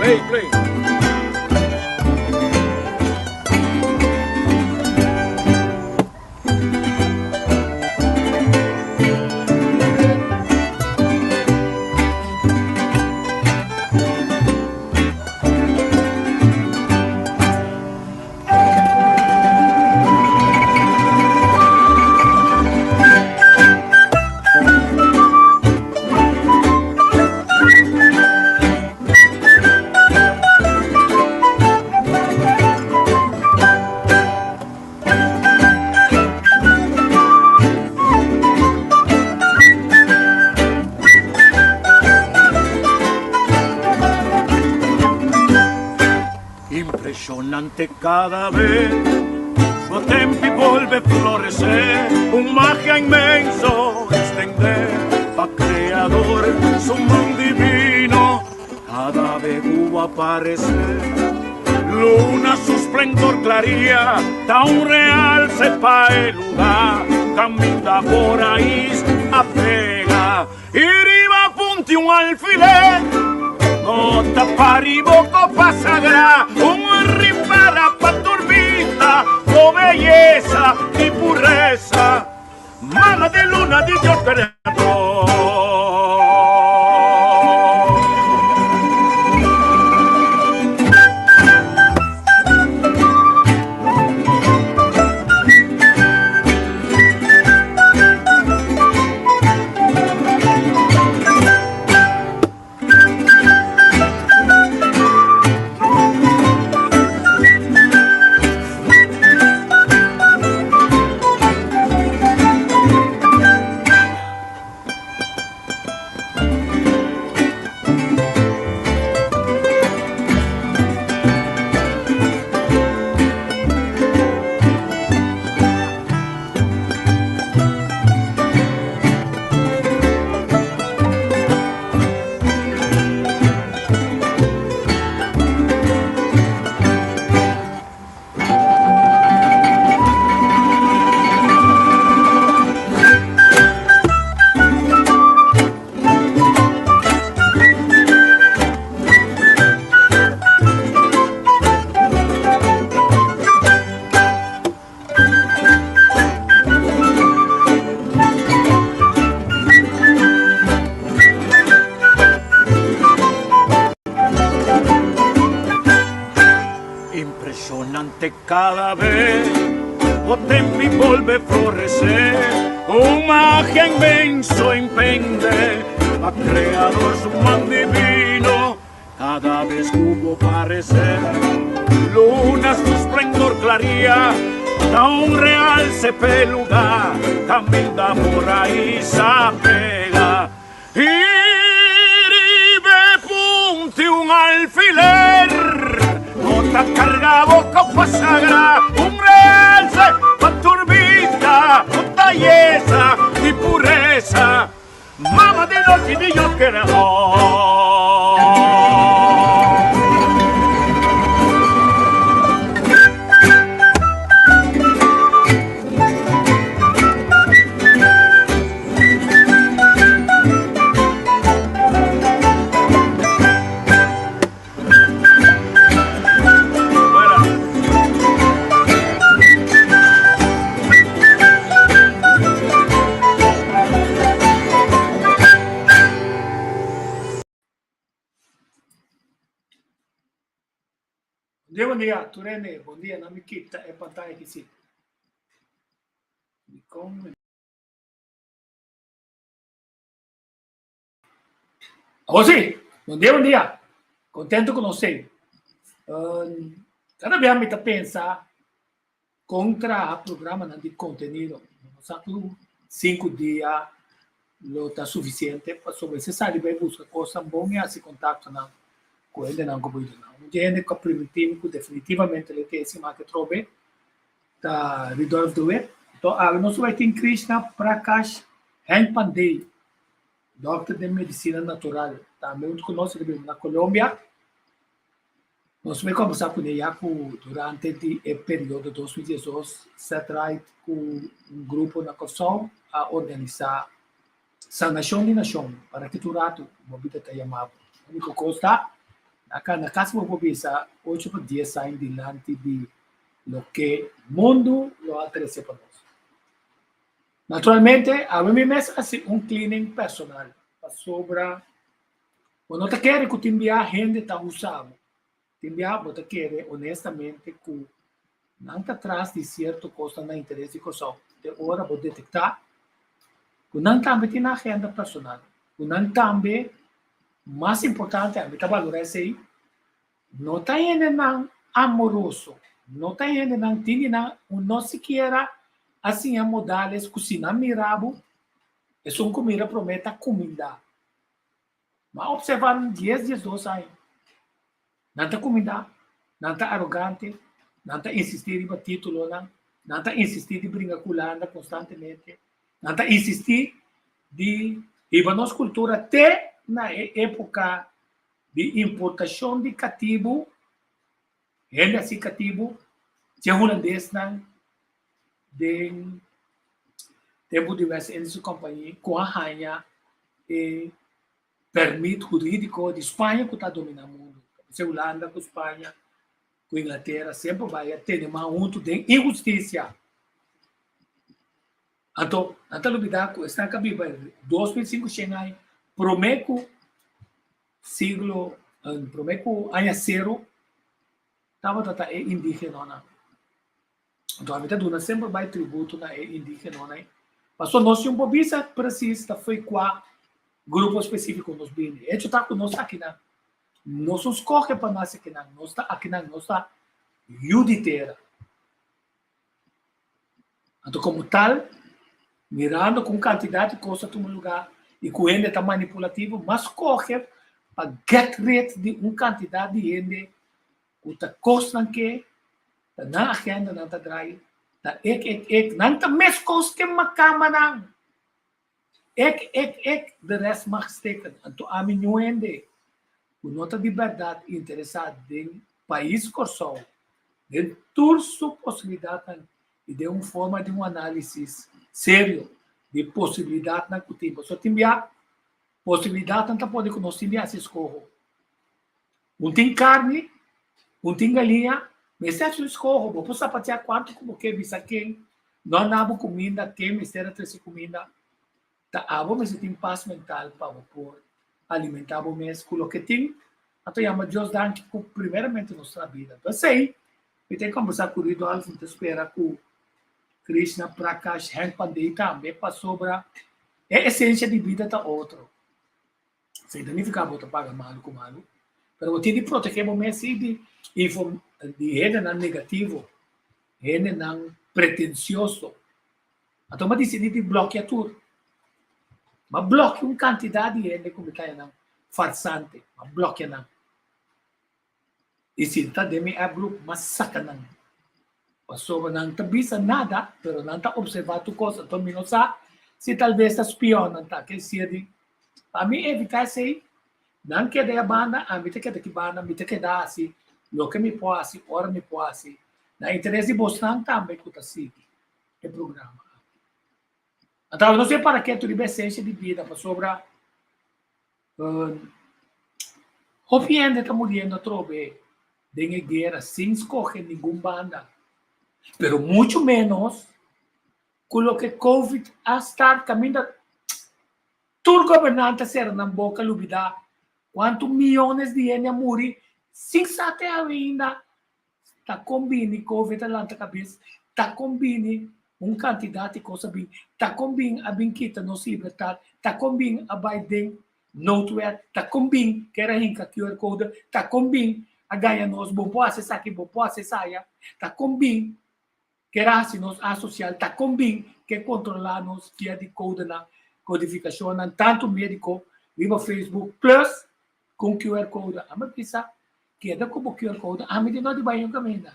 Play, play. Impresionante cada vez bo tempi bolbe florecer un magia inmenso extender pa creador su man divino cada vez hubo aparecer luna su esplendor claría ta un realce pa e lugar caminda por ahí a pega y riba punti un alfiler no ta pari boco pa sagra un ripara pa turbita o belleza y pureza mama de luna di Dios creador. Impresionante cada vez o tempi volve florecer un magia inmenso impende a creador su man divino cada vez hubo parecer luna su esplendor claría da un realce peluda camina por ahí sa pega y ribe punti un alfiler nota carga boca pasagra un realce pa turbita belleza y pureza mama de noche de yo creador. Bon dia, bon dia, tur hende. Bon dia, na mi kita e pantalla aquí sí. Con Awor sí, bon dia, bon dia. Contento ku nos sei. Um, cada bia mi ta pensa kon traha programanan di kontenido. Nos sa ku sinku dia lo ta sufisiente pasobra mester sali bai buska kosnan bon i hasi kontaktonan ku hendenan ku por yuda nan. Un di e hende ku a primintí mi ku definitivamente lo tin e siman ke trobe ta Rudolf de Wit. Anto awe nos lo bai tin Krishna Prakash Henk Pandey, dòkter den medisina natural, tambe huntu ku nos e ta biba na Colombia. Nos bai kombersá kuné ya ku durante di e periodo 2012 Set Right ku un grupo na Kòrsou a organisá Sanashon di Nashon para ki tur ratu bo bida ta yama bo. Úniko kos ta na na kas bo por bisa ocho pa dies aña dilanti di loke mundu lo a trese pa nos. Naturalmente awe mi mes a hasi un cleaning personal pasobra Bo no ta kere ku tin bia hende ta usa bo. Tin bia bo ta kere honestamente ku nan ta tras di sierto kosnan na interes di Kòrsou. Te ora bo detektá ku nan tambe tin nan agenda personal, ku nan tambe, mas importante, ami ta balorá esei, no ta hendenan amoroso, no ta hendenan tin di nan no sikiera a siña modales ku si nan mira bo, esun ku mira promé ta kumindá. M'a observá nan dies 12 aña. Nan ta kumindá, nan ta arogante, nan ta insistí riba títulonan, nan ta insistí di bringa ku Hulanda konstantemente, nan ta insistí di hiba nos kultura te na e époka di importashon di katibu, hende hasi katibu, dje hulandesnan den tempu di West Indische Compagnie ku a haña e pèrmit hurídiko di Spaña ku ta dominá mundu. P'esei Hulanda ku Spaña ku Inglatera semper bai a tene man huntu den inhustisia. Anto nan ta lubidá ku esnan ku a biba 2500 aña promé ku siglo, promé ku aña sero tabata ta e indígenonan. Anto ami ta duna semper bai tributo na e indígenonan ei. Pasobra nos tin un por bisa presis ta fo'i kua grupo spesífiko nos bini. E hecho ta ku nos ta akinan. Nos no skohe pa nase akinan. Nos ta akinan. Nos ta yu di tera. Anto komo tal, mirando ku un kantidat di kos ta tuma lugá i ku hende ta manipulativo, mas skohe pa get rid di un kantidat di hende ku ta kosnan ke ta nan agenda nan ta drai, ta ek ek ek, nan ta meskos ke makamanan. Ek ek ek, de rest mag stikken. Anto ami ñu hende ku no ta di bèrdat interesá den pais Kòrsou, den tur su posibilidatnan i den un forma di un análisis serio di posibilidatnan ku tin. Pasobra tin bia posibilidatnan ta pone ku nos tin di hasi eskoho. Un tin karni, un tin galiña, mester hasi un eskoho. Bo por sapateá kuantu ku bo ke bisa ken no a na bo kuminda, ken mester a trese kuminda. Ta abo mester tin pas mental pa bo por alimentá bo mes ku loke tin. Anto yama Dios danki ku primeramente nos ta na bida. Anto esei mi ta kombersá ku Rudolf, mi ta spera ku Krishna Prakash Henk Pandey tambe pasobra e esensia di bida ta otro. Esei ta nifiká bo ta paga malu ku malu, pero bo tin di protegé bo mes sí di di hendenan negativo, hendenan pretensioso. Anto mi a disidí di blòkia tur. Mi a blòkia un kantidat di hende ku mi ta haña nan farsante, mi a blòkia nan. I si ta den mi app group, mi a saka nan. Pasobra nan ta bisa nada, pero nan ta observá tur kos. Anto mi no sa si talbes ta spion nan ta. Ke sier di, pa mi evitá esei, nan keda e banda, ami ta keda ki banda, mi ta keda hasi loke mi por hasi, ora mi por hasi, na interes di bosnan tambe ku ta sigui e programa aki. Anto no sé para ke tur riba esensia di bida, pasobra Hopi hende ta muriendo atrobe den e guera sin scoge ningun banda, pero mucho menos cu loke Covid a start caminda tur gobernante a cera nan boca lubida cuanto miyones di hende a muri sin sa te awe ainda Ta kon bini Covid a lanta kabes? Ta kon bini un kantidat di kos a bin? Ta kon bin a bin kita nos libertat? Ta kon bin a bai den noodwet? Ta kon bin ker a hinka QR code? Ta kon bin a gaña nos bo por hasi esaki, bo por hasi esaya? Ta kon bin ker a hasi nos asosial? Ta kon bin ke kontrolá nos via di kodenan? kodifikashonnan tantu médiko riba Facebook plus ku un QR code. Ami a bisa keda ku bo QR code, ami di no di bai un kaminda.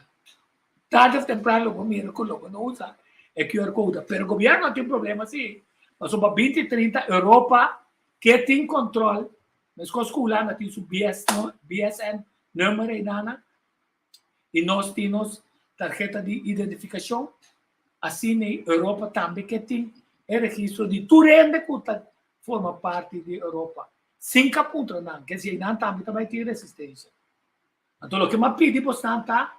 Tarde of temprano lo bo mira ku lo bo no usa e QR code. Pero gobièrnu tin problema si, pasobra 2030 Europa ke tin kòntròl, meskos ku Hulanda tin su BSN number einan, i nos tin nos tarheta di identifikashon, asina Europa tambe ke tin e registro di tur hende ku ta forma parti di Europa, sin ka puntra nan, ke si einan tambe ta bai tin resistensia. Anto loke m'a pidi bosnan ta,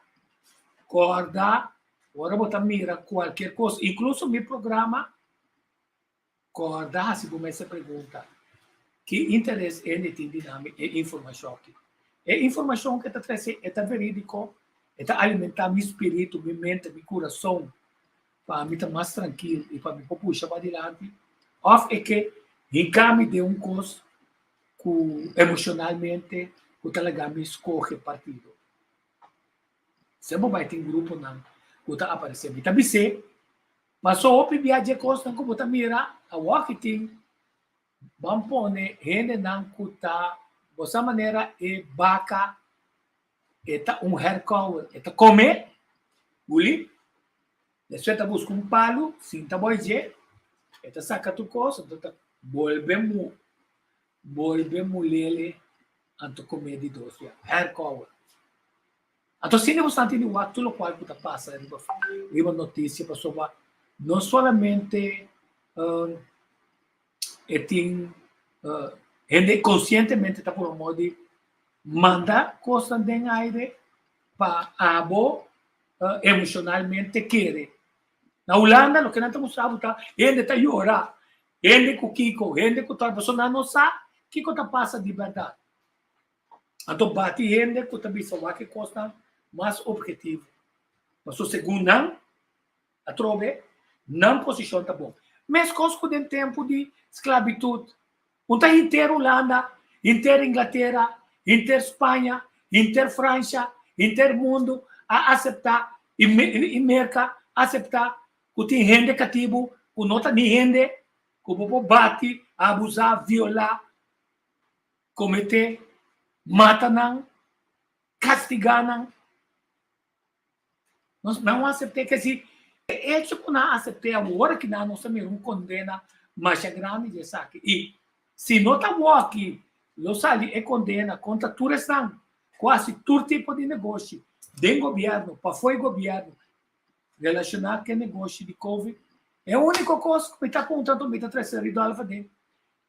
kòrda ora bo ta mira kualkier kos, inkluso mi programa, Kòrda hasi bo mes e pregunta, Ki interes hende tin di dami e informashon aki? E informashon ku e ta trese e ta verídiko? E ta alimentá mi spiritu, mi mente, mi kurason pa mi ta mas trankil i pa mi por pusha padilanti? Òf e ke hinká mi den un kos ku emoshonalmente ku ta laga mi skohe partido? Semper bai tin gruponan ku ta aparesé. Mi ta bis'é Paso hopi bia dje kosnan ku bo ta mira awor ki tin ban pone hendenan ku ta bo sa manera e baka e ta un herkouwer e ta kome guli despues e ta buska un palu sinta boi dje e ta saka tur kos anto ta bolbe mu bolbe mulele anto kome di dos bia herkouwer. Anto asina bo sta tene wak tur lokual ku ta pasa riba riba notisia pasobra no solamente e tin hende konsientemente ta purba modo di manda kosnan den aire pa abo emoshonalmente kere. Na Hulanda loke nan ta mustra bo ta hende ta yora, hende ku kiko, hende ku tal pasobra nan no sa kiko ta pasa di bèrdat. Anto bati hende ku ta bisa wak e kosnan mas objetivo. Pasobra segun nan, atrobe, nan posishon ta bon. Meskos ku den tempu di sklabitut, un ta henter Hulanda, henter Inglatera, henter Spaña, henter Fransha, henter mundu a aseptá i Merka aseptá ku tin hende katibu ku no ta ni hende, ku bo por bati, abusá, violá. Kometé, mata nan, kastigá nan. Nos nan asept'é ke si e echo ku nan asept'é awor aki nan nos ta mira un kondena masha grandi di esaki. I si no ta awor aki lo sali e kondena kontra tur esnan ku hasi tur tipo di negoshi den gobièrnu, pafó e gobièrnu, relashoná ku e negoshi di covid. E úniko kos ku mi ta puntra anto mi ta trese Ridolf aden.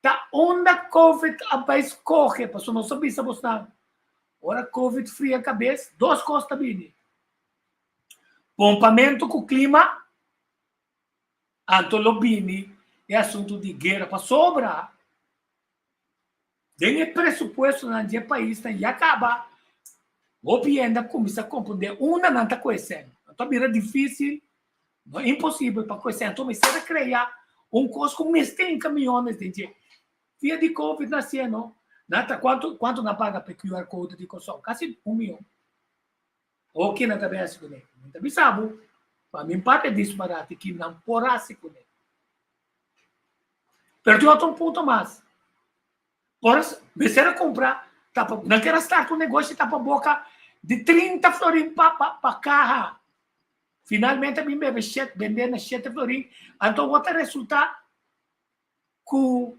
Ta unda Covid a bai scoge? Pasobra nos a bisa bosnan, ora Covid fria cabes, dos cos ta bini. Pompamento cu clima, anto lo bini e asunto di guera. Pasobra den e presupuestonan dje paisnan ya caba, hopi hende a cuminsa comprende unda nan ta cuecen. Anto a bira dificil No imposibel pa koe sento mester a krea un kos ku mester hinka miyones den dje. Via di covid na hasié no. Nan ta kuantu kuantu nan paga pa e QR code di Kòrsou? Kasi un miyon. Awor ke nan ta bin hasi kuné? Mi ta bisa bo, pa mi papia disparate ki nan por hasi kuné. Pero tin otro punto mas. Por mester a kumpra tapa nan kier a start un negoshi tapaboka di 30 florin pa pa pa kaha. Finalmente a bin bebe shet bende na shete florin anto awor ta resulta ku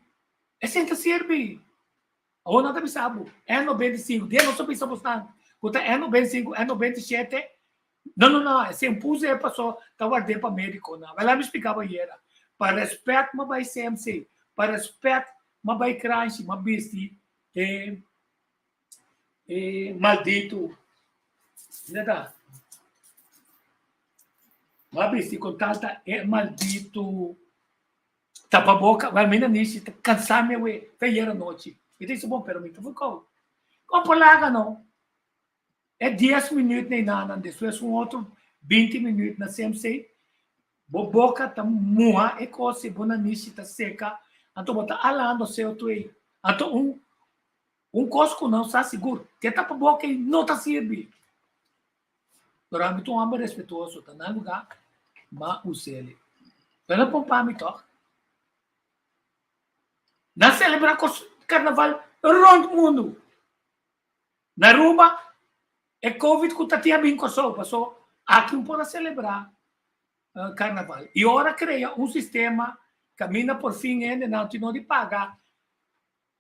esei ta sirbi. Awor nan ta bisa bo e 95 dia nos a bisa bosnan ku ta e 95 e 97 no no no esei un puse e paso ta ward'é pa medikonan. Wèl ami splika bo ayera pa rèspèt mi a bai CMC pa rèspèt mi a bai kranshi mi a bisti e E malditu neta bo a bisti con tal ta e malditu tapaboca wel mi na nishi ta cansa mi awe te ayer anochi mi ta dici bon pero mi ta focou con por laga no e dies minuut na enanan despues un otro binti minuut na CMC bo boca ta muha e cos y bo nanishi ta seca anto bo ta alando CO2 ei anto un Un kos ku nan sa sigur, ke tapaboka ei no ta sirbi. Pero ami ta un homber respetuoso, ta na lugá, m'a us'el. Pero el a pompa mi tòg. Nan selebrá karnaval rònt mundu. Na Aruba e covid ku ta tin a bin Kòrsou paso aki un por a selebrá karnaval. I ora krea un sistema kaminda por fin hendenan tin no di paga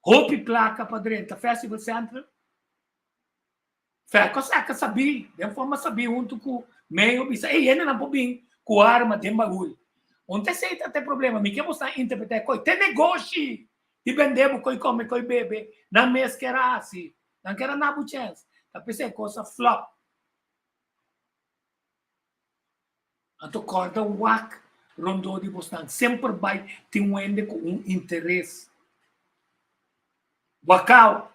hopi plaka pa drenta Festival Central. Fèko saka sabí den forma sabí huntu ku meyo bisa ey hendenan por bin ku arma den bagul. Un ta esei ta te problema mi ke bo sa interpretá e koi te negoshi di bende bo koi kome koi bebe nan mes ker a hasi nan ker a na bo chèns ta p'esei e kos a flop. Anto kòrda wak rondó di bosnan semper bai tin un hende ku un interes. Wakao,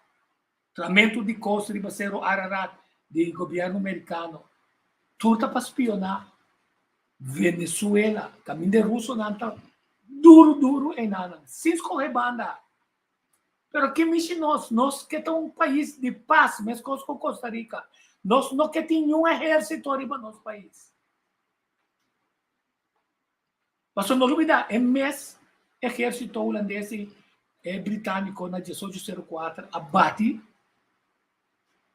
tramentu di kos riba Sero Ararat di gobièrnu merikano, tur ta pa spioná Venezuela, kaminda e rusonan ta duru duru einanan, sin skohe banda. Pero ki mishi nos? Nos ke ta un pais di pas, meskos ku Costa Rica. Nos no ke tin niun ehérsito riba nos pais. Pasobra no lubida, e mes ehérsito hulandes i e britániko na diesocho sero kuater a bati,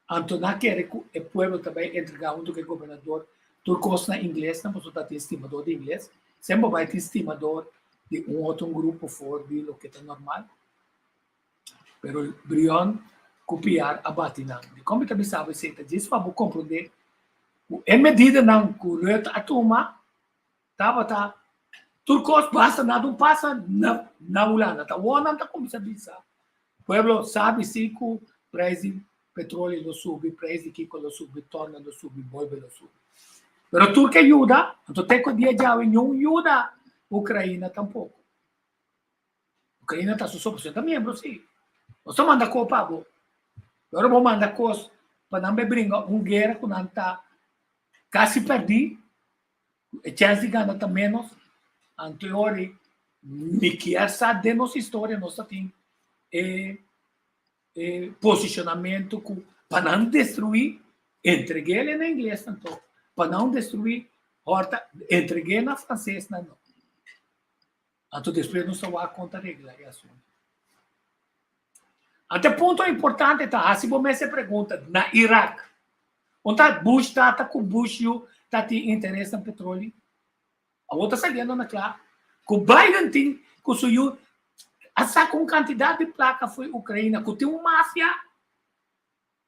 anto nan a kere ku e pueblo ta bai entregá huntu ku e gobernador tur kos na inglesnan, pasobra ta tin stimador di ingles. Semper bai tin stimador di un otro grupo for di loke ta normal. Pero Brion ku Piar a bati nan. Dikon mi ta bisa bo esei? Ta djis pa bo komprondé ku e medidanan ku Rutte a tuma tabata tur kos basta nada un pasa na na Hulanda. Ta awor nan ta kuminsá bisa pueblo sabi si ku preis di petroleo lo subi, preis di kiko lo subi, tòrna lo subi, bolbe lo subi. Pero tur ke yuda, anto te ku dia djawe niun yuda Ukraina tampoko. Ukraina ta su so pasobra ta miembro si. Nos ta manda kos pa bo. Pero ora bo manda kos pa nan bai bringa un guera ku nan ta kasi pèrdí, E chèns di gana ta ménos. Anto e ora ei mi kier sa den nos historia nos ta tin e e posicionamento ku pa nan destruí entreg'é na inglesnan to, pa nan destruí hòrta entreg'é na fransesnan no. Anto despues nos ta wak kon ta regla e asuntu. Anto e punto importante ta hasi bo mes e pregunta, na Irak, un ta Bush tata ku Bush yu ta tin interes na petroli? Awor ta saliendo na kla ku Biden tin ku su yu a saka un kantidat di plaka fo'i Ukraina ku tin un mafia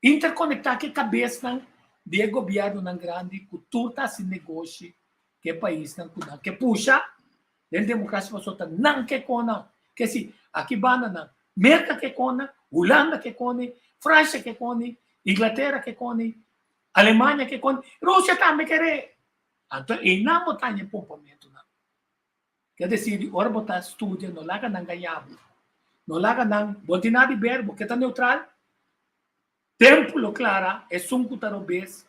interkonektá ku e kabesnan di e gobièrnunan grandi ku tur ta hasi negoshi ku e paisnan ku nan ke pusha den demokrasia pasobra ta nan ke konan ke si aki banda nan Merka ke kona, Hulanda ke koni, Fransha ke koni, Inglatera ke koni, Alemania ke koni, Rusia tambe kere. Anto einan bo ta haña e pompamentunan. Ke desir di ora bo ta studia no laga nan gaña bo. No laga nan, bo no tin nada di ber, bo ke ta neutral. Tempu lo klara, esun ku ta robes,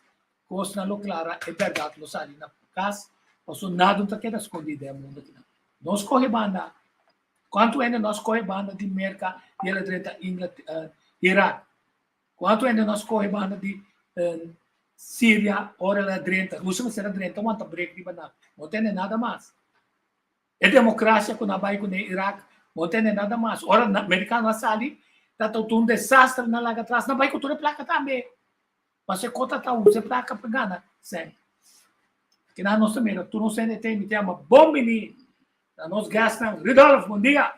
kosnan lo klara, e bèrdat lo sali na kas, pasobra nada no ta keda skondí den e mundu akinan. No skohe banda. Kuantu hende no a skohe banda di Merka i el a drenta Irak? Kuantu hende no a skohe banda di Siria ora el a drenta? Rusia mester a drenta wanta brek riba nan. No tende nada mas. E demokrasia ku nan a bai kuné Irak no tende nada mas. Ora merikano a sali ta ta un desastre nan laga atras. Nan bai ku tur e plaka tambe. Pasobra e kota ta usa e plaka pa gana sèn. Kinan nos ta mira tur nos hende te mi ta yama bon bini na nos guestnan. Rudolf, bon dia.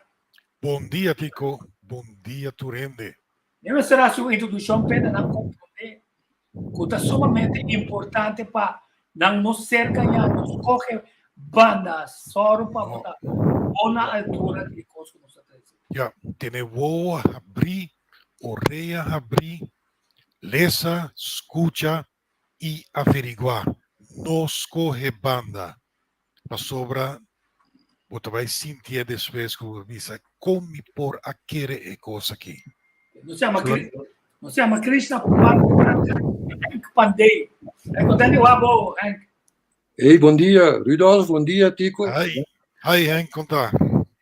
Bon dia Tico, bon dia tur hende. Mi mester hasi un introduccion p'e nan comprende cu ta sumamente importante pa nan no ser gañá, no scoge banda, sòru pa bo ta bon na altura di e cos cu nos ta trece. Ya, tene wowo habrí, orea habrí, lesa, scucha y averiguá. No scoge banda, pasobra bo ta bai sintié despues ku bo bisa kon mi por a kere e kos aki. Nos yama nos yama Krishna Kumar Henk Pandey. Henk, kontenti di wak bo, Henk. Hey, bon dia, Rudolf, bon dia, Tico. Hi, hi Henk, kon ta?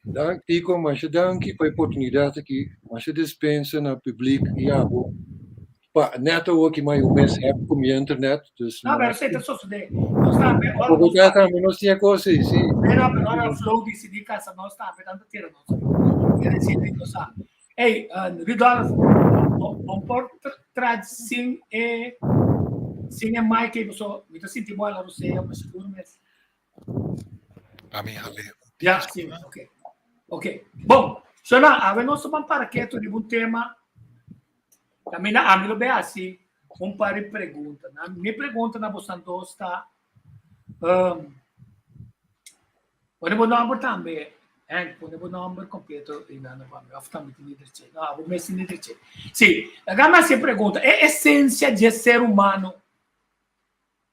Dank, Tico, masha danki pa e oportunidat aki. Masha despensa na publik i abo. Pa net awor ki mai un mes heb ku mi internet, dus No, pero esei ta sosodé. Nos tambe, ora nos Bogotá tambe nos tin e kos ei, sí. Pero, pero ora Flow disidí kasa nos tambe, nan ta tira nos. Ker desi di nos sa. Ey, Rudolf, bo por tra sin e sin e mic ei, paso mi ta sinti bo ala rosea, ma sigur mes. Ami hale un Ya, sí, ok. Ok. Bon, Shona, awe nos ta ban para ketu riba un tema. Caminda ami lo be hasi un par di pregunta. Na, mi pregunta na bosan dos ta, um, pone bo nomber tambe, Henk, pone bo nomber completo y nana pa mi, of tambe tin liderche. No, abo mes tin liderche. Sí, laga mi hasi e pregunta. E esencia dje ser humano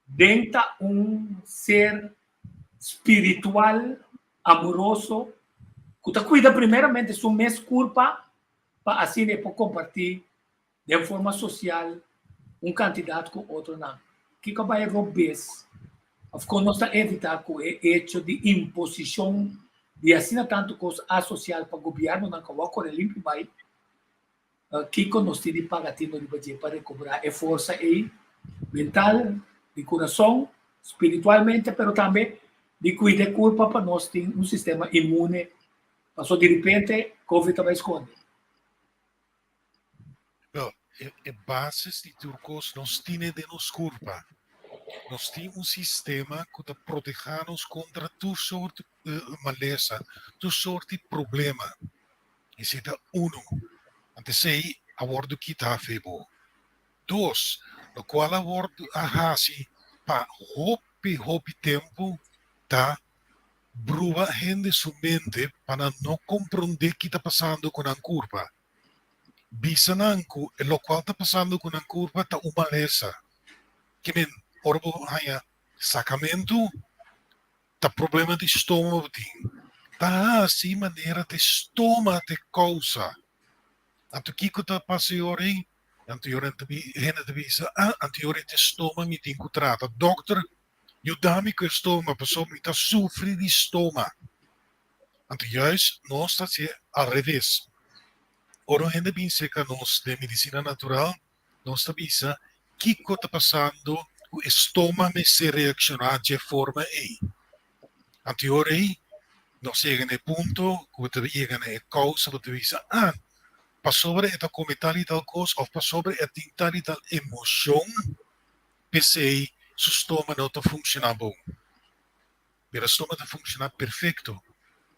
Den ta un ser spiritual, amoroso, ku ta kuida primeramente su mes kurpa pa asina e por kompartí den forma sosial un kantidat ku otronan. Kiko a bai robes òf kon nos ta evitá ku e echo di imposishon di asina tantu kos asosial pa gobièrnunan ku awor kore limpi bai? Kiko nos tin di paga tino riba dje pa rekobrá e forsa ei mental, di kurason, spiritualmente, pero tambe di kuida e kurpa pa nos tin un sistema inmune pasobra di ripente covid ta bai skonde? Wel, e basis di tur kos nos tine den nos kurpa. Nos tin un sistema ku ta protehá nos kontra tur sort malesa, tur sort di problema. Esei ta unu. Anto esei a wòrdu kitá fe bo. Dos, lokual a wòrdu a hasi pa hopi hopi tempu ta bruba hende su mente pa nan no komprondé ki ta pasando ku nan kurpa. Bisa nan ku e lokual ta pasando ku nan kurpa ta un malesa. Ke men ora bo haña sakamentu Ta problema di stoma bo tin. Ta hasi manera te stoma te kousa. Anto kiko ta pasa e ora ei? Anto e ora hende ta bisa, ah, anto e ora ei te stoma mi tin ku trata. Dokter, yuda mi ku e stoma pasobra mi ta sufri di stoma. Anto juist nos ta hasié al reves. Ora un hende bin serka nos den medisina natural, Nos ta bisa kiko ta pasando ku e stoma mester reakshoná dje forma ei. Anto e ora ei nos yega na e punto ku bo ta yega na e kousa bo ta bisa, ah, pasobra e ta kome tal i tal kos òf pasobra e tin tal i tal emoshon, p'esei su stoma no ta funshoná bon. Pero e stoma ta funshoná perfekto.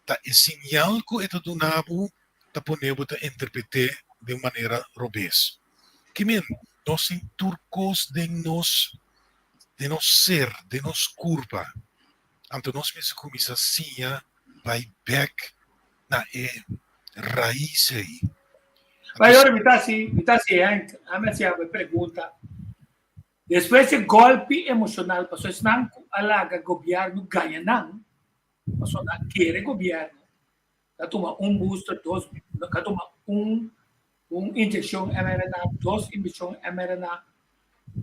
Ta e siñal ku e ta duna bo ta pone bo ta interpret'é den un manera robes. Ki men, nos tin tur kos den nos, den nos ser, den nos kurpa. Anto nos mester kuminsá siña bai bèk na e rais ei. Mayor, mi ta hasi, mi ta hasi Henk, ami hasi abo e pregunta. Despues e golpi emocional pasobra esnan cu a laga gobierno gaña nan, pasobra nan kere gobierno, ta tuma un booster, dos, ta tuma un un inyeccion mRNA, dos inyeccion mRNA,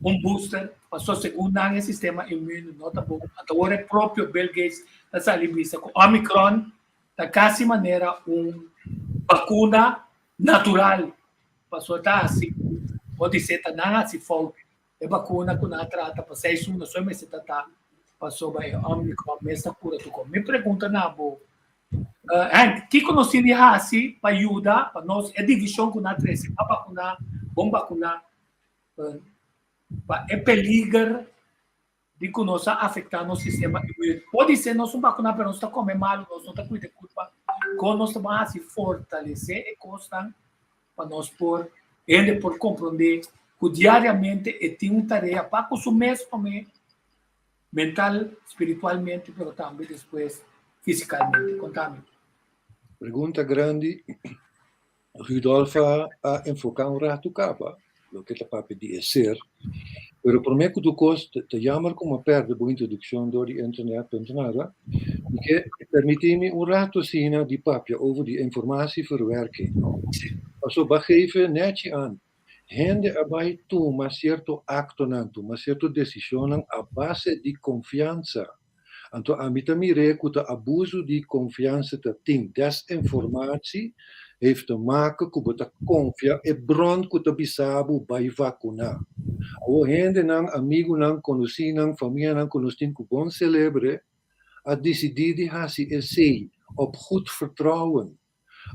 un booster, pasobra segun nan e sistema inmune no ta bon. Anto awor e propio Bill Gates ta sali bisa cu Omicron ta casi manera un vacuna natural. Pasobra ta hasi bo di se ta nan hasi fout. E bakuna ku nan a trata pa seis luna so e mester ta ta pasobra e Omicron mes ta kura tur kos. Mi pregunta na bo, Henk, kiko nos tin di hasi pa yuda pa nos e divishon ku nan a trese pa bakuna, bon bakuna, pa e peliger di ku nos a afektá nos sistema inmune. Podisé nos un bakuná pero nos ta kome malu, nos no ta kuida e kurpa. Kon nos ta ban hasi fortalesé e kosnan pa nos por hende por komprondé ku diariamente e tin un tarea pa ku su mes promé mental, spiritualmente pero tambe despues fisikalmente. Kontami. Pregunta grandi. Rudolf a enfoká un ratu kaba loke ta papia di e ser, pero promé ku tur kos ta jammer ku mi a pèrdè bo introdukshon dor di internet, pero nada, mi ke permití mi un ratu asina di papia over di informatieverwerking, no? Pasobra bo a geef nèchi an, hende a bai tuma sierto aktonan, tuma sierto desishonnan a base di konfiansa. Anto ami ta mir'é ku ta abuso di konfiansa ta tin desinformatie. heeft te maken ku bo ta konfia e bron ku ta bisa bo bai vakuná. Awor hendenan, amigunan, konosínan, famianan ku nos tin ku bon selebre a disidí di hasi esei op goed vertrouwen.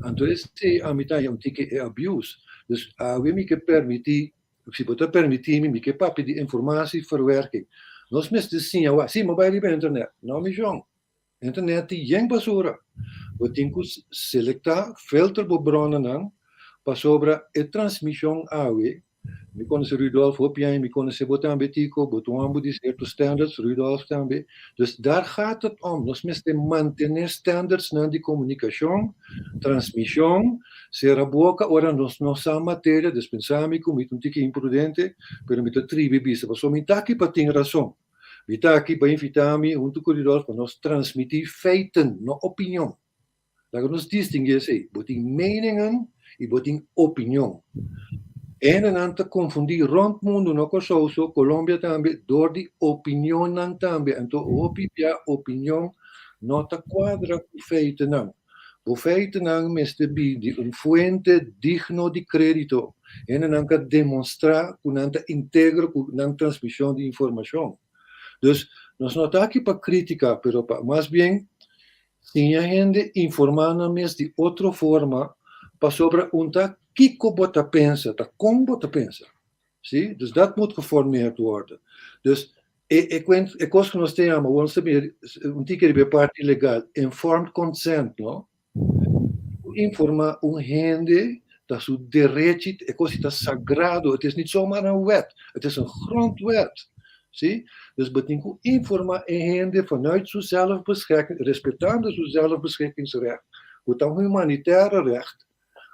Anto esei ami ta haña un tiki e abuse. Dus awe mi ke permití, si bo ta permití mi, mi ke papia di informatieverwerking. Nos mester siña wak, sí, mi a bai riba internet. No mi shon. Internet tin yen basura. Bo tin ku selektá, filter bo bronnanan pasobra e transmishon awe, mi konosé Rudolf hopi aña, mi konosé bo tambe Tico, bo ta un homber di sierto standards, Rudolf tambe. Dus daar gaat het om, nos mester mantené standardsnan di komunikashon, transmishon, sera boka ora nos no sa materia, dus pensa mi ku mi ta un tiki imprudente, pero mi ta tribi bisa pasobra mi ta aki pa tin rason. Mi ta aki pa invitá mi huntu ku Rudolf pa nos transmití feiten, no opinion. Laga nos distinguí esei. Bo tin meningen i bo tin opinion. Hendenan ta konfundí rònt mundu, no Kòrsou so, Colombia tambe, dor di opinionnan tambe. Anto hopi bia opinion no ta kuadra ku feitennan. Bo feitennan mester bin di un fuente digno di krédito. Hendenan ka demonstrá ku nan ta integro ku nan transmishon di informashon. Dus, nos no ta aki pa krítika, pero pa mas bien siña hende informá nan mes di otro forma pasobra un ta kiko bo ta pensa, ta kon bo ta pensa. Sí? Dus dat moet geformeerd worden. Dus e e kuent e kos ku nos ta yama awor nos ta bira un tiki riba e parti legal, informed consent, no? Informá un hende ta su derechi, e kos ta sagrado, het is niet zomaar een wet, het is een grondwet. Sí? Dus bo tin ku informá e hende vanuit su zelfbeschikking, respetando su zelfbeschikkingsrecht, ku ta un humanitaire recht,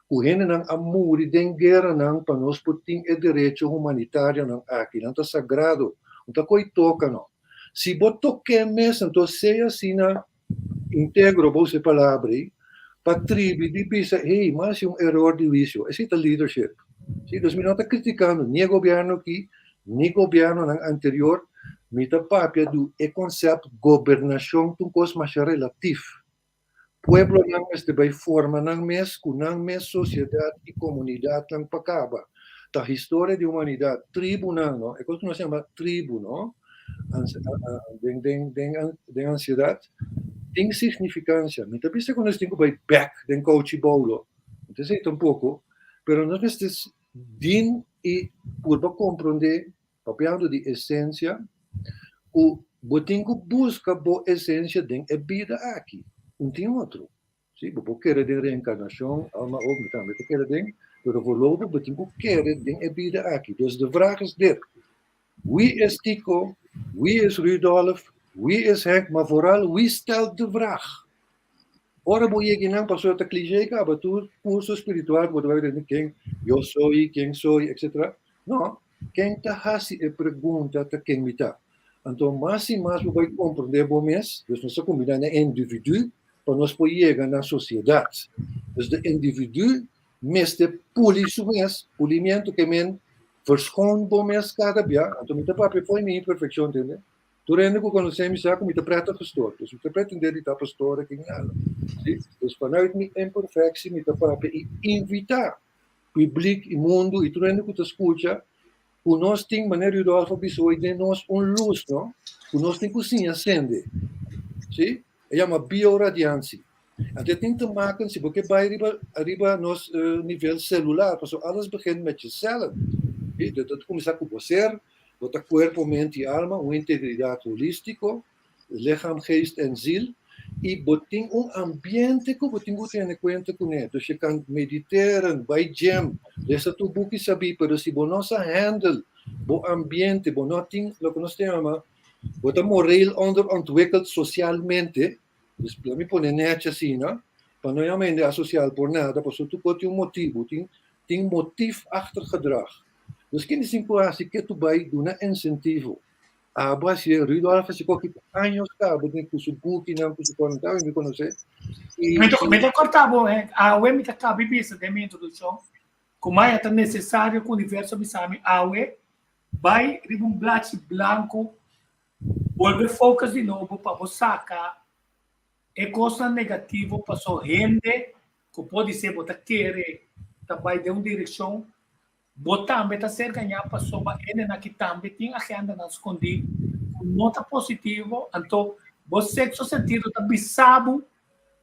ku hendenan a muri den gueranan pa nos por tin e derecho humanitarionan aki. Nan ta sagrado. No ta ko'i toka no. Si bo tok'é mes, anto sea asina integro, bo usa e palabra ei, pa tribi di bisa, hey, mi a hasi un eror di huisio. Esei ta leadership. Sí, dus mi no ta kritikando ni e gobièrnu aki, ni gobièrnunan anterior. Mi ta papia di e konsèpt gobernashon ta un kos masha relatif. Pueblonan mester bai forma nan mes ku nan mes sosiedat i komunidatnan pa kaba. Ta historia di humanidat. Tribunan, no? E kos ku nos yama tribu, no? Den, den, den, den ansiedat tin signifikansia. Mi ta bisa ku nos tin ku bai bèk den kouchi boulo. No ta esei tampoko, pero nos mester din i purba komprondé Papiando di esensia, ku bo tin ku buska bo esensia den e bida aki, un tin otro. Si, bo por kere den reenkarnashon, alma ook, mi tambe ta kere den, pero voorlopig bo tin ku kere den e bida aki. Dus de vraag is dit, wie is Tico, wie is Rudolf, wie is Henk, maar vooral wie stelt de vraag? Ora bo yega einan pasobra ta cliché kaba tur curso spiritual ku bo ta bai tene ken yo soy, ken soy, etc. No, ken ta hasi e pregunta ta ken mi ta. Anto mas i mas bo bai komprendé bo mes, dus nos ta kuminsá na individu pa nos por yega na sosiedat. Dus de individu mester puli su mes, pulimiento ke men verschoon bo mes kada bia, anto mi ta papia fo'i mi imperfekshon, tende? Tur hende ku konosé mi sa ku mi ta prèt ta pastor, dus mi ta pretendé di ta pastor aki nada. Sí, dus vanuit mi imperfectie mi ta papia i invitá publiek i mundu i tur hende ku ta skucha ku nos tin, manera Rudolf a bisa hoy, den nos un lus, no? Ku nos tin ku siña sende. Sí, e yama bioradiantie. Anto e tin te maken si bo ke bai riba riba nos nivel celular, pasobra alles begint met je cellen. Sí, dat ta kuminsá ku bo ser, Bo ta kuerpo, mente i alma, un integridat holístiko, lichaam, geest en ziel, i bo tin un ambiente ku bo tin ku tene kuenta kuné. Dus je kan mediteren, bai gym, lesa tur buki sabí, pero si bo no sa handle bo ambiente, bo no tin loke nos ta yama, bo ta moreel onderontwikkeld socialmente, dus laat mi pone nèchi asina, pa no yama hende asosial por nada, pasobra tur kos tin un motibu, tin tin motief achter gedrag. Nos kende sin ku hasi ke tu bai duna insentivo. Abo hasié, Rudolf hasi koki años kaba den ku su bukinan, ku su komentá, mi konosé. I Mi ta, mi ta kortá bo, Henk. Awe mi ta kabi bisa den mi introdukshon ku maya ta nesesario ku universo bisa mi awe bai riba un blachi blanku, bolbe focus di nobo pa bo saka e kosnan negativo paso hende. ku podisé bo ta kere ta bai den un direkshon, bo tambe ta ser gañá pasobra hendenan aki tambe tin agendanan skondí ku no ta positivo, anto bo sexto sentido ta bisa bo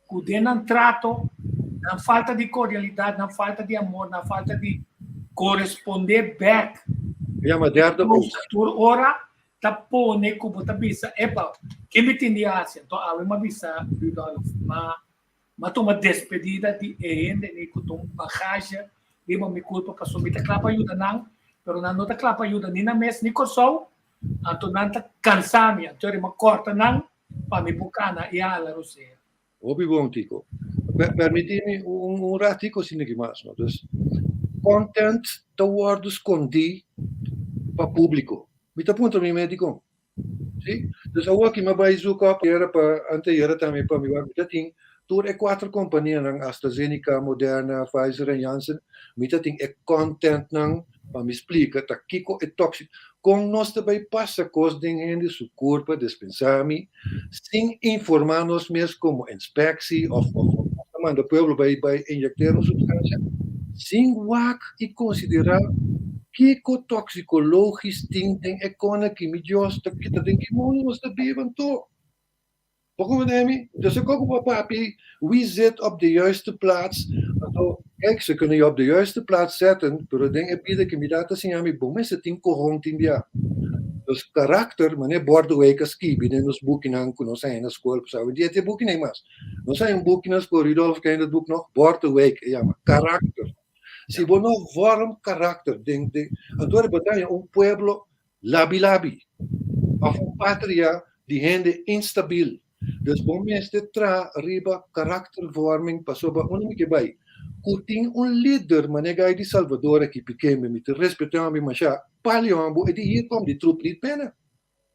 ku den nan trato, nan falta di kordialidat, nan falta di amor, nan falta di korespondé bèk. Yama derde oog. Tur ora ta pone ku bo ta bisa, epa, ke mi tin di hasi? Anto awe mi a bisa Rudolf, ma mi a tuma despedida di e hende ku ta un bagahe riba mi kurpa pasobra mi ta kla pa yuda nan, pero nan no ta kla pa yuda ni nan mes ni Kòrsou, anto nan ta kansa mi, anto mi a kòrta nan pa mi por kana i hala rosea. Hopi bon, Tico. Permití mi un ratico asina aki mas, no? Dus, content ta wòrdu skondí pa públiko. Mi ta puntra mi mes dikon. Sí? Dus awor aki mi a bai zoek op era pa anteayera tambe pa mi wak mi ta tin tur e kuater kompanianan AstraZeneca, Moderna, Pfizer en Janssen mi ta tin e contentnan pa mi splika ta kiko e toxic kon nos ta bai pasa kos den hende su kurpa despensá mi sin informá nos mes komo inspeksie òf òf nos ta manda pueblo bai bai inyekteer un supstansia sin wak i konsiderá kiko toksikologis tin den e kona ki mi Dios ta kita den ki mundu nos ta biba anto. Bo comprende mi? Dus ik ook op papi, wie zit op de juiste plaats? Anto, kijk, ze kunnen je op de juiste plaats zetten, pero den e bida ki mi data siña mi, bo mester tin kohon tin bia. Dus karakter, manera Bordewijk a skibi den nos bukinan ku nos haña na skol, pasobra awendia tin e bukinan mas. Nos haña un buki na skol, Rudolf ken dat buk nog? Bordewijk e yama, Karakter. Si bo no vorm karakter den, den, anto bo ta haña un pueblo Labi labi, òf un patria di hende instabil. Dus bo mester traha riba karaktervorming pasobra unda mi ke bai ku tin un lider manera gai di Salvador aki Pikembe mi ta respetá hopi mashá pali hombo e di hier kom di trup niet binnen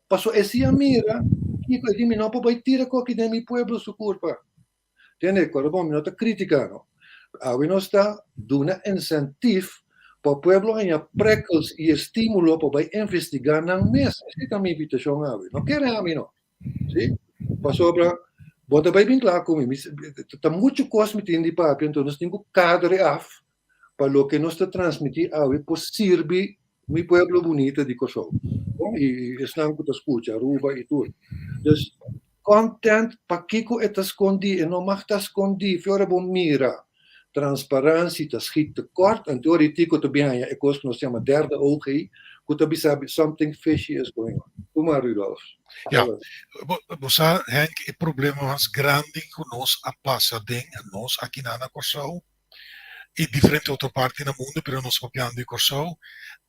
paso e si a mira kiko e di mi no por bai tira koki den mi pueblo su kurpa. Tende, kòrda bon, mi no ta kritika no. Awe nos ta duna insentif pa pueblo haña prikkels i estímulo pa bai investigá nan mes. Esei ta mi invitashon awe. No kere ami no. Sí? Pasobra bo ta bai bin kla ku mi. Ta muchu kos mi tin di papia, enton nos tin ku kadre af pa loke nos ta transmití awe por sirbi mi pueblo bunito di Kòrsou. Bon, i esnan ku ta skucha, Aruba i tur. Dus, content pakiko e ta skondí, e no mag ta skondí. Fi ora bo mira, transparansi ta schiet tekort, anto ora e tiko ta bin haña e kos ku nos yama derde oog ei, ku ta bisa something fishy is going on. Kuma, Rudolf? Ja, bo sa Henk, e problema mas grandi ku nos a pasa den, nos akinan na Kòrsou, i diferente otro parti na mundu, pero nos papiando di Kòrsou,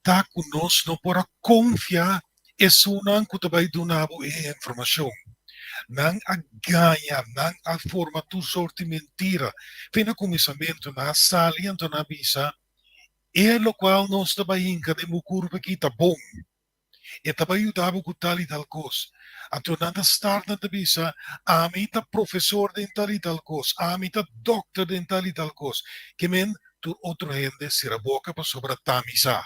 ta ku nos no por a konfia esunnan ku ta bai duna bo e informashon. Nan a gaña, nan a forma tur sort di mentira. Fe na kuminsamentu nan a sali anto nan a bisa, e lokual nos ta bai hinka den bo kurpa aki ta bon. E ta bai yuda bo ku tal i tal kos. Anto nan ta start nan ta bisa, Ami ta profesor den tal i tal kos, ami ta dòkter den tal i tal kos. Ke men tur otro hende sera boka pasobra ta mi sa.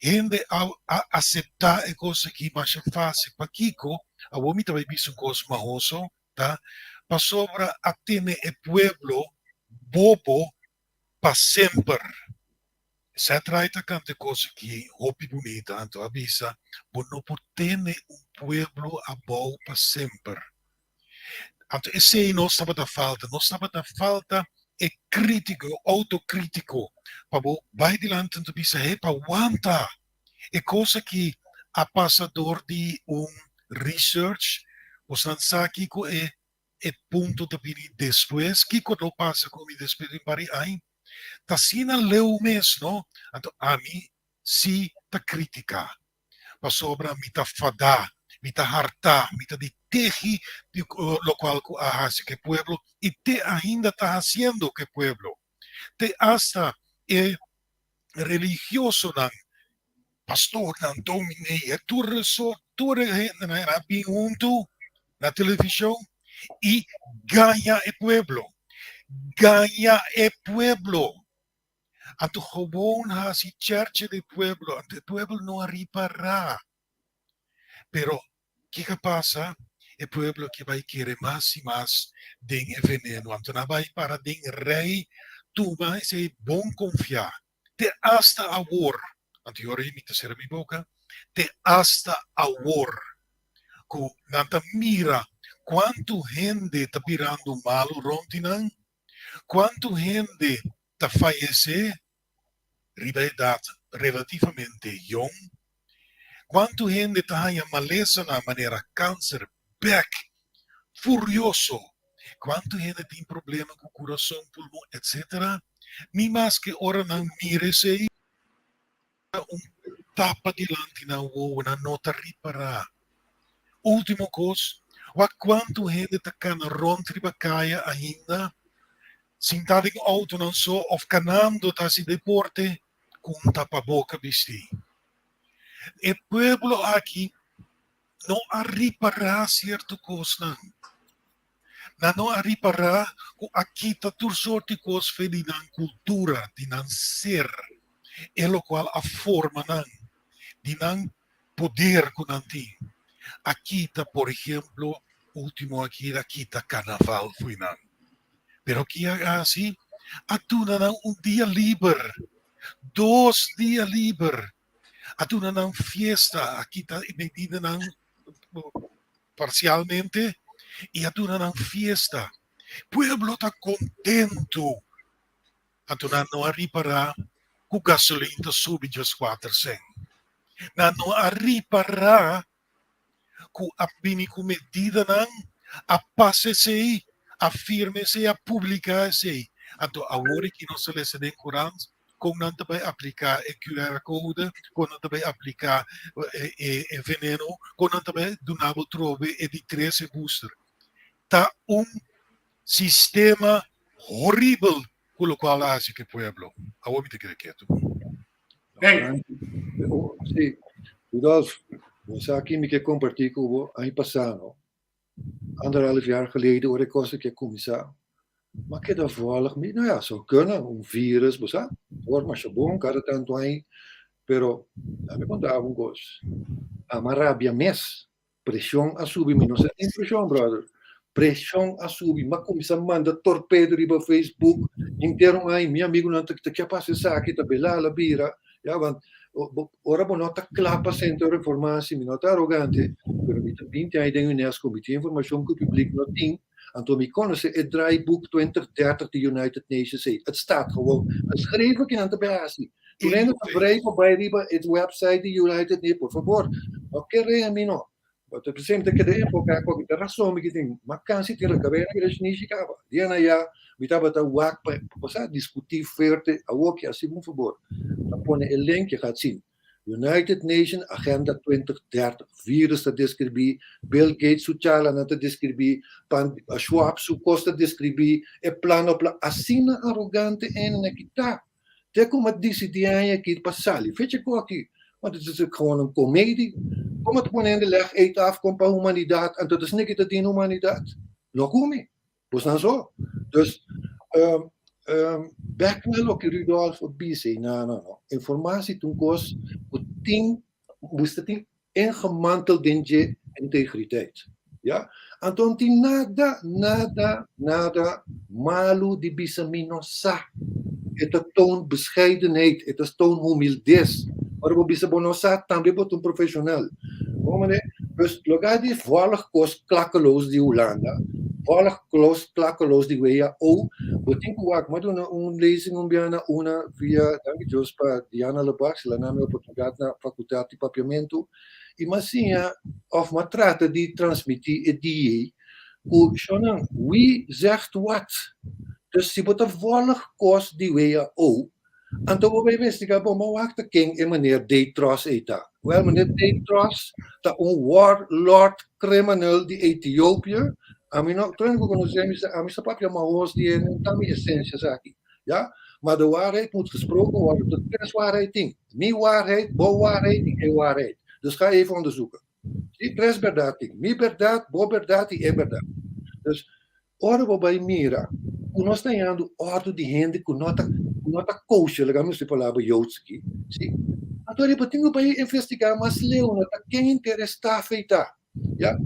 Hende a a aseptá e kos aki masha fásil. Pakiko? Awor mi ta bai bisa un kos mahoso, ta pasobra a tene e pueblo bobo pa semper. Seth Wright a canta e cos aki hopi bunita, anto a bisa, Bo no por tene un pueblo abou pa semper. Anto esey nos tabata falta, nos tabata falta e critico, e autocritico, pa bo bay dilanti anto bisa, Hepa, wanta! E cos aki a pasa door di un research, bosnan sa kico e e punto ta bini despues, kiko lo pasa ku mi despues di un par di aña? Ta asina leu mes no, anto ami si ta kritiká, pasobra mi ta fadá, mi ta hartá, mi ta di tehi di lokual ku a hasi ku e pueblo i te ainda ta hasiendo ku e pueblo. Te asta e religiosonan, pastornan, dominee, tur sort, tur e hendenan a bin huntu na televishon i gaña e pueblo, gaña e pueblo. Anto gewoon hasi cherche di pueblo, anto e pueblo no a ripará. Pero kiko a pasa? E pueblo aki bai kere mas i mas den e veneno. Anto nan bai para den rei tuma esei bon konfiá. Te asta awor, anto i ora ei mi ta sera mi boka, te asta awor ku nan ta mira kuantu hende ta birando malu rònt di nan, kuantu hende ta fayesé riba edat relativamente yong, kuantu hende ta haña malesanan manera kanser bèk furioso, kuantu hende tin problema ku kurason, pulmon, etsetera, ni maske ora nan mira esei ta un tapa dilanti nan wowo, nan no ta ripará. Último kos, wak kuantu hende ta kana rònt riba kaya ainda Sintá den outonan so òf kanando ta hasi deporte ku un tapaboka bistí. E pueblo aki no a ripará sierto kosnan. Nan no a ripará ku a kita tur sorti kos fe di nan kultura, di nan ser, e lokual a forma nan, di nan poder ku nan tin. A kita, por ehemplo, ultimo aki a kita karnaval fo'i nan. Pero ki a hasi? A duna nan un dia liber, dos dia liber. A duna nan fiesta, a kita e medidanan parsialmente i a duna nan fiesta. Pueblo ta kontentu. Anto nan no a ripará ku gasolin ta subi 14 sèn. Nan no a ripará ku a bini ku medidanan, a pasa esei, a firma esei, a publiká esei. Anto awor aki nos ta lesa den kurant kon nan ta bai apliká e QR code, kon nan ta bai apliká e veneno, kon nan ta bai duna bo trobe e di tres e booster. Ta un sistema horibel ku lokual a hasi ku e pueblo. Awor mi ta keda ketu. Hey. Sí, Rudolf, bo sa ki mi ke kompartí ku bo aña pasá, no? Anderhalf jaar geleden, ora e kos aki a kuminsá, m'a keda vòlg mi, nou ja, zou kunnen, un virus, bo sa, hoor masha bon kada tantu aña, pero laga mi konta bo un kos, a rabia mes. Preshon a subi, mi no sa tin preshon brother. Preshon a subi, m'a kuminsá manda torpedo riba Facebook, henter un aña mi amigunan ta ke pasa esaki, ta bela la bira, ya want ora bo no ta kla pa sentro reformasi, mi no ta arogante, pero mi ta 20 aña den UNESCO, mi tin informashon ku publik no tin, anto mi konosé e draaiboek 2030 di United Nations ei, het staat gewoon geschreven kinan ta bay hasi. Tur hende ta brei pa bai riba e website di United Nations, por fabor, no kere mi no. But e presente ta keda enfoká ku ta rason mi ki tin, ma kansi tin rekabena ki ta kaba. Dia na ya mi tabata wak pa sa diskutí fuerte awor ki hasi un fabor. Ta pone e link je gaat zien. United Nations Agenda 2030, virus ta deskribí, Bill Gates su charlanan ta deskribí, pan Schwab su kos ta deskribí, e plan op plan, asina arogante ene ki ta. Te ku m'a disidí aña aki pa sali fecha ku aki, want het is gewoon een komedie. Kon ta pone hende leg eet af kon pa humanidat, anto ta esaki ta dina humanidat? No ku mi, bosnan so. Dus, um, um, bek na loke Rudolf a bisa, no, no, no. Informatie ta un kos ku tin, mester tin ingemanteld den dje integriteit. Ja? Anto no tin nada, nada, nada malu di bisa mi no sa. E ta toon bescheidenheid, e ta toon humildes. Ora bo bisa bo no sa, tambe bo ta un profesional. Bon meneer? Dus lugar di volg kos klakkeloos di Hulanda, volg kos klakkeloos di WHO, bo tin ku wak, m'a duna un lezing un bia na una via, danki Dios pa Diana Lebak, el a na mi oportunidat na fakultat di Papiamentu, i m'a siña òf m'a trata di transmití e dia ei ku shonnan, wie zegt wat? Dus si bo ta volg kos di WHO, Anto bo bai investiga bon, bo wak ta ken e meneer Tedros ei ta. Wel, meneer Tedros ta un warlord criminal di Etiopia. Ami no, tur hende ku konosé mi sa, ami sa papia mahos di e, no ta mi esensia esaki. Ja, maar de waarheid moet gesproken worden. De tres waarheid tin. Mi waarheid, bo waarheid i e waarheid. Dus ga even onderzoeken. Si, tres bèrdat tin. Mi bèrdat, bo bèrdat i e bèrdat. Dus, ora bo bai mira ku nos ta hañando òrdu di hende ku no ta ku no ta kosher, laga mi usa e palabra joods aki, si, anto riba tin ku bai investigá mas leu no ta ken henter e staf ei ta. Ya.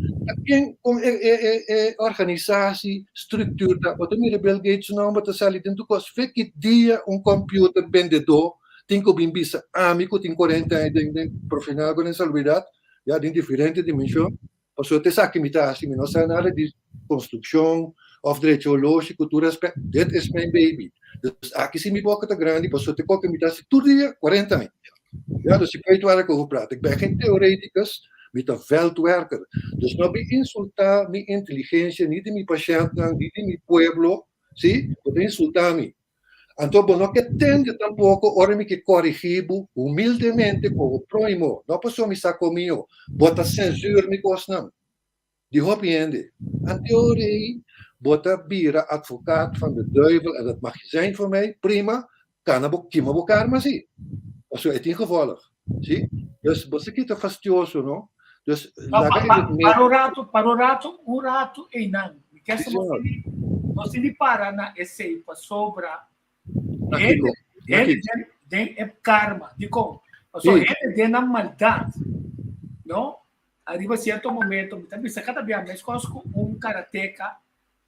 Ken kon e e e e organisatie structuur ta? Bo ta mira Bill Gates su nomber ta sali den tur kos. Fe ki dia un computer bendedó tin ku bin bisa ami ku tin 40 aña den den profesional ku den salubridat, ya den diferente dimenshon, pasobra ta esaki mi ta hasi, mi no sa nada di konstrukshon òf drechi oloshi ku tur rèspèt, dit is mijn baby. Dus aki si mi boka ta grandi pasobra ta e kos ku mi ta hasi tur dia 40 aña. Ja, dus ik weet waar ik over praat. Ik ben geen theoreticus, mi ta veldwerker. Dus no bin insultá mi inteligensia, ni di mi pashèntnan, ni di mi pueblo, si? Bo ta insultá mi. Anto bo no ke tende tampoko ora mi ke korigí bo humildemente komo próhimo, no pasobra mi sa kon mihó. Bo ta sensur mi kosnan di hopi hende. Anto rei bo ta bira advocaat van de duivel en dat mag je zijn voor mij, prima, kana bo kima bo karma si, pasobra e tin gevolg, si. Dus bo sa kita fastioso no, dus laga e ritme. Para un rato, para un rato, un rato einan. Mi ke sa nos tin di, nos tin di para na esei pasobra hende, hende den, den e karma. Dikon? Pasobra hende den nan maldat, no? Ariba sierto momento mi ta bisa kada bia meskos ku un karateka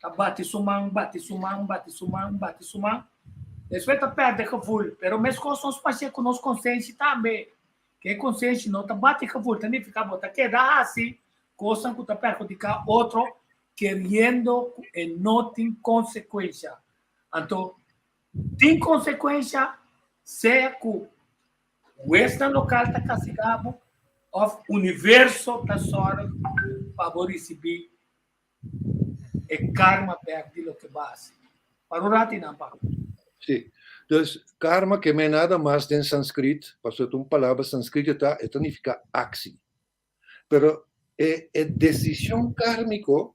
ta bati su man, bati su man, bati su man, bati su man. Despues ta perde gevoel. Pero meskos nos pas'é ku nos konsenshi tambe. Ku e konsenshi no ta bati gevoel, ta nifiká bo ta keda hasi kosnan ku ta perhudiká otro keriendo ku e no tin konsekuensha. Anto tin konsekuensha sea ku Huesnan lokal ta kastigá bo òf universo ta sòrg pa bo risibí e karma bèk di loke bo a hasi. Para un ratu einan, Pablo. Sí. Dus, karma ke men nada mas den sanskrit, pasobra ta un palabra sanskrit e ta, e ta nifiká aksi. Pero e e desishon kármiko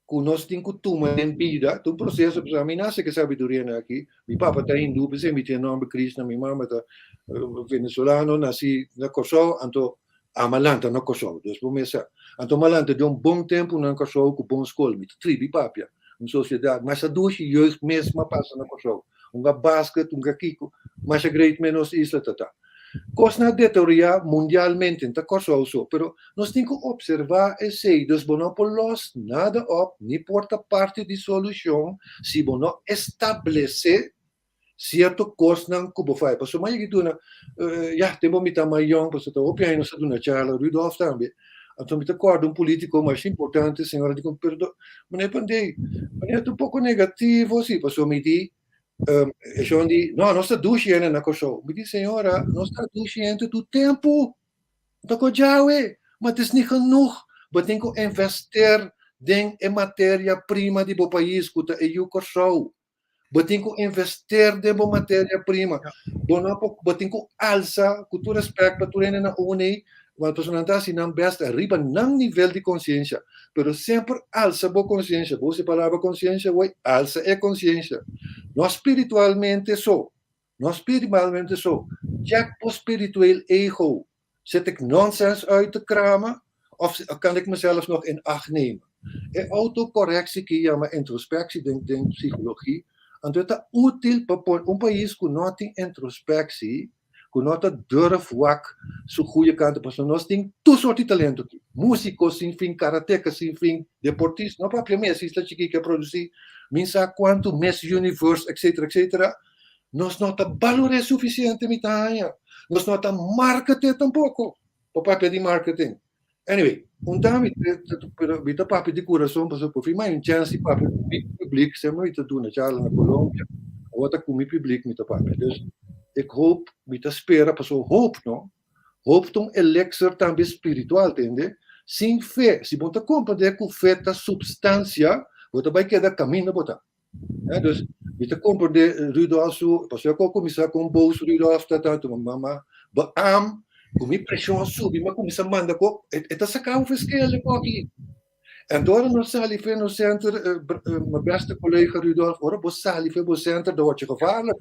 ku nos tin ku tuma den bida ta un proseso, pasobra mi nase ku e sabidurianan aki, mi papa ta hindú, p'esei mi tin e nòmber Krishna, mi mama ta venezolano, nasi na Kòrsou, anto amo a lanta na Kòrsou, dus bo mes sa. Anto mi a lanta den un bon tempu na Kòrsou ku bon skol, mi ta tribi papia, un sosiedat, masha dushi jeugd mes mi a pasa na Kòrsou, un a basket, un a kiko, masha great mes nos isla ta ta. Kosnan a deteriorá mundialmente, no ta Kòrsou so, pero nos tin ku opservá esei, dus bo no por lòs nada òp ni por ta parti di solushon si bo no establesé sierto kosnan ku bo fai. Pasobra mi a yega duna, ya, tempu mi ta mas yòn, pasobra ta hopi aña nos a duna charla, Rudolf tambe, anto mi ta kòrda un polítiko masha importante, señora di kon, pero meneer Pandey, meneer ta un poko negativo si, pasobra mi di, E shon di, no, nos ta dushi hende na Kòrsou. Mi di, señora, nos ta dushi hende tur tempu. No ta ko djawe, ma het is niet genoeg. Bo tin ku investeer den e materia prima di bo pais ku ta e yu Kòrsou. Bo tin ku investeer den bo materia prima. Bo no por, bo tin ku alsa, ku tur respèt pa tur hende na uni, want pasobra nan ta hasi nan bèst riba nan nivel di konsiensha. Pero semper alsa bo konsiensha. Bo usa e palabra konsiensha awor, alsa e konsiensha. No spiritualmente so, no spiritualmente so. Check bo spiritueel ego. Zit ik nonsens uit te kramen of kan ik mezelf nog in acht nemen? E autocorrectie ki yama introspectie den den psicologie, anto e ta útil pa por un pais ku no tin introspectie, ku no ta durf wak su goeie kant pasobra nos tin tur soort di talento aki, músiko sin fin, karateka sin fin, deportista, no papia mes, Isla Chikí ke produsí min sa kuantu Miss Universe etcetera etcetera, nos no ta balor'é sufisiente mi ta haña, nos no ta market'é tampoko, pa papia di marketing. Anyway, un ta mi pero mi ta papia di kurason pasobra por fin mi hay un chèns di papia ku mi publik, semper mi ta duna charla na Colombia, awor ta ku mi publik mi ta papia. Dus ik hoop, mi ta spera pasobra hoop no, hoop ta un elixir tambe spiritual tende, sin fe, si bo ta komprende ku fe ta supstansia, bo ta bai keda kaminda bo ta. Dus mi ta komprende Rudolf su, pasobra ku a kuminsá kon bos Rudolf ta tantu, mama beam ku mi preshon a subi, mi a kuminsá manda ku e ta saka un verschil e koki. En ora nos sali for nos center, mi beste kolega Rudolf, ora bo sali for bo center, dan word je gevaarlijk.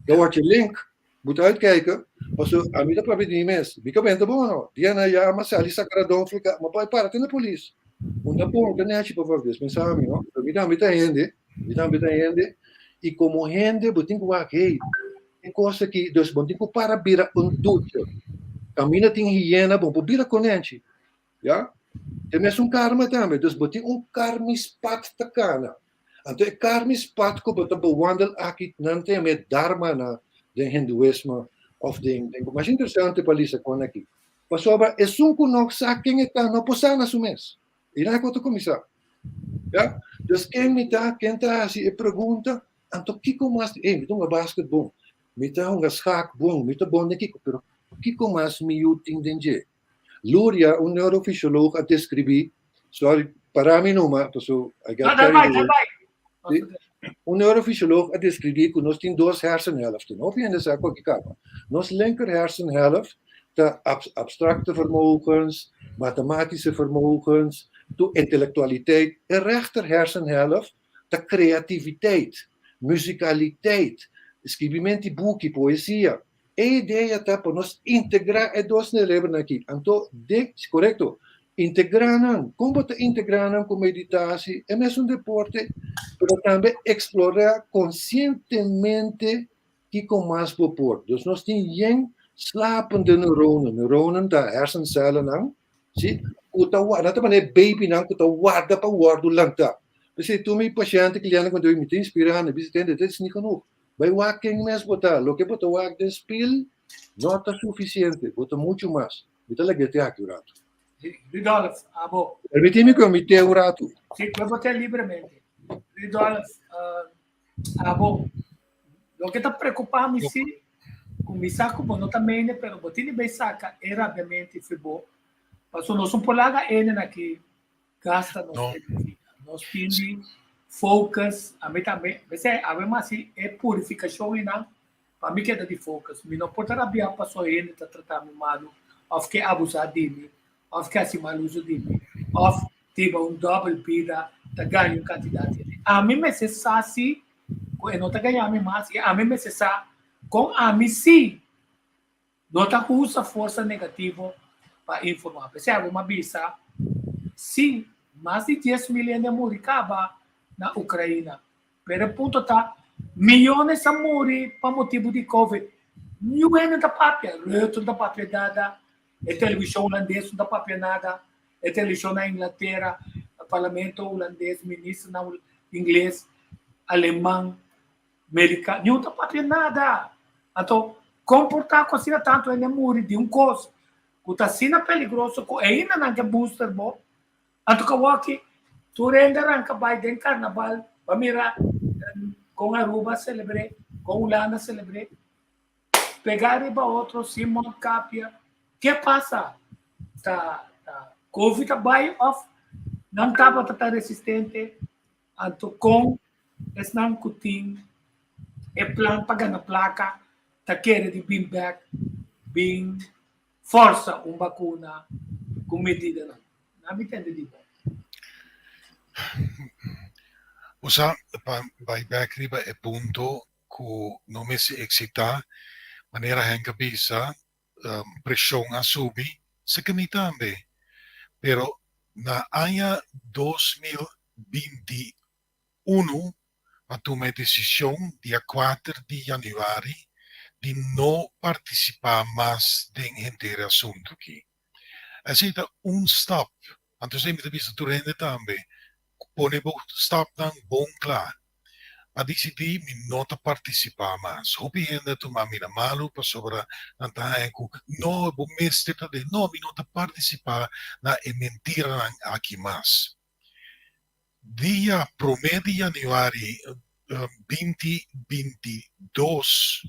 Dan word je link. Moet uitkijken. Pasobra ami ta papia di mi mes. Mi kabenta ta bon no. Dia na ya mi a sali sacradon flica, mi a bai para te na polis. Un ta bon, ta nechi pa por dispensá mi no. Pero mi tambe ta hende, mi tambe ta hende. I komo hende bo tin ku wak, hey, e kos aki, dus bo tin ku para bira un ducho. Kaminda tin hiena, bo por bira konenchi. Ya? Te mesun karma tambe. Dus bo tin un karmisch pad ta kana. Anto e karmisch pad ku bo ta bewandel aki nan ta yama e dharma na den hinduismo of den den masha interesante pa lisa kon aki. Pasobra esun ku no sa ken e ta no por sana su mes. I nan ku ta kuminsá. Ya? Dus ken mi ta, ken ta hasi e pregunta, anto kiko mas, ey mi ta hunga basket bon, mi ta hunga schaak bon, mi ta bon den kiko, pero kiko mas mi yu tin den dje? Luria, un neurofisioloog a deskribí, sorry, para mi numa, paso I got carried away. Sí? Un neurofisioloog a deskribí ku nos tin dos hersenhelften. Hopi hende sa ku aki kaba. Nos linker hersenhelft ta abstracte vermogens, mathematische vermogens, tu intellectualiteit. E rechter hersenhelft ta creativiteit, musicaliteit, skibimenti buki, poesia. E idea ta pa nos integrá e dos nerebronan aki. Anto, den, korekto, integrá nan. Kon bo ta integrá nan ku meditasi? E mesun deporte, pero tambe eksplorá konsientemente kiko mas bo por. Dus nos tin yen slapende neuronen. Neuronen ta hersencellennan, si, ku ta warda, nan ta manera babynan ku ta warda pa wòrdu lantá. P'esei tur mi pashènte, kliente ku mi ta bin, mi ta inspirá nan, mi bisa, tende, dit is niet genoeg. Bai wak ken mes bo ta. Loke bo ta wak den spil no ta sufisiente. Bo ta muchu mas. Mi ta lag'é te aki un ratu. Rudolf, abo. Permití mi ku mi te un ratu. Sí, ku bo te libremente. Rudolf, abo. Loke ta preokupá mi sí, ku mi sa ku bo no ta mende, pero bo tin di bai saka e rabiamento fi bo. Pasobra nos no por laga enen aki gasta nos energia. Nos tin di focus, ami tambe, p'esei awe mas si e purificacion einan, pa mi keda di focus. Mi no por ta rabia pasobra hende ta trata mi malu, of ke abusa di mi, of ke hasi mal uso di mi, of tiba un dobel bida ta gaña un cantidad di hende. Ami mester sa si cu e no ta gaña mi mas y ami mester sa con ami si No ta usa forsa negativo pa informá. P'esei abo m'a bisa, sí, mas di 10,000 hende a muri kaba na Ukraina. Pero e punto ta, miyones a muri pa motibu di Covid. Niun hende no ta papia. Rutte no ta papia nada, e televishon hulandes no ta papia nada, e televishon na Inglatera, parlamento hulandes, ministernan ingles, aleman, Merika, niun ta papia nada. Anto, kon por ta ku asina tantu hende a muri di un kos ku ta asina peligroso ku ainda nan ke booster bo? Anto kawoki tur hende a ranka bai den karnaval pa mira kon Aruba a selebr'é, kon Hulanda a selebr'é. Pegá riba otro sin mondkapia. Ke pasa? Ta ta covid a bai òf nan tabata ta resistente? Anto kon esnan ku tin e plan pa gana plaka ta kere di bin bek bin forsa un bakuna ku medidanan? Nan mi tende di bo. Bo sa, pa bai bek riba e punto ku no mester eksitá, manera Henk a bisa, preshon a subi, seke mi tambe. Pero na aña 2021 a tuma e desishon dia kuater di yanüari di no partisipá mas den henter e asuntu aki. Esei ta un stap, anto esei mi ta bisa tur hende tambe, pone bo stapnan bon kla. A disidí mi no ta partisipá mas. Hopi hende a tuma mi na malu pasobra nan ta haña ku no, bo mester ta den. No, mi no ta partisipá na e mentiranan aki mas. Dia promé di yanüari 2022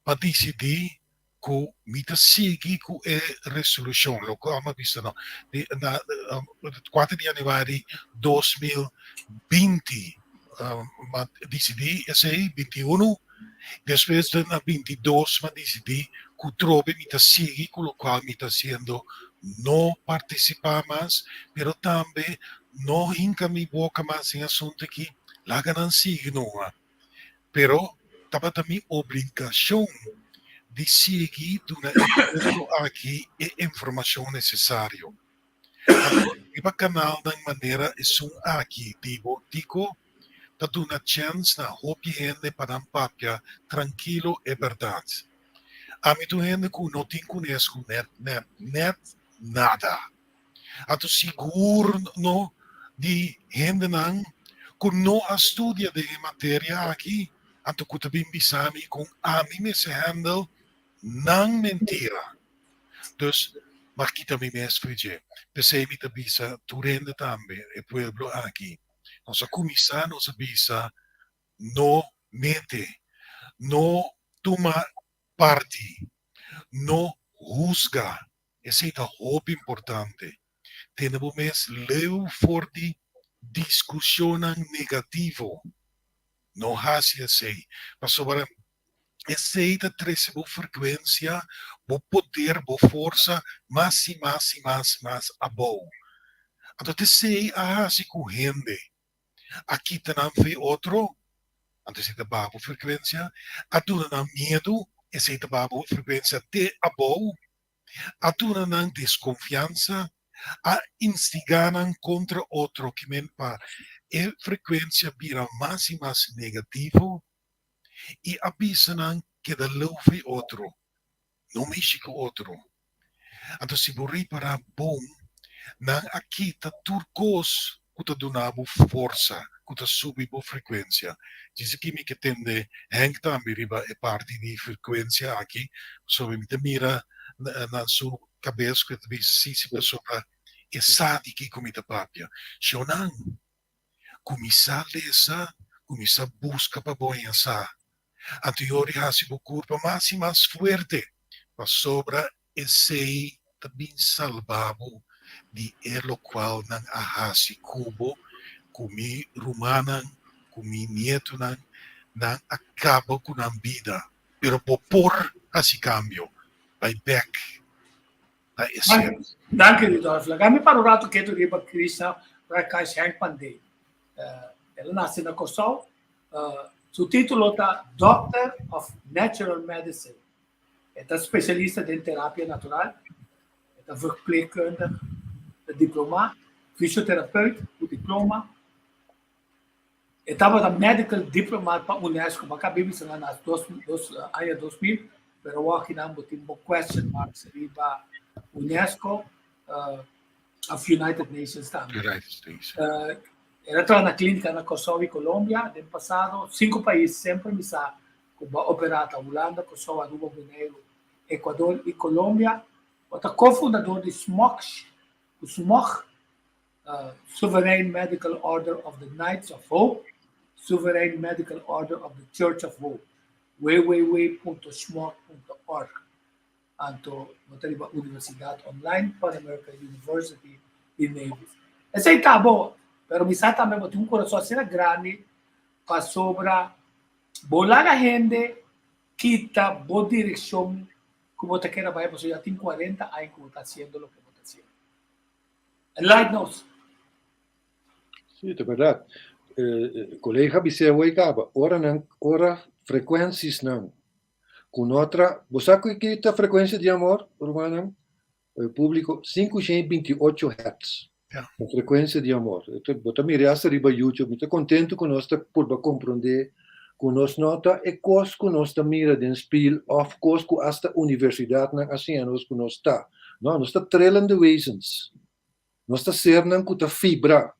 pa disidí ku mi ta sigui ku e resolushon, loke amo a bisa no, di na kuater di yanüari 2020 m'a disidí esei, 21, despues na 22 m'a disidí ku trobe mi ta sigui ku lokual mi ta hasiendo, no partisipá mas, pero tambe no hinka mi boka mas den asuntu aki, laga nan sigui numa. Pero tabata mi obligashon di sigui duna e pueblo aki e informashon nesesario. Anto riba kanalnan manera esun aki di bo Tico ta duna chèns na hopi hende pa nan papia trankilo e bèrdat. Ami ta un hende ku no tin kunes ku nèt nèt nèt. nada. Anto sigur no di hendenan ku no a studia den e materia aki, anto ku ta bin bisa mi kon ami mester handle nan mentira. Dus, m'a kita mi mes for dje. P'esei mi ta bisa tur hende tambe, e pueblo aki, nos a kuminsá, nos a bisa, no mete, no tuma parti, no husga. Esei ta hopi importante. Tene bo mes leu for di diskushonnan negativo. No hasi esei, pasobra esei ta trese bo frekuensia, bo poder, bo forsa mas i mas i mas mas abou. Anto t'esei a hasi ku hende a kita nan fe otro, anto esei ta baha bo frekuensia, a duna nan miedu, esei ta baha bo frekuensia te abou, a duna nan deskonfiansa, a instigá nan kontra otro, ki men pa e frekuensia bira mas i mas negativo i a bisa nan keda leu fo'i otro, no mishi ku otro. Anto si bo ripará bon, nan a kita tur kos ku ta duna bo forsa, ku ta subi bo frekuensia. Djis aki mi ke tende Henk tambe riba e parti di frekuensia aki, pasobra mi ta mira na su kabes ku e ta bisa si si pasobra e sa di kiko mi ta papia. Shownan, kuminsá lesa, kuminsá buska pa bo haña sa. Anto yori hasi bo kurpa mas i mas fuerte, pasobra esei ta bin salba bo di e lokual nan a hasi ku bo, ku mi rumannan, ku mi nietunan, nan a kaba ku nan bida. Pero bo por hasi kambio, bai bèk na e ser. Danki Rudolf. Laga mi para un ratu ketu riba Krishna Prakash Henk Pandey. El a nase na Kòrsou. Su título ta Doctor of Natural Medicine. E ta spesialista den terapia natural. E ta verpleegkundige, ta diplomá, fisioterapeut ku diploma. E tabata medical diplomat pa UNESCO, bo a kaba bisa nan na dos dos aña 2000, pero awor akinan bo tin bo question marks riba UNESCO of United Nations tambe. United States. El a traha na klínika na Kòrsou i Colombia den pasado, sinku pais semper mi sa ku bo a operá ta Hulanda, Kòrsou, Aruba, Boneiru, Ecuador i Colombia. Bo ta kofundador di SMOC, ku SMOC Sovereign Medical Order of the Knights of Hope, Sovereign Medical Order of the Church of Hope, www.smog.org. Anto bo ta riba Universidad Online, Pan American University di Nevis. Esei ta bo, pero mi sa tambe bo tin un kurason asina grandi pasobra bo laga hende kita bo direkshon ku bo ta kere bai pasobra ya tin 40 aña ku bo ta hasiendo loke bo ta hasiendo. Enlight nos. Sí, ta bèrdat. Kolega bis'é awor kaba, ora nan, ora frekuensiesnan ku no tra, bo sa ku ki ta frekuensia di amor, rumannan? Públiko, 528 hertz. Ja. Ta frekuensia di amor. Bo ta mira asta riba YouTube. Mi ta kontentu ku nos ta purba komprondé ku nos no ta e kos ku nos ta mira den spiel òf kos ku asta universidatnan a siña nos ku nos ta. No, nos ta trillende wezens. Nos ta sernan ku ta fibra.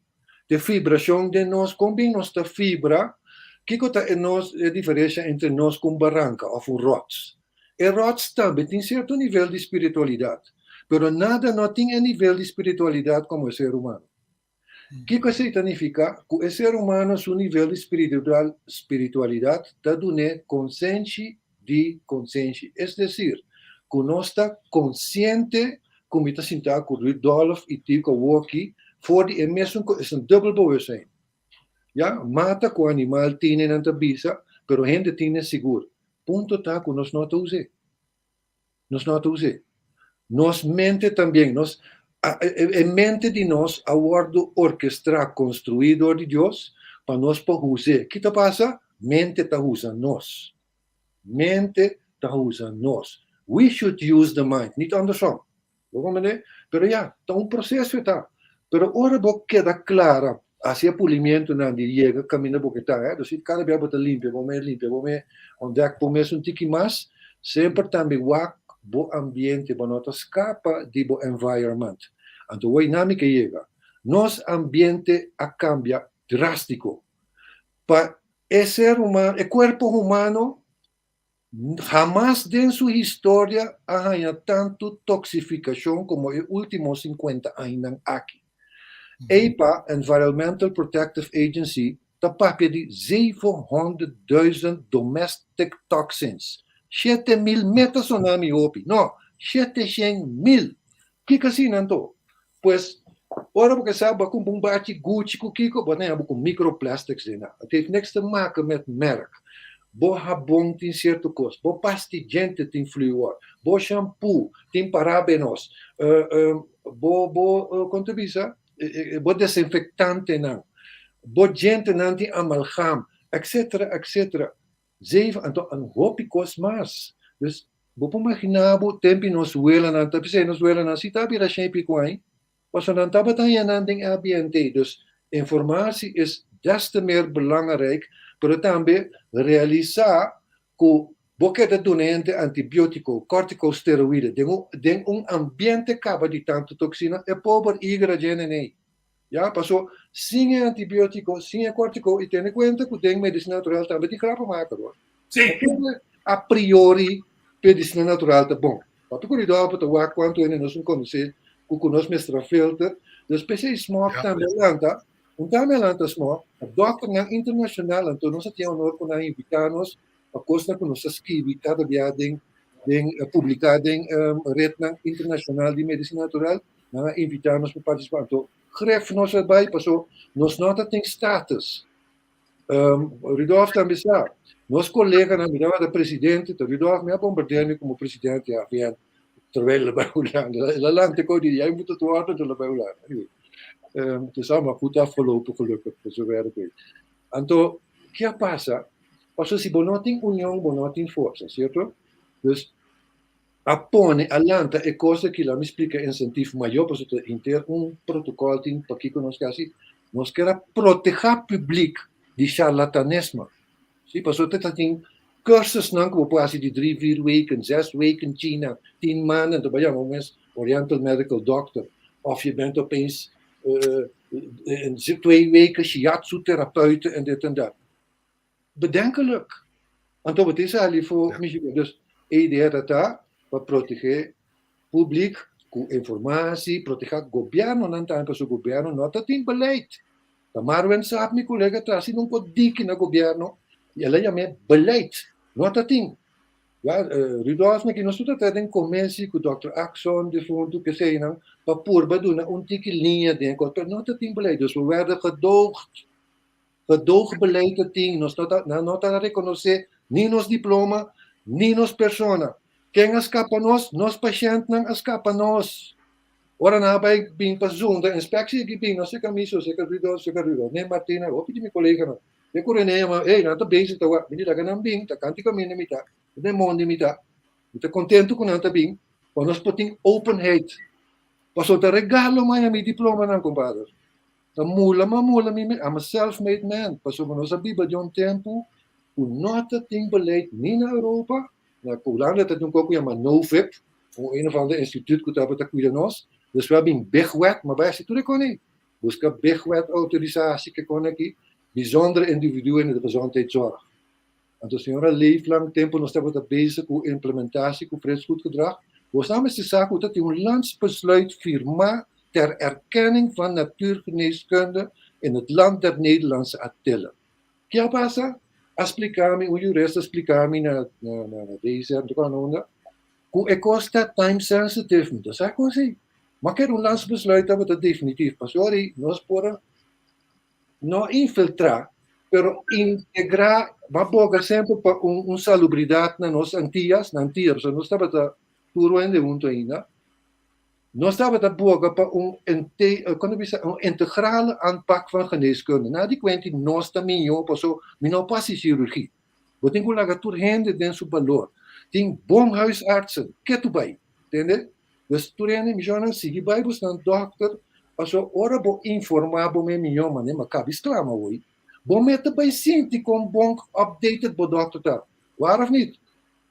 De fibrashon den nos, kon bin nos ta fibra? Kiko ta e nos e diferensha entre nos ku un baranka òf un rots? E rots tambe tin sierto nivel di spiritualidat, pero nada no tin e nivel di spiritualidat komo e ser humano. Kiko esei ta nifiká? Ku e ser humano su nivel di spiritualidat ta dun'é konsenshi di konsenshi. Es desir, ku nos ta konsiente ku mi ta sintá ku Rudolf i Tico awoki for di e mesun ko, es un dubbel bewustzijn. Ya, mata ku animal tine nan ta bisa, pero hende tine sigur. Punto ta ku nos no ta us'é. Nos no ta us'é. Nos mente tambien, nos, e mente di nos a wòrdu orkestrá, konstruí dor di Dios pa nos por us'é. Ki ta pasa? Mente ta usa nos. Mente ta usa nos. We should use the mind, nit andersom. Bo comprende? Pero ya, ta un proceso e ta. Pero ora bo keda clara haci e pulimientonan di yega caminda bo ke ta, eh, dus cada bia bo ta limpia bo mes, limpia bo mes, ontdek bo mes un tiki mas, semper tambe wak. bo ambiente, bo no ta skapa di bo environment. Anto wei na mi ke yega. Nos ambiente a kambia drástiko. Pa e ser humano, e kuerpo humano hamas den su historia a haña tantu toksifikashon komo e último 50 añanan aki. EPA, Environmental Protective Agency, ta papia di 700.000 domestic toxins. 7.000 m'e ta sona mi hopi. No, 700.000. Kiko asina anto? Pues, ora bo ke sa bo a kumpra un bachi Gucci ku kiko, bo ta haña bo ku microplastics den nan. Het heeft niks te maken met merk. Bo habon tin sierto kos, bo pasta di djente tin fluor, bo shampoo tin parabenos, bo bo kon ta bisa bo desinfectantenan, bo djentenan tin amalgam, etcetera, etcetera. Zeven, anto un hopi kos mas. Dus bo por imaginá bo tempi nos welanan ta bisa nos welanan si ta bira shen i pico aña, pasobra nan tabata haña nan den ambiente. Dus informatie is des te meer belangrijk, pero tambe realisá ku bo keda duna hende antibiótiko, corticosteroïden den un den un ambiente kaba di tantu toksina, e pober igra djene nei. Ya, paso sin e antibiótiko, sin e cortico, i tene kuenta ku den medisina natural tambe tin grappenmaker hoor. Sí. A priori medisina natural ta bon. Papi ku Ridolfo ta wak kuantu hende nos un konosé ku ku nos mester a filter. Dus p'esei SMOC tambe a lanta, un tambe a lanta SMOC, a dòkternan internashonal, anto nos a tin honor ku nan a invitá nos pa kosnan ku nos ta skibi kada bia den den publiká den retnan internashonal di medisina natural, nan a invitá nos pa partisipá. Anto gref nos a bai paso nos no ta tin status. Rudolf tambe sa, nos koleganan, mi tabata presidente, ta Rudolf mi a bombardea mi komo presidente AVN terwijl el a bai Hulanda. El a lanta koi di jij moet het worden, el a bai Hulanda. Anyway, het is allemaal goed afgelopen gelukkig, voor zover ik weet. Anto, ke a pasa? Pasobra si bo no tin union, bo no tin forsa, sierto? Dus, a pone, a lanta e kos aki, laat mi splika insentief mayor, pasobra ta henter un protokòl tin pakiko nos ke hasi, nos kier a protehá publiek di charlatanisme. Si, pasobra ta tin cursusnan ku bo por hasi di drie, vier weken, zes weken, China, 10 maanden, anto bo a yama bo mes Oriental Medical Doctor, of je bent opeens in 2 weken shiatsu therapeut en dit en dat. Bedenkelijk. Anto bo tin sali for Michigan. Dus e idea ta ta pa protege publiek ku informatie, protega gobiernonan tambe pasobra gobierno no ta tin beleid. Ta Marwin Saab mi kolega ta hasi un kodiki na gobierno i el a yam'é beleid. No ta tin. Ja, Rudolf aki nos tur ta den komensi ku Dòkter Akson defuntu keseinan pa purba duna un tiki liña den e kos pero no ta tin beleid. Dus we werden gedoogd. Gedoogbeleid ta tin, nos no ta, nan no ta rekonosé ni nos diploma, ni nos persona. Ken a skapa nos? Nos pashèntnan a skapa nos. Ora nan a bai bin pa zunda, inspeksie aki bin, no seka mi so, seka Rudolf, seka Rudolf, ne Martina, hopi di mi koleganan. E ku Rene yama, ey, nan ta bezig ta wak, bini laga nan bin, ta kanti kaminda mi ta, den mondi mi ta. Mi ta kontentu ku nan ta bin, pa nos por tin openheid. Pasobra ta regalo maya mi diplomanan, kompader. Ta mula ma mula mi I'm a self-made man, pasobra nos a biba den un tempu ku no ta tin beleid ni na Europa, na Hulanda ta tin un kos ku yama NOVIP, un een of ander instituut ku tabata kuida nos, despues a bin Bigwet, ma bai hasi tur e kon ei, buska Bigwet outorisatie ke kon aki, bijzondere individuen in de gezondheidszorg. Anto señora Leeflang, tempu nos tabata bezig ku implementatie ku Frits Goedgedrag, bos nan mester sa ku ta tin un landsbesluit firmá ter erkenning van natuurgeneeskunde in het Land der Nederlandse Antillen. Ke a pasa? A splika mi, un jurist a splika mi na na na DSM, ta kòrda unda, ku e kos ta time sensitive, mi ta sa kos ei. Ma kere un landsbesluit tabata definitif, pasobra ei nos por a no infiltrá, pero integrá, ba boga semper pa un un salubridat na nos Antillas, na Antillas, pasobra nos tabata tur hende huntu ainda, nos tabata boga pa un kon ta bisa, un integrale aanpak van geneeskunde. Na di kuenti nos ta mihó pasobra mi no por hasi sirugia. Bo tin ku laga tur hende den su balor. Tin bon huisartsen, ke tu bai, tende? Dus tur hende mishonnan sigui bai busnan dòkter, pasobra ora bo informá bo mes mihó manera mi a kabi sklama awor, bo mes ta bai sinti kon bon updated bo dòkter ta. Waar of niet?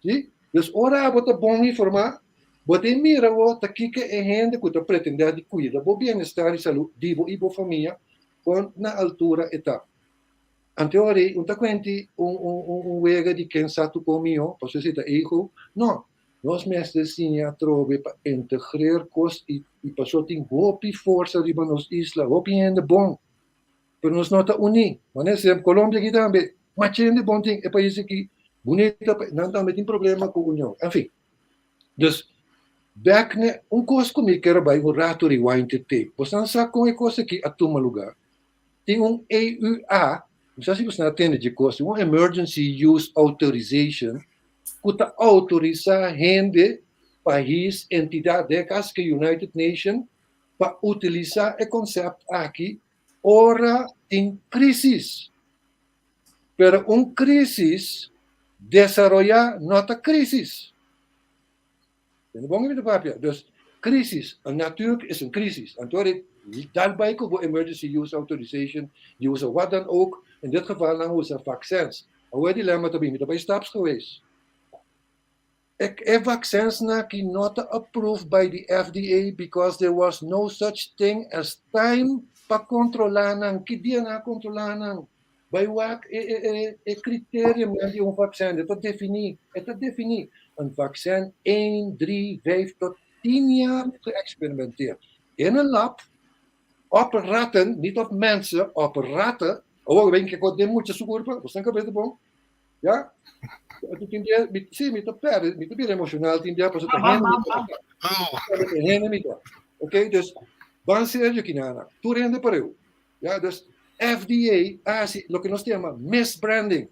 Si? Dus ora bo ta bon informá, bo ta mira bo ta kiko e hende ku ta pretendé di kuida bo bienestar i salú di bo i bo famia kon na altura e ta. Anto ora ei un ta kuenti un un un un wega di ken sa tu kon mihó, pasobra esei ta ego. No, nos mester siña atrobe pa integreer kos i i pasobra tin hopi forsa riba nos isla, hopi hende bon, pero nos no ta uní. Manera esei Colombia aki tambe, machi hende bon tin e pais aki, bunita pais, nan tambe tin problema ku union. Enfin, dus bek na un kos ku mi kier bai un ratu rewind the tape. Boso nan sa kon e kos aki a tuma lugar? Tin un EUA, mi sa si boso a tende dje kos, un Emergency Use Authorization, ku ta outorisá hende, pais, entidat, den e kas ke United Nation, pa utilisá e konsèpt aki ora tin krísis. Pero un krísis desaroyá no ta krísis. Tende bon mi ta papia? Dus, krísis, een natuur is een crisis. Anto e dal bai ku bo emergency use authorization, di usa wat dan ook, in dit geval nan usa vaccins. Awor e dilema ta bin, mi ta bai stapsgewijs. E e vaccins aki no ta approved by the FDA because there was no such thing as time pa kontrolá nan. Ki dia nan a kontrolá nan? Bai wak e e e e criteriumnan di un vaccin, e ta definí, e ta definí. Een vaccin 1, 3, 5 tot 10 jaar geëxperimenteerd. In een lab, op ratten, niet op mensen, op ratten. Awor ben ke den mucha su kurpa, bo san kabes bon? Ja? Tin dia, mi, sí, mi ta perde, mi ta bira emocional tin dia, pasobra ta hende mi ta. Ta hende mi ta. Ok, dus, ban serio kinana. Tur hende pareu. Ja, dus FDA a hasi loke nos ta yama misbranding.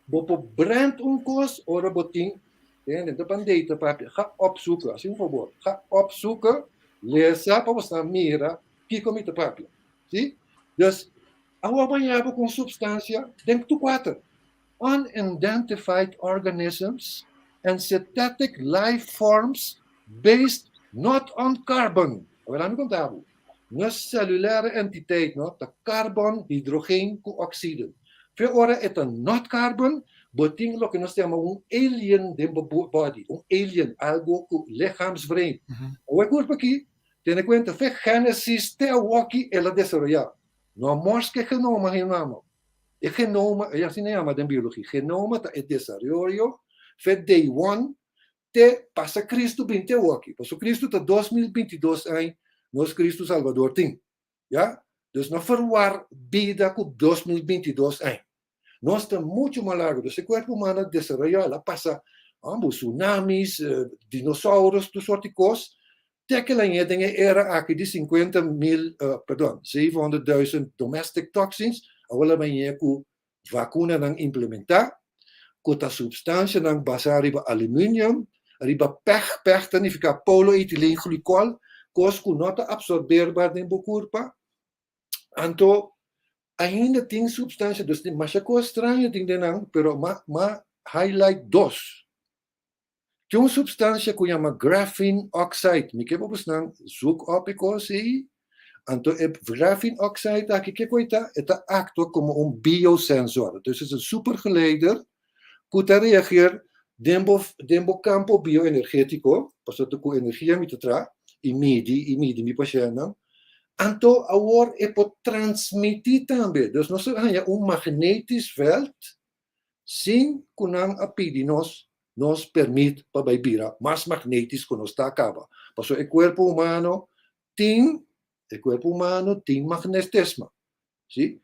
Bo por brand un kos ora bo tin, tende, ta pan data papia, ga opzoeken, hasi un fabor, ga opzoeken, lesa pa bo sa mira kiko mi ta papia. Si? Dus, awor bo haña bo ku un supstansia den tur kuater. Unidentified organisms and synthetic life forms based not on carbon. Awor laat mi konta bo. Nos celulaire entiteit no ta carbon, hidrogen ku oxiden. Fe ora e ta not carbon, bo tin loke nos ta yama un alien den bo body, un alien, algo ku lichaamsvreemd. Awor e kurpo aki, tene kuenta, fe Genesis te awoki el a desaroyá. No a mòrs ku e genoma hei-mama. E genoma, e asina yama den biologia, genoma ta e desaroyo fe day one te pasa Cristo bin te awoki. Paso Cristo ta 2022 aña nos Cristo Salvador tin. Ya? Dus no verwar bida ku 2022 aña. Nos ta mucho mas largo. Dus e cuerpo humano a desaroyá, el a pasa ambo tsunamis, dinosauros, tur soort di kos. Te ke la ñe den e era aki di 50 mil, perdon, 700.000 domestic toxins, awor la ñe ku vakunanan implementá, ku ta supstansianan basá riba aluminium, riba PEG, PEG ta nifiká poloetileenglycol, kos ku no ta apsorberbaar den bo kurpa. Anto, ainda tin supstansia, dus tin masha kos straño tin den nan, pero m'a m'a highlight dos. Tin un supstansia ku yama graphene oxide, mi ke pa bosnan zoek op e kos ei. Anto e graphene oxide aki ke ku e ta? E ta aktua komo un biosensor. Dus es un supergeleider ku ta reageer den bo den bo kampo bioenergetiko, pasobra ku energia mi ta traha i midi i midi mi pashèntnan. Anto awor e por transmití tambe. Dus nos ta haña un magnetisch veld sin ku nan a pidi nos nos permit pa bai bira mas magnetisch ku nos ta kaba. Pasobra e kuerpo humano tin, e kuerpo humano tin magnetisme. Si?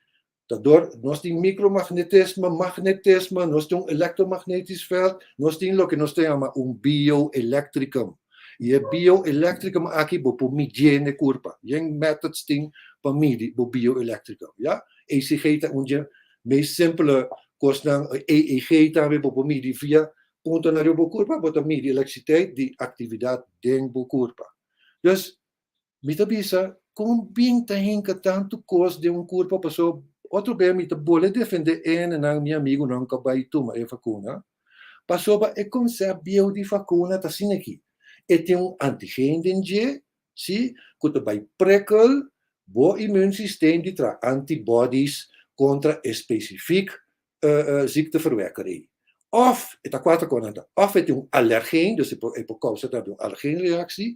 Ta dor nos tin micromagnetisme, magnetisme, nos tin un elektromagnetisch veld, nos tin loke nos ta yama un bioelectricum. I e bioelectricum aki bo por midié na e kurpa. Yen methods tin pa midi bo bioelectricum, ya? ECG ta un dje meest simpele kosnan, EEG tambe bo por midi via puntonan riba bo kurpa, bo ta midi elektrisitet di aktividat den bo kurpa. Dus, mi ta bisa, kon bin ta hinka tantu kos den un kurpa paso otro bes mi ta bole defende e hendenan, mi amigunan ku a bai tuma e vakuna, pasobra e konsèpt bieu di vakuna ta asina aki, e tin un antigen den dje, si, ku ta bai prikkel bo immuunsysteem di traha antibodies kontra e spesifik ziekteverwekker ei. Òf, e ta kuater kos nan ta, òf e tin un alergeen, dus e por e por kousa tambe un alergeenreactie,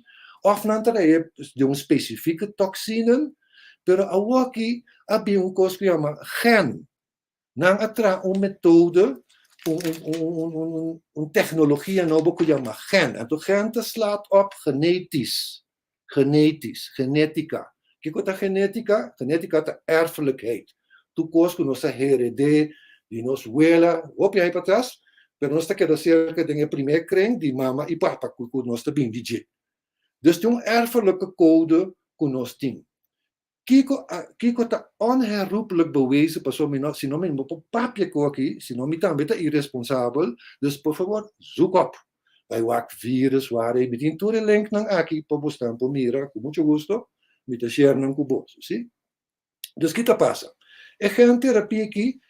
òf nan ta trae di un spesifieke toksinen, pero awoki a bin un kos ku yama gen. Nan a traha un metode, un un un un un teknologia nobo ku yama gen. Anto gen ta slaat op genetisch, genetisch, genetica. Kiko ta genetica? Genetica ta erfelijkheid. Tur kos ku nos a heredé di nos wela hopi aña patras, pero nos ta keda serka den e primer kring di mama i papa ku ku nos ta bin di dje. Dus tin un erfelijke code ku nos tin. Kiko a kiko ta onherroepelijk bewezen pasobra mi no si no mi no por papia ku aki, si no mi tambe ta iresponsabel, dus por fabor zoek op. Bai wak virus wak mi tin tur e linknan aki pa bosnan por mira ku mucho gusto mi ta share nan ku boso si. Dus ki ta pasa? E genterapia aki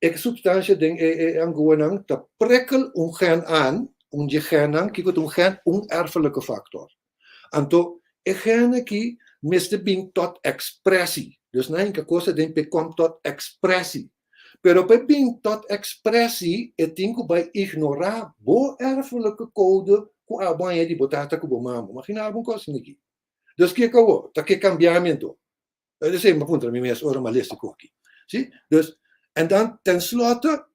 e substansha den e e anguanan ta prikkel un gen aan, un dje gennan, kiko ta un gen? Un erfelijke factor. Anto e gen aki mester bin tot expressie. Dus nan hinka kos aden p'e kom tot expressie. Pero p'e bin tot expressie e tin ku bai ignorá bo erfelijke code ku abo haña di bo tata ku bo mama. Magina bo un kos niki. Dus kiko awor? Ta ke kambia mi anto? Esei mi a puntra mi mes ora mi a lesa e koki. Si? Dus, en dan tenslotte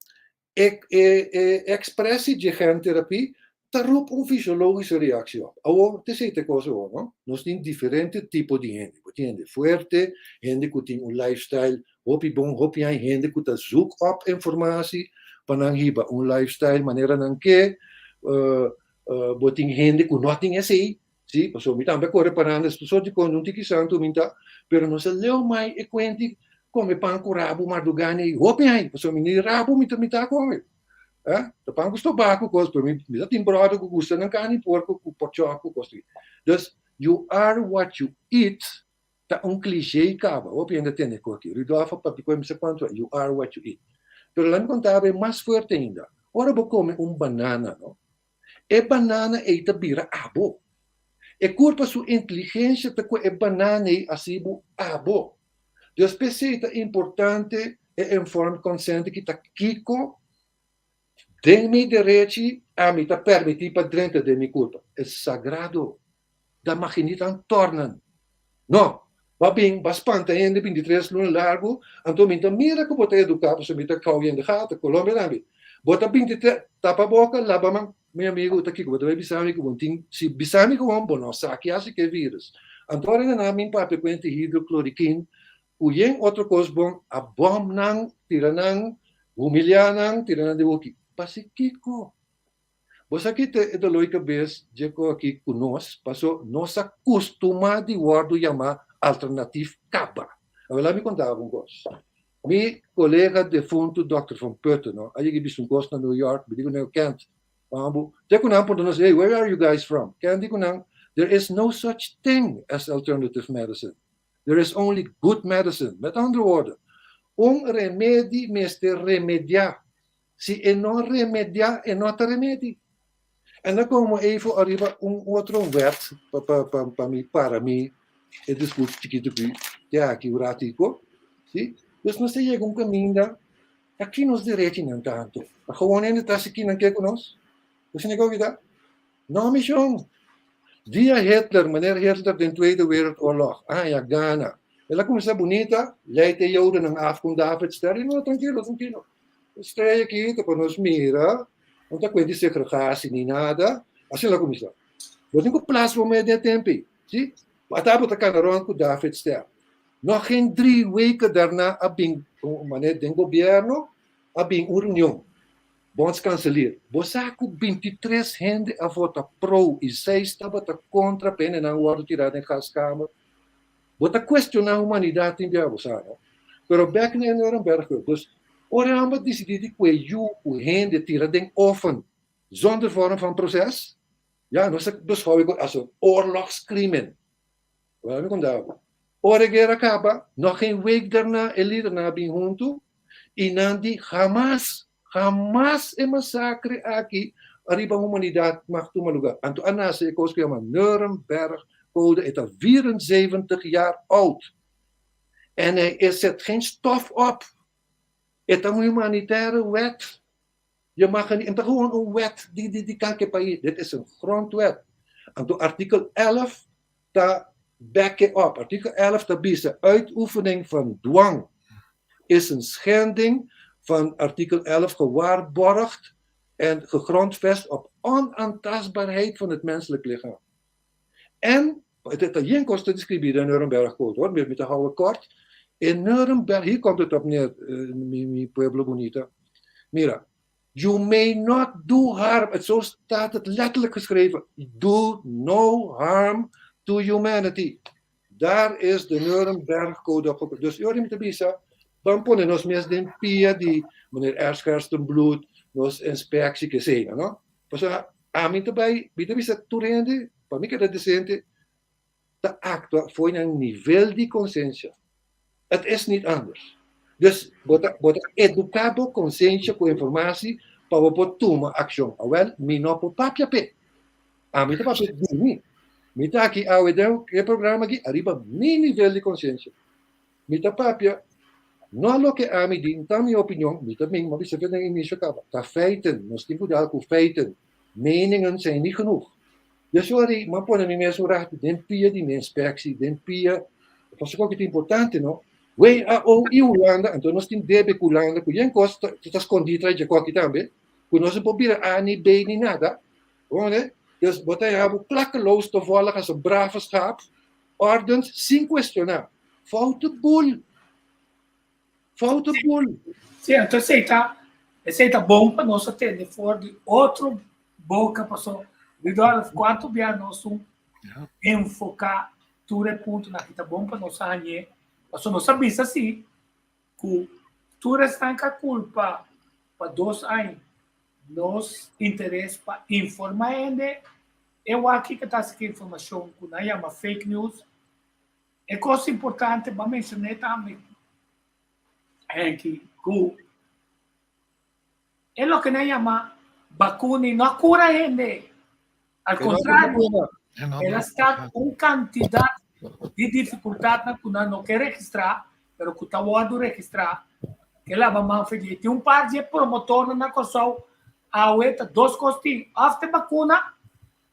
e e e expressie dje genterapie ta roep un fisiologische reactie op. Awor, t'esei ta e kos awor, no? Nos tin diferente tipo di hende. Bo tin hende fuerte, hende ku tin un lifestyle hopi bon, hopi hay hende ku ta zoek op informatie pa nan hiba un lifestyle manera nan ke. Bo tin hende ku no tin esei, Si, pasobra mi tambe a kore paranda es tur di kon un tiki santu mi ta, pero no sa leu mai e kuenti kome pan ku rabu mardugá nei hopi ai, pasobra mi ni rabu mi ta mi ta kome. Eh, ta pan ku stobá ku kos, pero mi mi ta tin bròder ku gusta nan karni porko ku porkchòp ku kos. Dus, you are what you eat ta un cliché kaba, hopi hende a tende ku aki. Rudolf a papia ku mi sa kuantu, you are what you eat. Pero laga mi konta bo e mas fuerte ainda, ora bo kome un banana, no, E banana ei ta bira abo. E kurpa su inteligensia ta ku e banana ei hasi bo abo. Dus p'esei ta importante e informed consent ki ta kiko den mi derechi ami ta permití pa drenta den mi kurpa. E sagrado. Da maginita tornan. No, bo a bin, bo a spanta hende 23 luna largu, anto mi ta mira ku bo ta eduká, pasobra mi ta kau hende gata, Colombia tambe. Bo ta 23, tapa boka, laba man. Mi amigu, ta kiko bo ta bai bisa mi ku bo tin, si bisa mi ku bo no sa ki hasi ku e virus. Anto ora nan a bin papia ku hende hidrocloriquin, ku yen otro kos bon, a bòm nan, tira nan, humiliá nan, tira nan den hoki. Pasikiko? Bo sa ki ta e doló di kabes dje ku aki ku nos, paso nos a kustumá di wòrdu yamá alternatif kaba. Awor laat mi konta bo un kos. Mi kolega defuntu Dòkter Van Putten no a yega bisa un kos na New York, mi di ku nan, Kent, Bambu, te ku nan puntra nos, hey, where are you guys from? Kent di ku nan, there is no such thing as alternative medicine. There is only good medicine. Met andere woorden, un remedi mester remediá. Si e no remediá, e no ta remedi. En dan komo even ariba un otro wet pa pa pa pa mi para mi e discurso chikitu ki te aki un ratico. Si? Dus nos ta yega un kaminda, aki nos derechinan ta anto. Ta gewoon hende ta hasi kinan ke ku nos? Bo siña ke ta? No, mishon. Dia Hitler, meneer Hitler den Tweede Wereldoorlog, a haña gana. El a kuminsá bunita, lei te Jodennan af ku un Davidster, i no, trankilo, trankilo. Estrella aki ta pa nos mira, no ta kuenta di segregatie ni nada. Asina el a kuminsá. Bo tin ku plas bo mes den e tempu ei, si? Ata bo ta kana rònt ku Davidster. No geen drie weken daarna a bin un manera den gobierno a bin un reunion. Bondskanselier, bo sa ku 23 hende a vota pro i seis tabata kontra pa hendenan wòrdu tirá den gaskamer? Bo ta kuestioná humanidat tin bia, bo sa, no? Pero bèk na e Nuremberg, dus ora e hòmber disidí di kue yu ku hende tira den oven zonder vorm van proces, ya, nos ta beschouw e as een oorlogscrimen. Wèl, mi konta bo, ora e guera kaba, no geen week daarna e lidernan a bin huntu i nan di hamas, hamas e masakre aki ariba humanidat mag tuma lugar. Anto a nase e kos ku yama Nuremberg Code, e ta 74 jaar oud. En e zet geen stof op. E ta un humanitaire wet. Je mag er niet, en gewoon een wet die, die, die kan país. Dit is een grondwet. Anto artikel 11 ta back it up. Artikel 11 ta bisa uitoefening van dwang is een schending van artikel 11 gewaarborgd en gegrondvest op onaantastbaarheid van het menselijk lichaam. En, het is geen kosten describir de Nuremberg Code hoor, met de houden kort. In Nuremberg, hier komt het op neer, mi, mi pueblo bonita. Mira, you may not do harm. Het, zo staat het letterlijk geschreven. Do no harm to humanity. Daar is de Nuremberg Code op. Dus ora mi bisa, ban pone nos mes den pia di meneer Ernst Gerstenbluth, nos inspectie ku sea, no? Pasobra ami tambe, mi bisa tur hende, pa mi keda desente, ta aktua for een nivel di konsenshi. Het is niet anders. Dus bo ta bo ta eduká bo konsenshi ku informatie pa bo tuma akshon. Awèl, mi no por papia pe. Ami ta papia di mi. Mi ta aki awe den e programa aki ariba mi nivel di konsenshi. Mi ta papia no loke ami di, ta mi opinion, mi ta min, ma bisa den inisio kaba. Ta feiten, nos tin ku ku feiten. Meningen zijn niet genoeg. Dus sorry, m'a pone mi mes un ratu den pia di mi inspectie, den pia, pasobra ku ta importante, no? WHO i Hulanda, anto nos tin debe ku Hulanda, ku yen kos ta skondí tras di koki tambe, ku no se por bira A ni B ni nada. Bon, ne? Dus wat hij hebben klakkeloos te volgen als een brave schaap, ordens sin kuestioná. Foute boel. Foute boel. Sí, anto esei ta bon pa nos tende for di otro boka pasobra. Rudolf, kuantu bia nos un enfoká tur e puntonan ku ta bon pa nos haña. Pasobra nos a bisa si ku tur esnan ku a kulpa pa 2 aña nos interes pa informá hende e wak ku ta hasi informashon ku nan yama fake news. E kos importante pa menshoná tambe Henky, ku e loke nan yama vakuna no a kura hende. Al kontrario, el a start un kantidat di difikultat ku nan no ke registrá, pero ku ta wòrdu registrá, ku laba man fedi. Tin un par di promotor na Kòrsou, awe ta dos kos tin, òf ta vakuna,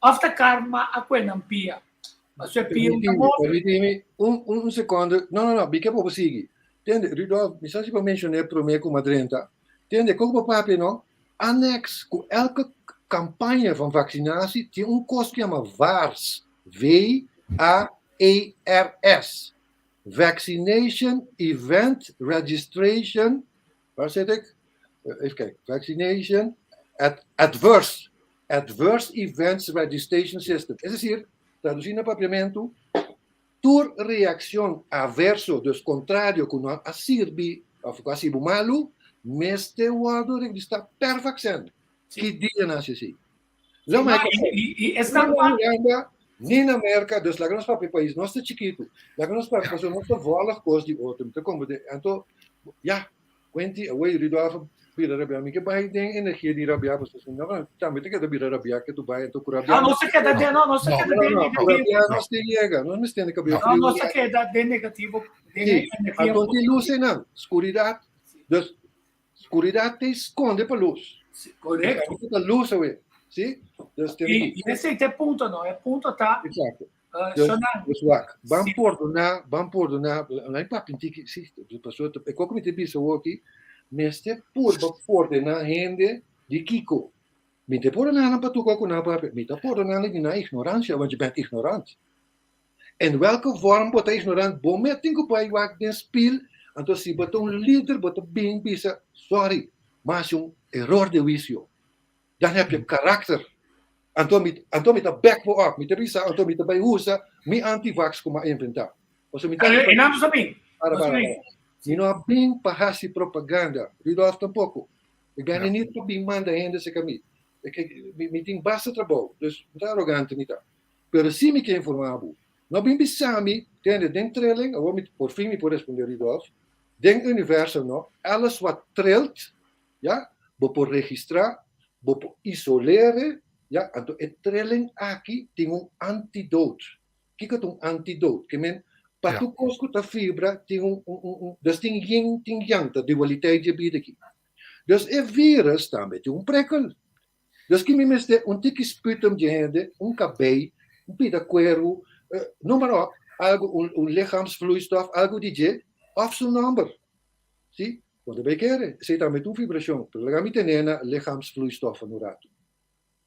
òf ta karma a kue nan pia. Mas e pia un amor. Permitimi un sekonde. No, no, no, mi ke pa sigui. Tende, Rudolf, mi sa si pa menshoná promé ku m'a drenta. Tende, kon papia no? Annex ku elke campagne van vaccinatie tin un kos ku yama VAERS. VAERS. Vaccination Event Registration. Waar zit ik? Even kijken. Vaccination Adverse. Adverse Events Registration System. Es decir, tradusí na papiamentu, tur reakshon averso, dus kontrario, ku nan a sirbi, òf ku a sirbi malu, mester wòrdu registrá per vaksin. Ki dia nase si? No, maar I esta Hulanda, ni na Amérika, dus laga nos papia pais, nos ta chikitu. Laga nos papia, pasobra nos ta volg kos di otro. Mi ta komprendé. Anto, ja, Quinty, awor Rudolf bira rabia. Mi ke bai den energia di rabia, pasobra no, tambe ta keda bira rabia ke tu bai, anto ku rabia. No, no se keda den, no, no se keda den negativo. Rabia no se yega, no me tende kabel No, no se keda den negativo, den Sí, energia. Anto tin lus einan, skuridat. Dus skuridat ta skonde pa lus. Sí, korekto. Ta lus awe. Sí? Dus tin I esei ta e punto, no? E punto ta Exacto. Dus, Shonan, dus wak, ban pordoná, ban pordoná, nan papia tiki, sí, paso, e koko mi ta bisa awor aki, mester purba pordoná hende di kiko. Mi ta pordoná nan pa tur kos ku nan papia, mi ta pordoná nan di nan ignoransia, want je bent ignorant. En welke vorm bo ta ignorant, bo mes tin ku bai wak den spiel, anto si bo ta un lider, bo ta bin bisa, sorry, m'a hasi un error de huicio. Dan heb je karakter. Anto mi ta back bo up, mi ta bisa, anto mi ta bai usa mi anti-vax ku m'a inventá. Pasobra mi ta E nan sa bin. Para, para, para. Mi no a bin pa hasi propaganda. Rudolf tampoko. Ik ben er niet pa bin manda hende serka mi. Mi tin basta trabou, dus mi ta arogante mi ta. Pero si mi ke informá bo. No bin bisa mi, tende, den trilling, awor mi por fin mi por respondé Rudolf, den universo no, alles wat trilt, ja, bo por registrá, bo por isolere, ja, anto e trilling aki tin un antidote. Kiko ta un antidote? Ke men, pa tur kos ku ta fibra tin un, dus tin yin, tin yang, ta dualiteit di e bida aki. Dus e virus tambe tin un prikkel. Dus ki mi mester un tiki sputum di hende, un kabei, un pida kueru, noem maar op, algu, un, un lichaamsvloeistof, algu di dje, of su nomber. Si? Bo ta bay kere, esei tambe ta un vibrashon, pero laga mi tene na lichaamsvloeistoffen un ratu.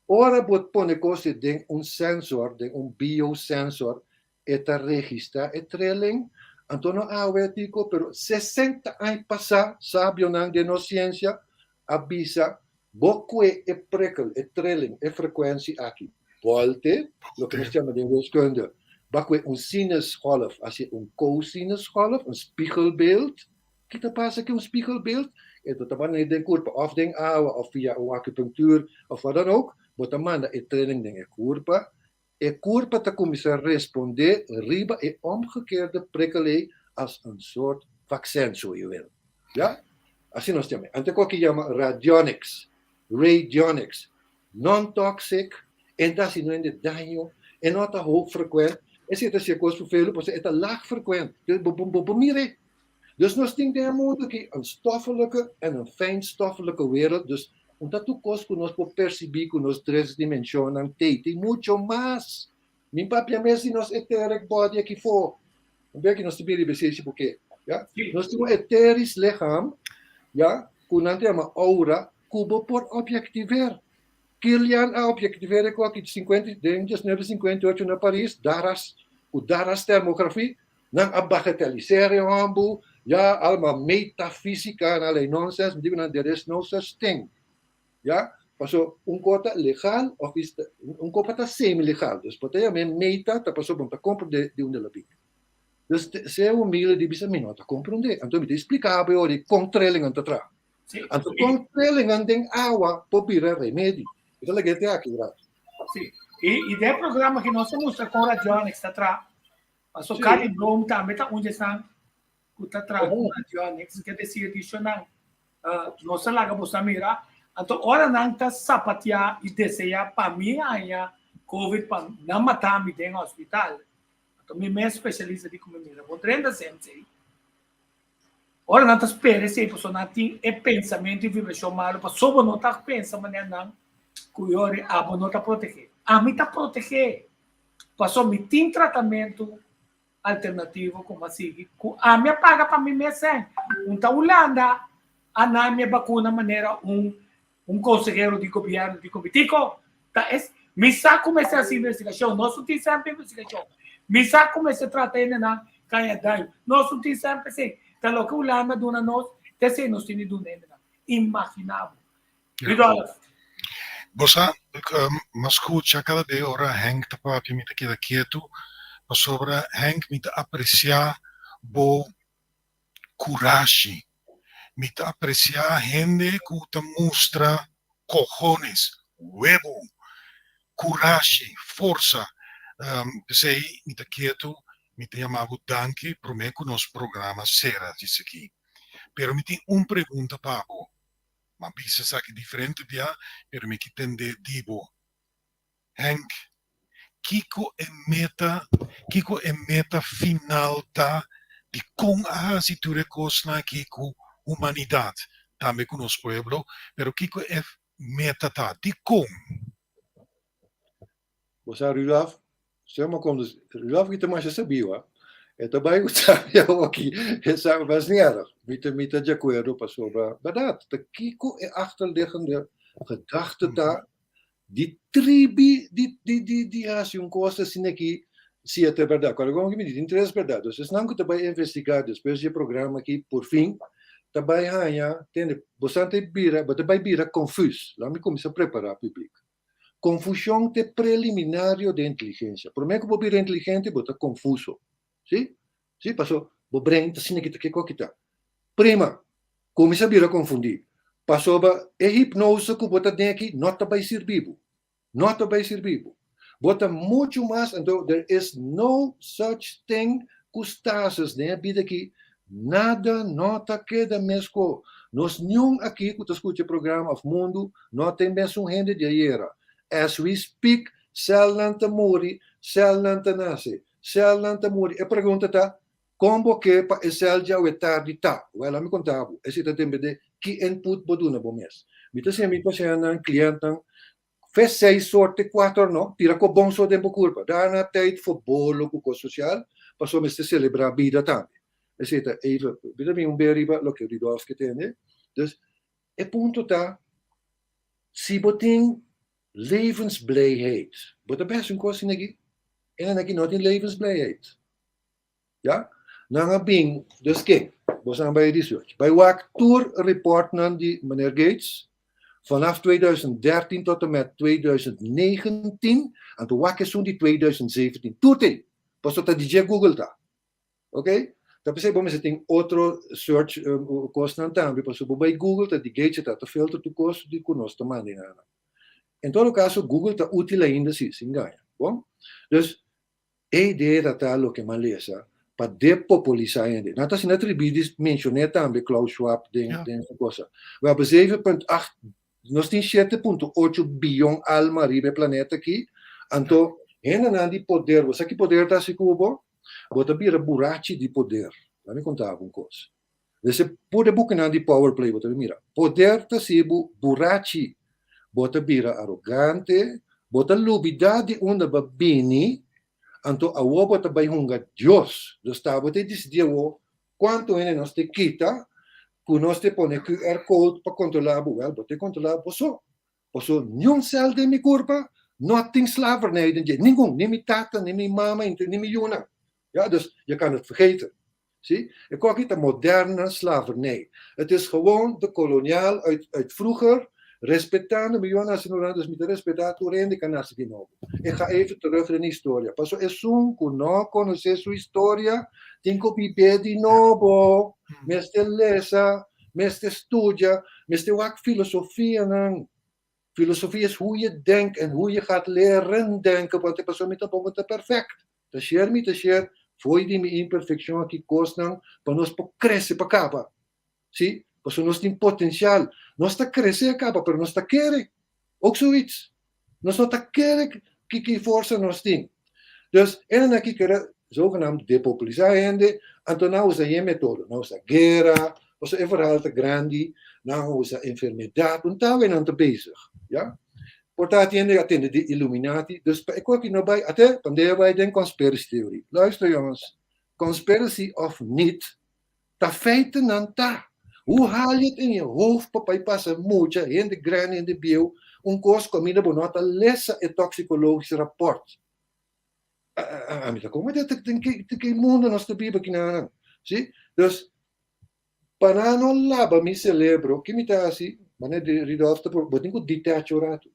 Ora bo pone kos den un sensor, den un biosensor, e ta registrá e trilling. Anto no awe tiko, pero 60 aña pasá, sabionan den nos siensia a bisa bo kue e prikkel, e trilling, e frekuensi aki volte, loke nos yama den wiskunde, ba kue un sinusgolf, hasi un cosinusgolf, un spiegelbeeld. Ki ta pasa ku un spiegelbeeld? E ta manda den kurpa, òf den awa, òf via un akupunktuur, òf wat dan ook, bo ta manda e trilling den e kurpa. E kurpa ta kuminsá respondé riba e omgekeerde prikkel ei as een soort vaccin, zo je wil. Ja? Asina nos yama. Anto ku yama radionics, radionics, non-toxic, en ta hasi no hende daño, e no ta hoog frequent, esei ta hasi kos vervelend, pasobra e ta laag frequent. Bo, bo, bo, bo mira. Dus nos tin den e mundu aki een stoffelijke en een fijnstoffelijke wereld. Dus un ta tur kos ku nos por persibí ku nos tres dimenshonnan tei. Tin mucho mas. Mi papia mes di nos etheric body aki fo. Un bek nos ta bira riba esei si bo ke. Ja? Nos tin un etherisch lichaam, ja, ku nan ta yama aura, ku bo por objectiveer. Kirlian a objectiveer e ku aki 50, den 1958 na Paris, daras, ku daras termografie, Nan a bagatelisera e hombu, ya, alma metafísica en allerlei nonsense, mi digo nan, there is no such thing. Ya, paso un ko ta legal of is un ko ta semi-legal. Dus bo ta yama meta, ta paso bo ta comprende di unda la bin. Dus sea humilde di bisa mi no ta comprende. Anto mi ta explica bo ori con trillingen ta traha. Anto con trillingen den awa por bira remedi. Mi ta laga te aki un rato. Sí. I den programa ki nos a mustra con radionics ta traha, Paso Carly Blom tambe ta un di esnan ku ta traha ku radionics, ke desir di shonnan nos a laga boso a mira. Anto ora nan ta sapatia i desea pa mi haña covid pa nan mata mi den hospital, anto mi mes spesialista di ku mi mira bon 30 cent ei. Ora nan ta spera esei pasobra nan tin e pensamentu i vibrashon malu pasobra bo no ta pensa manera nan ku e ora abo no ta protegé. Ami ta protegé. Pasobra mi tin tratamentu alternativo ku mi a sigui ku ami a paga pa mi mes sèn. Un ta Hulanda a na mi e bakuna manera un un konsehero di gobièrnu di ku mi tiko ta es mi sa ku mester hasi investigashon nos no tin sèn pa investigashon mi sa ku mester trata hendenan kaña daño nos no tin sèn pa esei ta loke Hulanda duna nos ta esei nos tin di duna hendenan imagina bo Rudolf. Bo sa, mi a skucha kada be ora Henk ta papia mi ta keda ketu pasobra Henk mi ta apresiá bo kurashi. Mi ta apresiá hende ku ta mustra kohones, webu, kurashi, forsa. P'esei mi ta ketu, mi ta yama bo danki promé ku nos programa sera djis aki. Pero mi tin un pregunta pa bo. M'a bisa esaki diferente bia, pero mi ki tende di bo. Henk, kiko e meta, kiko e meta final ta di kon a hasi tur e kosnan aki ku humanidat, tambe ku nos pueblo, pero kiko e meta ta, dikon? Bo sa Rudolf, se ma kom dus Rudolf ki ta masha sabí wa. E ta bai ku sabi awoki, e sa mas ni erg. Mi ta mi ta di akuerdo pasobra bèrdat ta kiko e achterliggende gedachte ta di tribi di di di di hasi un kos asina aki si e ta bèrdat. Kòrda kon ki mi di tin tres bèrdat. Dus esnan ku ta bai investigá despues di e programa aki porfin ta bai haña tende bo sa ta bira bo ta bai bira konfus. Laat mi kuminsá prepará públik. Confusion ta e preliminario den inteligencia. Prome cu bo bira inteligente bo ta confuso. Si? Si, paso bo brain ta asina kita kico kita. Prima, cuminsa bira confundi. Pasobra e hipnose cu bo ta den aki no ta bay sirbi bo. No ta bay sirbi bo. Bo ta mucho mas, anto there is no such thing cu stasis den e bida aki. Nada no ta keda mesco. Nos niun aki cu ta scucha e programa of mundo no ta e mesun hende di ayera. As we speak, celnan ta muri, celnan ta nace. Celnan ta muri. E pregunta ta, con bo ke pa e cel djawe tardi ta? Well, ami conta bo, esey ta depende. Ki input bo duna bo mes? Mi ta siña mi pasiëntnan, klientnan, Fe seis or te kuater no, tira ko bon so den bo kurpa. Daarna tijd voor bolo ku kos sosial, pasobra mester selebrá bida tambe. Esei ta even, mi ta bin un be riba loke Rudolf ke tende. Dus, e punto ta, si bo tin levensblijheid, bo ta bes un kos asina aki? Enan aki no tin levensblijheid. Ya? Nan a bin, dus ken? Boso nan bai research. Bai wak tur reportnan di meneer Gates vanaf 2013 tot en met 2019, anto wak esun di 2017. Tur tin. Pasobra ta di dje Google ta. Ok? Ta p'esei bo mester tin otro search kosnan tambe, pasobra bo bai Google ta di Gates ta, ta filter tur kos di ku nos ta manda einan. En todo kaso Google ta útil ainda si, sin gaña. Bon? Dus E idea ta ta loke m'a lesa pa depopulisá hende. Nan ta asina tribí di menshoné tambe Klaus Schwab den den su cosa. We hebben 7.8, nos tin 7.8 biyon alma riba e planeta aki, anto hendenan di poder, bo sa ki poder ta hasi ku bo? Bo ta bira burachi di poder. Laat mi konta bo un kos. Lesa pur e bukinan di Power Play bo ta mira. Poder ta hasi bo burachi. Bo ta bira arogante, bo ta lubida di unda bo a bini, anto awor bo ta bai hunga Dios. Dus ta bo ta disidi awor kuantu hende nos ta kita ku nos ta pone QR code pa kontrola bo. Wèl, bo ta kontrola bo so. Pasobra niun sèl den mi kurpa no tin slavernij den dje. Ningun, ni mi tata, ni mi mama, ni mi yunan. Ja, dus je kan het vergeten. Zie? E koki ta moderne slavernij. Het is gewoon de koloniaal uit, uit vroeger, respetando mi yunan nasi na dus mi ta respetá tur hende ku a nase di nobo. Ik ga even terug den historia. Pasobra esun ku no konosé su historia tin ku bib'é di nobo. Mester lesa, mester studia, mester wak filosofianan. Filosofia is hoe je denkt en hoe je gaat leren denken, want e pasobra mi tampoko ta perfect. Ta share mi ta share fo'i di mi imperfeccion aki cosnan pa nos por crece pa caba. Si, pasobra nos tin potencial. Nos ta crece a caba, pero nos ta kere. Ook zoiets. Nos no ta kere ki ki forsa nos tin. Dus, enan aki kere zogenaamd depopulisá hende, anto nan usa yen metodo. Nan usa guera, pasobra e verhaal ta grandi, nan usa enfermedad, un tal nan ta bezig, ya. Por ta hende a tende di Illuminati, dus pa e koki no bai, ate, pandea bai den conspiracy theory. Luister jongens, conspiracy of niet, ta feitennan ta. Hoe haal je het in je hoofd pa bai pasa mucha, hende grandi, hende bieu, un kos ku aminda bo no ta lesa e toxicologisch rapport. Ami ta como den ki mundo nos ta biba kinanan. Si? Dus, pa nan no laba mi celebro, ki mi ta hasi? Manera di Rudolf ta bo tin ku detach un ratu.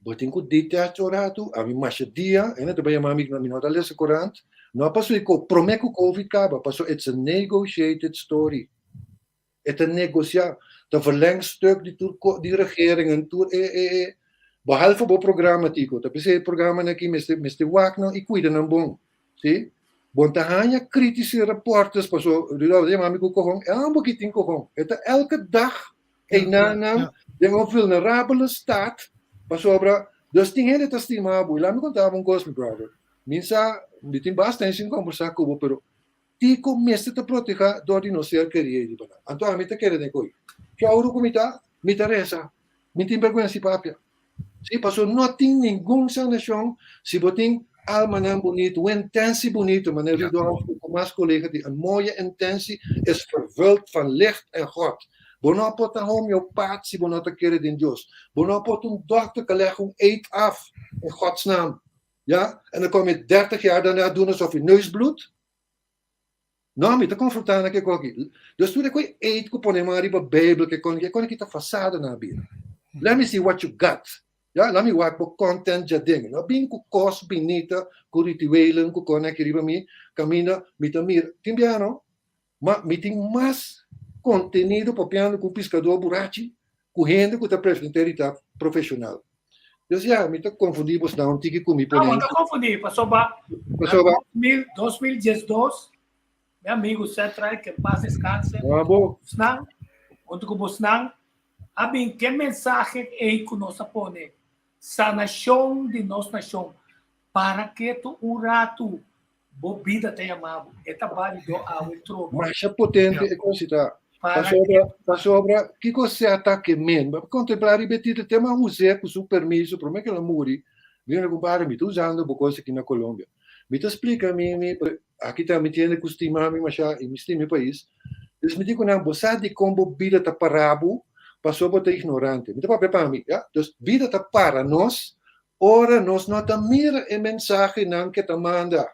Bo tin ku detach un ratu, ami masha dia, hende ta bai yama mi, mi no ta lesa korant, no a paso i prome ku covid kaba, paso it's a negotiated story. E ta negocia, ta verlengstuk di tur di regeringen, tur e e e behalve bo programa Tico, ta p'esei e programanan aki mester mester wak nan i cuida nan bon, si. Bon ta haña kritische rapportes paso Rudolf ta yama mi ku kohon, e ambo aki tin kohon, e ta elke dag einan nan den un vulnerabele staat pasobra dus tin hende ta stima bo i laat mi konta bo un kos mi brother, mi sa mi tin basta hende sin kombersa ku bo pero Tiko mester ta protehá dor di nos ser kerí ei riba nan. Anto ami ta kere den koe. Ki ouro ku mi ta, mi ta resa. Mi tin bergwensa di papia. Sí, pasobra no tin ningun sanashon si bo tin almanan bunito, un intentie bunito, manera Rudolf ku mas kolega di, een mooie intentie is vervuld van licht en God. Bo no por ta homeopaat si bo no ta kere den Dios. Bo no por ta un dokter ku a leg un eed af in Gods naam. Ja, en dan kom je 30 jaar daarna doen alsof je neus bloedt. No, mi ta konfrontá nan ke koki. Dus tur e koi eet ku pone man riba Bijbel ke kon, ke kon ki ta fasada na bira. Let me see what you got. Ja, laat mi wak bo content djading. No bin ku kos binita, ku rituelen, ku kon aki riba mi, kaminda mi ta mira. Tin bia no? Ma mi tin mas kontenido papiando ku un piskadó burachi ku hende ku ta pretendé di ta profeshonal. Dus ya, mi ta konfundí bosnan un tiki ku mi No, bo ta konfundí, pasobra Pasobra. 2012, mi amigu Seth Wright, que en paz descanse, Ah, bo. bosnan, huntu ku bosnan, a bin ke mensahe ei ku nos a pone, sanashon di nos nashon, para ketu un ratu, Bo bida ta yama bo. E ta bali do awe trobe. Masha potente e kos ta. Para Pasobra, pasobra, kiko seta ke men? Ba contemplar riba e título, tema us'é ku su permiso, promé ke el a muri, mi compadre, mi ta usando bo kos aki na Colombia. Mi ta splika mi, mi, aki ta mi tiene ku stima mi masha i mi stima mi pais. Dus mi di ku nan, bo sa dikon bo bida ta para bo, pasobra bo ta ignorante. Mi ta papia pa mi, ya. Dus bida ta para nos ora nos no ta mira e mensahenan ke ta manda.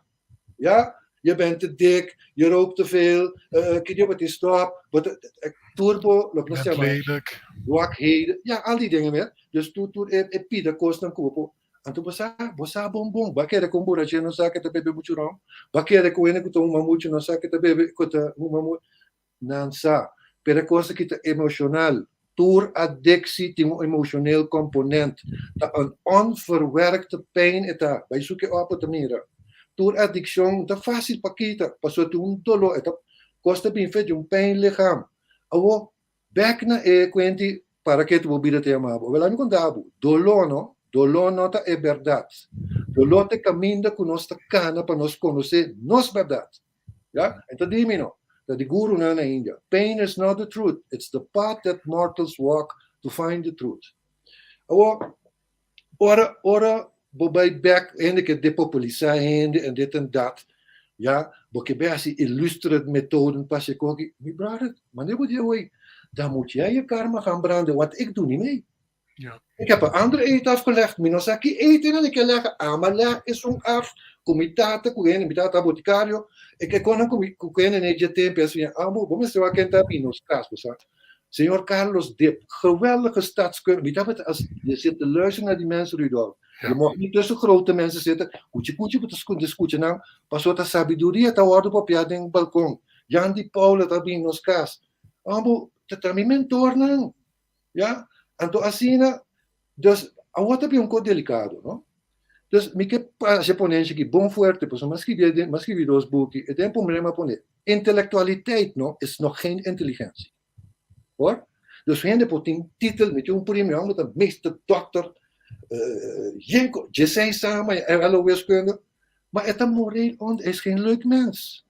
Ja, je bent te dik, je rookt te veel, uh, je wat stop, wat, turbo, lo que se llama, lelijk. Zwakheden, ja, al die dingen meer. Dus tur tur e, e pida kosnan ku Anto bo sa, bo sa bon bon, ba kere ku un borraché no sa ke ta bebe muchu rom, ba kere ku hende ku ta huma muchu no sa ke ta bebe, ku ta huma muchu, nan sa. Pero e kos aki ta emoshonal. Tur adiksie tin un emotioneel component. Ta een onverwerkte pijn e ta. Bai suke op bo ta mira. Tur adikshon ta fásil pa kita, pasobra tin un doló, e ta kos ta bin fe di un pijnlichaam. Awor, bek na e kuenti para ke tu bo bida ta yama bo. Awel ami konta bo, doló no, doló no ta e bèrdat. Doló ta e kaminda ku nos ta kana pa nos konosé nos bèrdat. Ya? En ta di mi no. Ta di gurunan na India. Pain is not the truth, it's the path that mortals walk to find the truth. Awor, ora, ora bo bai bek, hende ke depopulisá hende en dit en dat, ya, bo ke bai hasi illustre methoden pa hasi koki, mi brother, mane bo di awey, dan moet jij je karma gaan branden, want ik doe niet mee. Ja. Ik heb een andere eed afgelegd. Mi no sa ki eed en ik leggen. Ama leg esun af. Ku mi tata, ku hende, mi tata boticario. Ik e konan ku mi ku hende ne dje tempo asina. Amo, bo mester wak kenta mi nos kas, bo sa. Señor Carlos Dip, geweldige stadskundige. Mi tabata als je zit te luisteren naar die mensen, Rudolf. Je mag niet tussen grote mensen zitten. Kuchi kuchi bo ta skucha nan. Pasobra ta sabiduria ta wordo papia den balkon. Jan di Paula ta bin nos kas. Amo, ta ta mi mentornan. Ya? Anto asina, dus awor ta bin un kos delikado, no? Dus mi ke hasi e ponensia aki bon fuerte, pasobra mi a skribi mi a skribi dos buki, e den promé mi a pone, intelektualiteit no is nog geen inteligentie. Hoor? Dus hende por tin titel, mi tin un primo, mi ta meester, dokter, yen djesei sama, LO wiskunde, ma e ta moreel onder, e is geen leuk mens.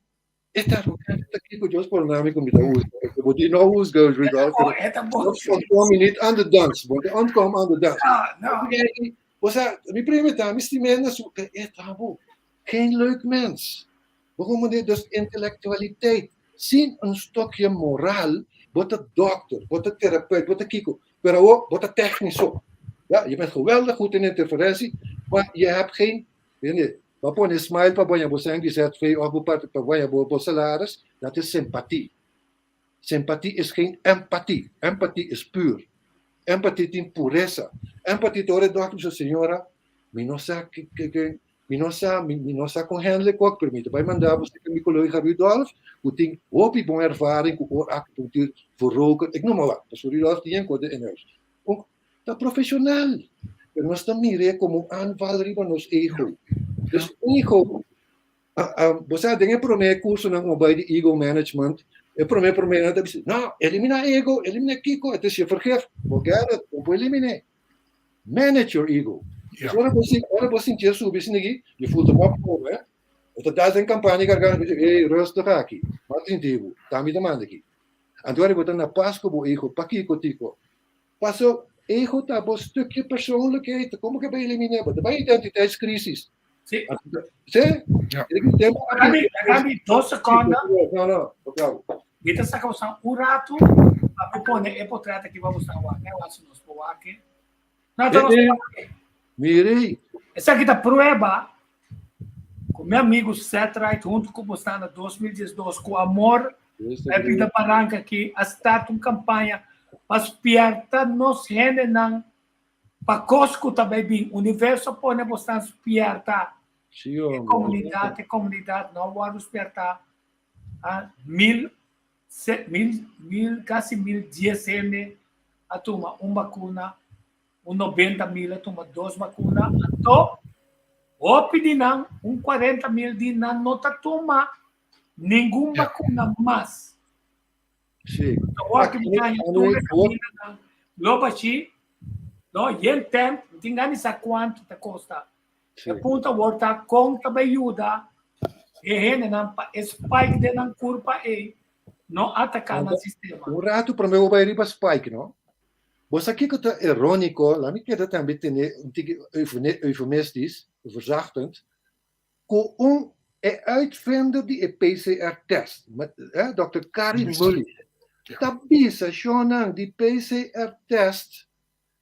E ta arrogante ta kiko Dios perdona mi ku mi ta husga. Porque bo di no husga, Rudolf. Oh, e ta bon. Ontkom mi niet aan de dans. Bo ta ontkom aan de dans. No, no. O sea, mi prima ta, mi stim'é na su, e ta bo. Geen leuk mens. Bo komo di, dus intellectualiteit. Sin un stokje moraal, bo ta dokter, bo ta therapeut, bo ta kiko. Pero awor, bo ta technisch ook. Ja, je bent geweldig goed in interferentie, maar je hebt geen, weet Bo pone smile pa baña bo sèn di ZV òf bo pa baña bo bo salaris, dat is simpatie. Simpatie is geen empatie. Empatie is puur. Empatie tin puresa. Empatie ta ora e dòkter bisa, señora, mi no sa ke ke ke mi no sa mi mi no sa kon handle e kok, pero mi ta bai manda bo serka mi kolega Rudolf ku tin hopi bon ervaring ku ooracupunctuur voor roken. Ik noem maar wat. Pasobra Rudolf tin yen kos den huis. Un Ta profesional, pero nos ta mir'é komo un aanval riba nos ego. Dus ego, bo sa den e promé kursonan ku bo bai di ego management, e promé promé nan ta bisa, no, eliminá ego, eliminá kiko, het is je vergif, forget it, bo por eliminé. Manage your ego. Dus ora bo ora bo sintié subi esaki, je voelt hem opkomen, hè. Bo ta dal den kampaña garganta, bo bisa, hey, rustig aki, mas sinti bo, ta mi ta manda aki. Anto ora bo ta na pas ku bo ego, pakiko tiko? Paso, ego ta bo stukje persoonlijkheid. Como ke bo eliminé? Bo ta bai identiteitscrisis. Sí. Sí? Ja. Laga mi 2 seconde. No, no, no. Mi ta saka bosan un ratu pa mi pone e portret aki pa bosan wak. Ne wak si nos por wak. No, ta nos wak. Mire. Esaki ta prueba ku mi amigo Seth Wright huntu ku bosan na 2012 ku amor e Pita Baranka aki a start un kampaña pa spierta nos hendenan pa kos ku ta bai bin. Universo a pone bosan spierta. E komunidat, e komunidat no a wòrdu spiertá. Mil, mil, mil, kasi 1010 hende a tuma un bakuna, un 90.000 a tuma dos bakuna. Anto, hopi di nan, un 40.000 di nan no ta tuma ningun bakuna mas. Sí. Lo bashi, no, yen temp, tin gani sa kuantu ta kosta. E punto awor ta kon ta bai yuda e hendenan pa e spike den nan kurpa ei. No ataká nan sistema. Un ratu promé bo bai riba Spike, no? Bo sa kiko ta iróniko? Laat mi keda tambe tene un tiki eufemistisch, verzachtend, ku un e uitvinder di e PCR-test, Dòkter Kary Mullis, ta bisa shonnan di PCR-test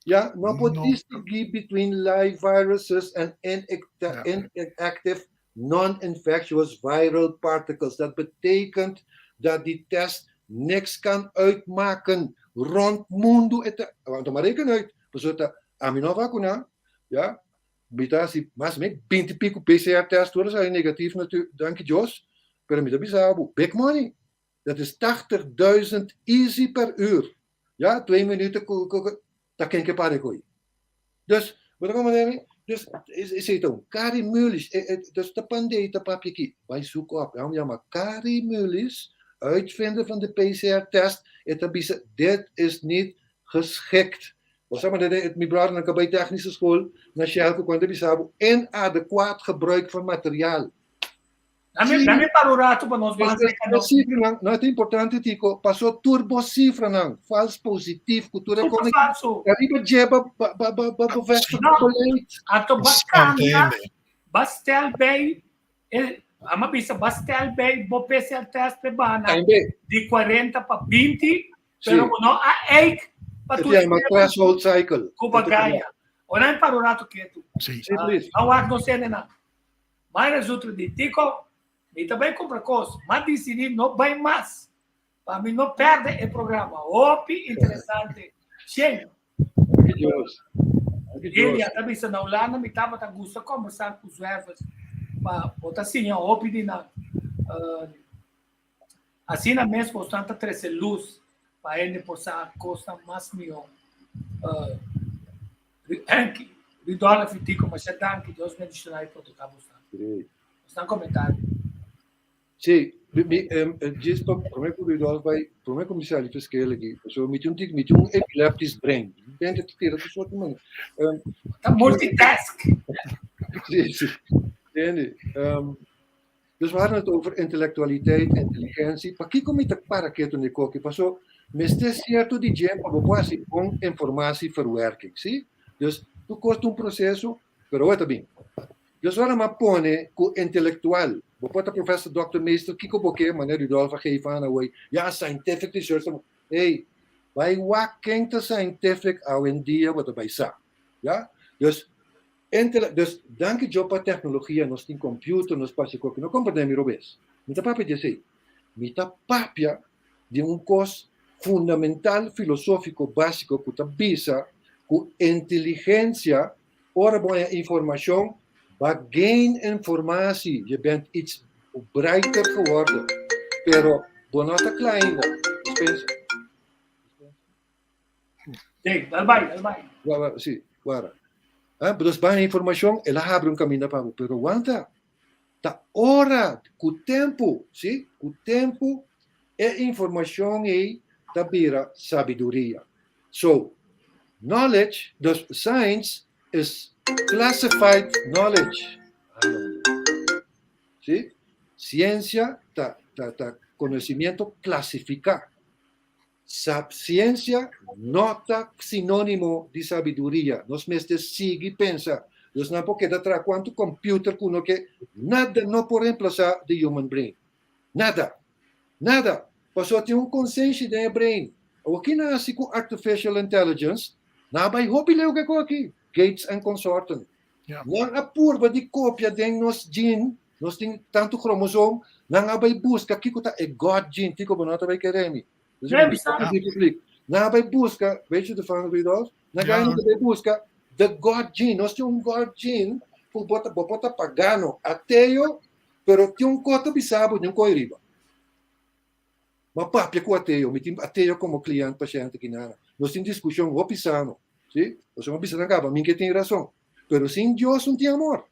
ya no por distinguí between live viruses and inactive non-infectious viral particles. Dat betekent dat die test niks kan uitmaken rond mundu. E ta, want maar reken uit, pasobra ta ami no vakuná, ya, mi ta hasi mas o menos binti pico PCR test, tur a sali negatief natuurlijk, danki Dios, pero mi ta bisa bo, big money. Dat is 80.000 easy per uur. Ja, 2 minuten ta ken ke pare koi. Dus, bo ta comprende mi? Dus, esei ta un Kary Mullis, dus ta pandei ta papia aki. Bai zoek op, ja, maar Kary Mullis, uitvinder van de PCR-test, e ta bisa, dit is niet geschikt. Bo sa manera mi brother nan bai technische school na Shell ku kuando bisa bo inadequaat gebruik van materiaal. Dame para un rato pa nos ban Cifranan, no ta importante, Tico, paso tur bo cifranan, fals positief, ku tur e Super falso. Arriba jeba ba ba ba ba bevestigd No. beleid. Anto bacana, bastel bij, ama bisa bastel bij bo PCR test pe bana Tambe. di 40 pa 20, pero no a eik pa Het tur ja, maar threshold cycle. Cuba Gaia. Ora para un rato ketu. Si. Si, please. Awak no sene na. Mas resulta di Tico, mi tambe kumpra kos, ma disidí no bai mas. Pa mi no pèrdè e programa. Hopi interesante. Shane. Danki Dios. Danki Dios. Ilya ta bisa na Hulanda mi tabata gusta kombersá ku zwervers pa bo ta siña hopi di nan. Asina mes bosnan ta trese lus pa hende por sa kosnan mas mihó. Henky, Rudolf i Tico, masha danki. Dios bendishoná i protehá bosnan. Bosnan komentario. Sí, mi, djis pa promé ku Rudolf bai, promé ku mi sali verschil aki, pasobra mi tin un mi tin un epileptisch brein. Mi mente ta tira tur soort di manera. Ta multitask. Sí, sí. Entiende? Dus we hadden het over intellectualiteit, intelligentie. Pakiko mi ta para ketu n'e koki? Paso mester cierto di dje pa bo por hasi bon informatieverwerking, si? Dus tur kos ta un proceso, pero awor ta bin. Dus ora m'a pone ku intelectual, bo por ta professor, doctor, meester, kiko bo ke, manera Rudolf a geef aan awor, ja, scientific research, hey, bai wak ken ta scientific awendia bo ta bai sa, ja? Dus dus danki Dios pa tecnologia, nos tin computer, nos por hasi koki, no comprende mi robes. Mi ta papia di esei. Mi ta papia di un kos fundamental, filosofico, basico ku ta bisa ku inteligencia, ora bo haña informashon, ba gain informatie, je bent iets brighter geworden, pero bo no ta kla ainda. Dispensa. Hey, dal bai, dal bai. Wa, si, wara. Ah, dus ba informashon, el a habri un kaminda pa bo, pero wanta, ta ora ku tempu, si, ku tempu e informashon ei ta bira sabiduria. So, knowledge, dus science is classified knowledge. Si? Siensia ta, ta, ta konosimiento klasifiká. Siensia no ta sinónimo di sabiduria. Nos mester sigui pensa. Dus nan por keda traha kuantu computer ku no ke, nada no por remplasá the human brain. Nada. Nada. Pasobra tin un konsenshi den e brain. Awor ki nan hasi ku artificial intelligence? Nan a bai hopi leu ke ku aki, Gates en consorten. Nan a purba di kopia den nos gene, nos tin tantu kromosoom, nan a bai buska kiko ta e God gene, kiko bo no ta bai kere mi. Dus nan a bai buska, weet je ervan, Rudolf? Nan a bai buska the God gene, nos tin un God gene ku bo ta, bo por ta pagano, ateo, pero tin un kos ta bisa bo, tin un kos riba. Ma papia ku ateo, mi tin ateo komo kliènt, pashènt aki nana. Nos tin diskushon hopi sano, si? Pasobra mi bisa nan kaba, mi ke tin rason. Pero sin Dios no tin amor.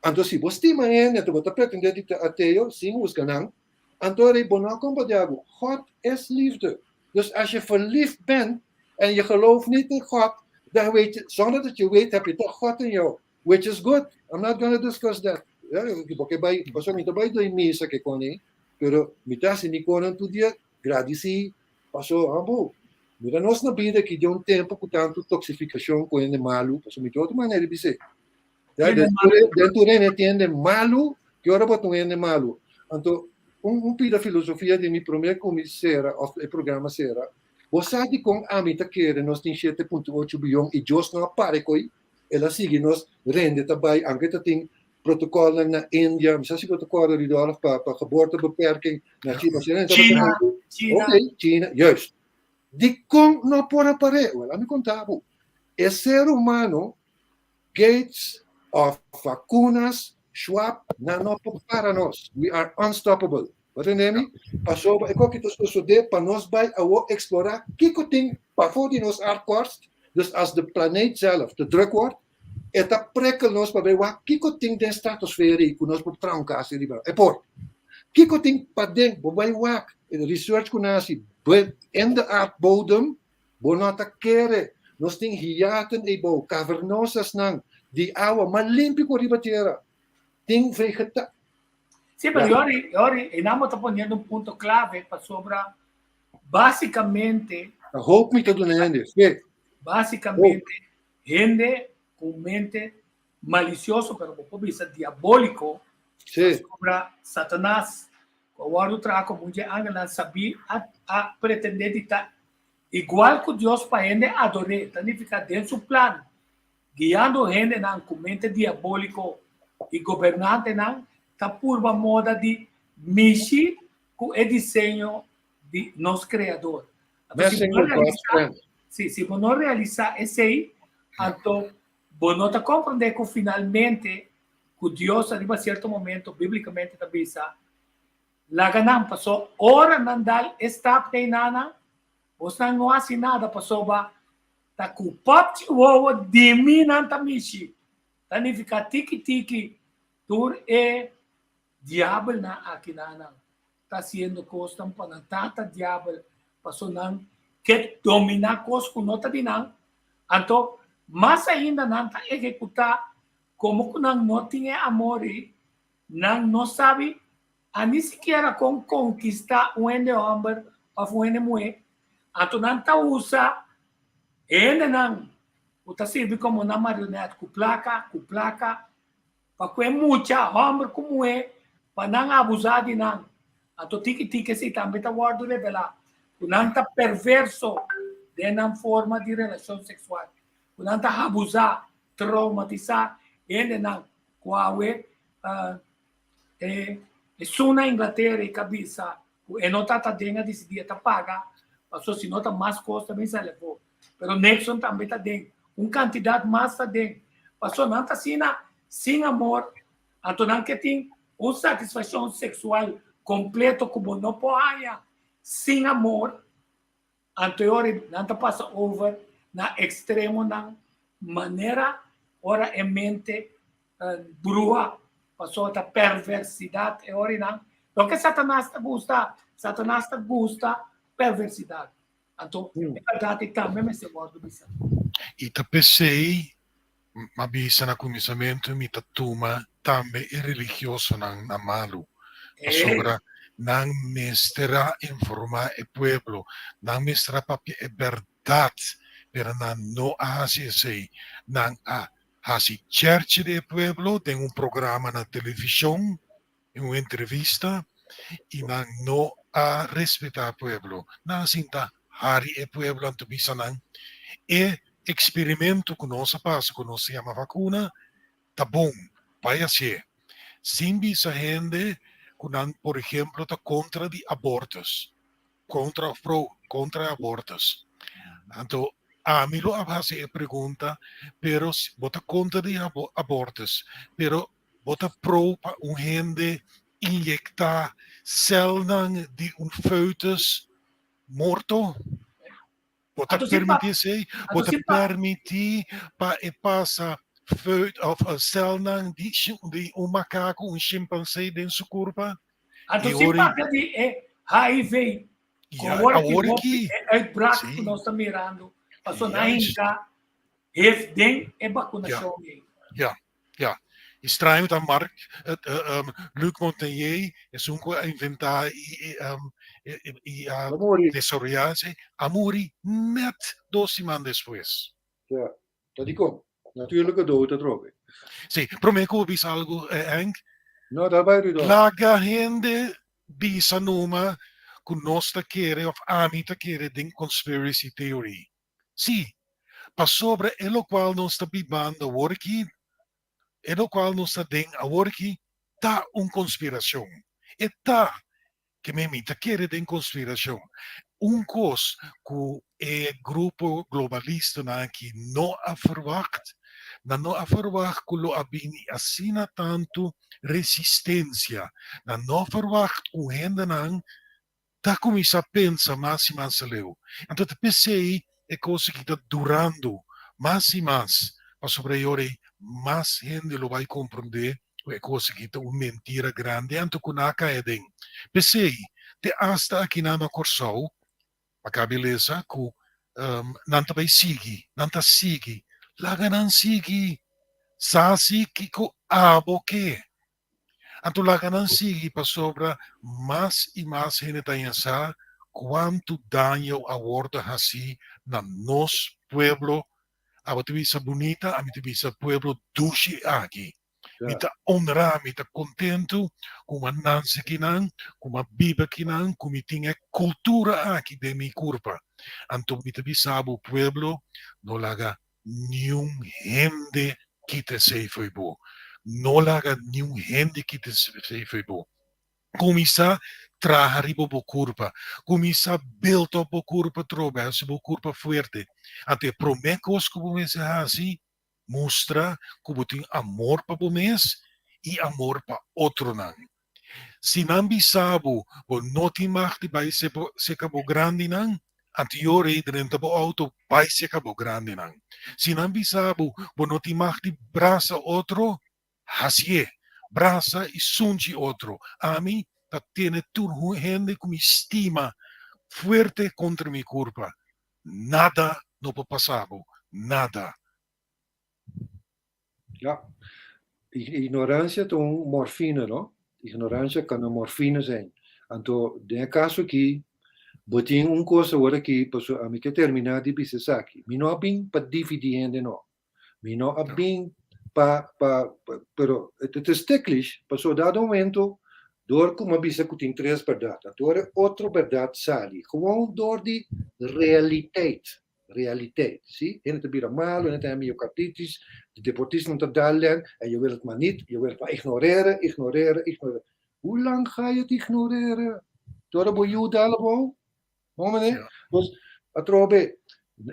Anto si bo stima hende, anto bo ta pretendé di ta ateo sin husga nan, anto rei bo no a komprendé algu. God is liefde. Dus als je verliefd bent en je gelooft niet in God, dan weet je, zonder dat je weet, heb je toch God in jou. Which is good. I'm not gonna discuss that. Ja, porque bai, pasobra mi ta bai doi misa ke koni, pero mi ta hasi mi konan tur dia. Gradisí paso ambo. Mira nos na bida ki den un tempu ku tantu toksifikashon ku hende malu, paso mi tin otro manera di bis'é. Den tur hende tin hende malu, ki ora bo ta un hende malu? Anto un un pida filosofia di mi promé ku mi sera òf e programa sera, bo sa dikon ami ta kere nos tin 7.8 biyon i Dios no a para e koi? El a sigui nos rende ta bai anke ta tin protocolnan na India, mi sa si bo ta corda Rudolf pa pa geboortebeperking na China, China, China. Ok, China, juist. Dikon no por a par'é? Wel, ami konta bo, e ser humano, Gates of vacunas, Schwab, nan no por para nos. We are unstoppable. Bo tende mi? Pasobra e koki ta sosodé pa nos bai awor eksplorá kiko tin pafó di nos aardkorst, dus as de planeet zelf te druk wordt, e ta prikkel nos pa bai wak kiko tin den stratosfeer ei ku nos por traha un kas riba. E por. Kiko tin paden, bo bai wak, research ku nan hasi in de aardbodem, bo no ta kere. Nos tin hiaten eibou, cavernosasnan di awa mas limpi ku riba tera. Tin vegeta. Sí, pero Yori, Yori, e namo ta poniendo un punto clave pasobra básicamente. Ta hoop mi ta duna hende, fe. Básicamente, hende ku mente malicioso, pero bo por bisa diabólico, Sí. pasobra Satanas, ku a wòrdu traha komo un dje angelnan sabí, a a pretendé di ta igual ku Dios pa hende ador'é, ta nifiká den su plan, guiando hendenan ku mente diabóliko i gobernantenan ta purba moda di mishi ku e diseño di nos Kreador. Anto si bo no realisá, si, si bo no realisá esei, anto bo no ta komprondé ku finalmente ku Dios ariba sierto momento bíblikamente ta bisa, Laga nan, paso ora nan dal e stap neinanan, bosnan no hasi nada pasobra Ta ku pòpchi wowo di mi nan ta mishi. Ta nifiká tiki tiki tur e diabelnan aki nan ta hasiendo kosnan pa nan tata diabel paso nan ke dominá kos ku no ta di nan. Anto mas ainda nan ta ehekutá komo ku nan no tin e amor ei, nan no sabi a ni sikiera kon konkistá un hende hòmber òf un hende muhé. Anto nan ta usa e hendenan ku ta sirbi komo nan marionèt ku plaka, ku plaka, pa ku e mucha, hòmber ku muhé, pa nan abusá di nan. Anto tiki tiki esei tambe ta wòrdu revelá, ku nan ta perverso den nan forma di relashon seksual, ku nan ta abusá, traumatisá hendenan ku awe E esun na Inglatera i ka bisa ku e no ta ta den a disidí e ta paga paso si no ta mas kos ta bin sali afó. Pero Nixon tambe ta den, un kantidat mas ta den. Paso nan ta asina sin amor, anto nan ke tin un satisfakshon seksual kompleto ku bo no por haña sin amor. Anto e ora nan ta pasa over na ekstremonan manera ora e mente bruha, pasobra ta perversidat e ora nan. Loke Satanas ta gusta, Satanas ta gusta perversidat. Anto e bèrdat ei tambe mester wòrdu bisa. I ta p'esei m'a bisa na kuminsamentu mi ta tuma tambe e religiosonan na malu, pasobra nan mester a informá e pueblo, nan mester a papia e bèrdat, pero nan no a hasi esei. Nan a hasi chèrchi di e pueblo den un programa na televishon, den un entrevista, i nan no a respetá pueblo. Nan a sinta hari e pueblo anto bisa nan e eksperimento ku nos a pasa ku nos ta yama vakuna ta bon, bai hasié. Sin bisa hende ku nan por ehemplo ta kontra di abortus, kontra òf pro, kontra abortus. Anto ami lo a hasi e pregunta, pero bo ta kontra di abortus, pero Bo ta pro pa un hende inyecta celnan di un foetus morto? Bo ta permiti esey? Bo ta permiti pa e pasa of celnan di un macaco, un chimpansé den su curpa? Anto si papia di e HIV, awor ki e uitbraak ku nos ta mirando, pasobra nan hinka HIV den e vacunacion ei. Ja, ja. E straño ta Marc, Luc Montagnier, esun ku a inventá i i a desaroyá esei, a muri nèt dos siman despues. Ja, ta dikon? Natuurlijke dood atrobe. Sí, promé ku bo bisa algu, Henk. No, dal bai, Rudolf. Laga hende bisa numa ku nos ta kere òf ami ta kere den conspiracy theory. Sí, pasobra e lokual nos ta bibando awor aki, e lokual nos ta den awor aki, ta un konspirashon. E ta ke mi mi ta kere den konspirashon. Un kos ku e grupo globalistanan aki no a ferwagt, nan no a ferwagt ku lo a bini asina tantu resistensia, nan no a ferwagt ku hendenan ta kuminsá pensa mas i mas aleu. Anto ta p'esei e kos aki ta durando mas i mas, pasobra e ora ei mas hende lo bai komprondé ku e kos aki ta un mentira grandi anto ku nan a kai aden. P'esei, te asta akinan na Kòrsou, a kabe lesa ku nan ta bai sigui, nan ta sigui. Laga nan sigui! Sa si kiko abo ke. Anto laga nan sigui pasobra mas i mas hende ta haña sa kuantu daño a wordo hasí na nos pueblo. Abo ta bisa bunita, ami ta bisa pueblo dushi aki. Mi ta honrá, mi ta kontentu ku mi a nanse akinan, ku mi a biba akinan, ku mi tin e kultura aki den mi kurpa. Anto mi ta bisa bo pueblo, no laga niun hende kita esei fo'i bo. No laga niun hende kita esei fo'i bo. Kuminsá traha riba bo kurpa. Kuminsá build up bo kurpa atrobe, hasi bo kurpa fuerte. Anto e promé kos ku bo mester hasi, mustra ku bo tin amor pa bo mes i amor pa otronan. Si nan bisa bo, bo no tin mag di bai seka bo grandinan, anto yo rei drenta bo auto bai seka bo grandinan. Si nan bisa bo, bo no tin mag di brasa otro, hasié. Brasa i sunchi otro. Ami ta tene tur hende ku mi stima fuerte kontra mi kurpa. Nada no por pasa bo, nada. Ja. Ignorancia ta un morfina, no? Ignorancia kan un morfina zijn. Anto, den e caso aki, bo tin un cos awor aki, pasobra ami ke termina di bisa esaki. Mi no a bin pa dividi hende, no. Mi no a bin pa, pa, pero het is ticklish, pasobra dado momento, door cu mi a bisa cu tin tres berdad, anto ora e otro berdad sali, gewoon door di realiteit. Realiteit, si? Hende ta bira malo, hende ta haña miocarditis, de deportistanan ta dal den, en je wil het maar niet, je wil het maar ignoreren, ignoreren, ignoreren. Hoe lang ga je het ignoreren? Te ora bo yu dal abou? No, meneer? Ja. Dus, atrobe,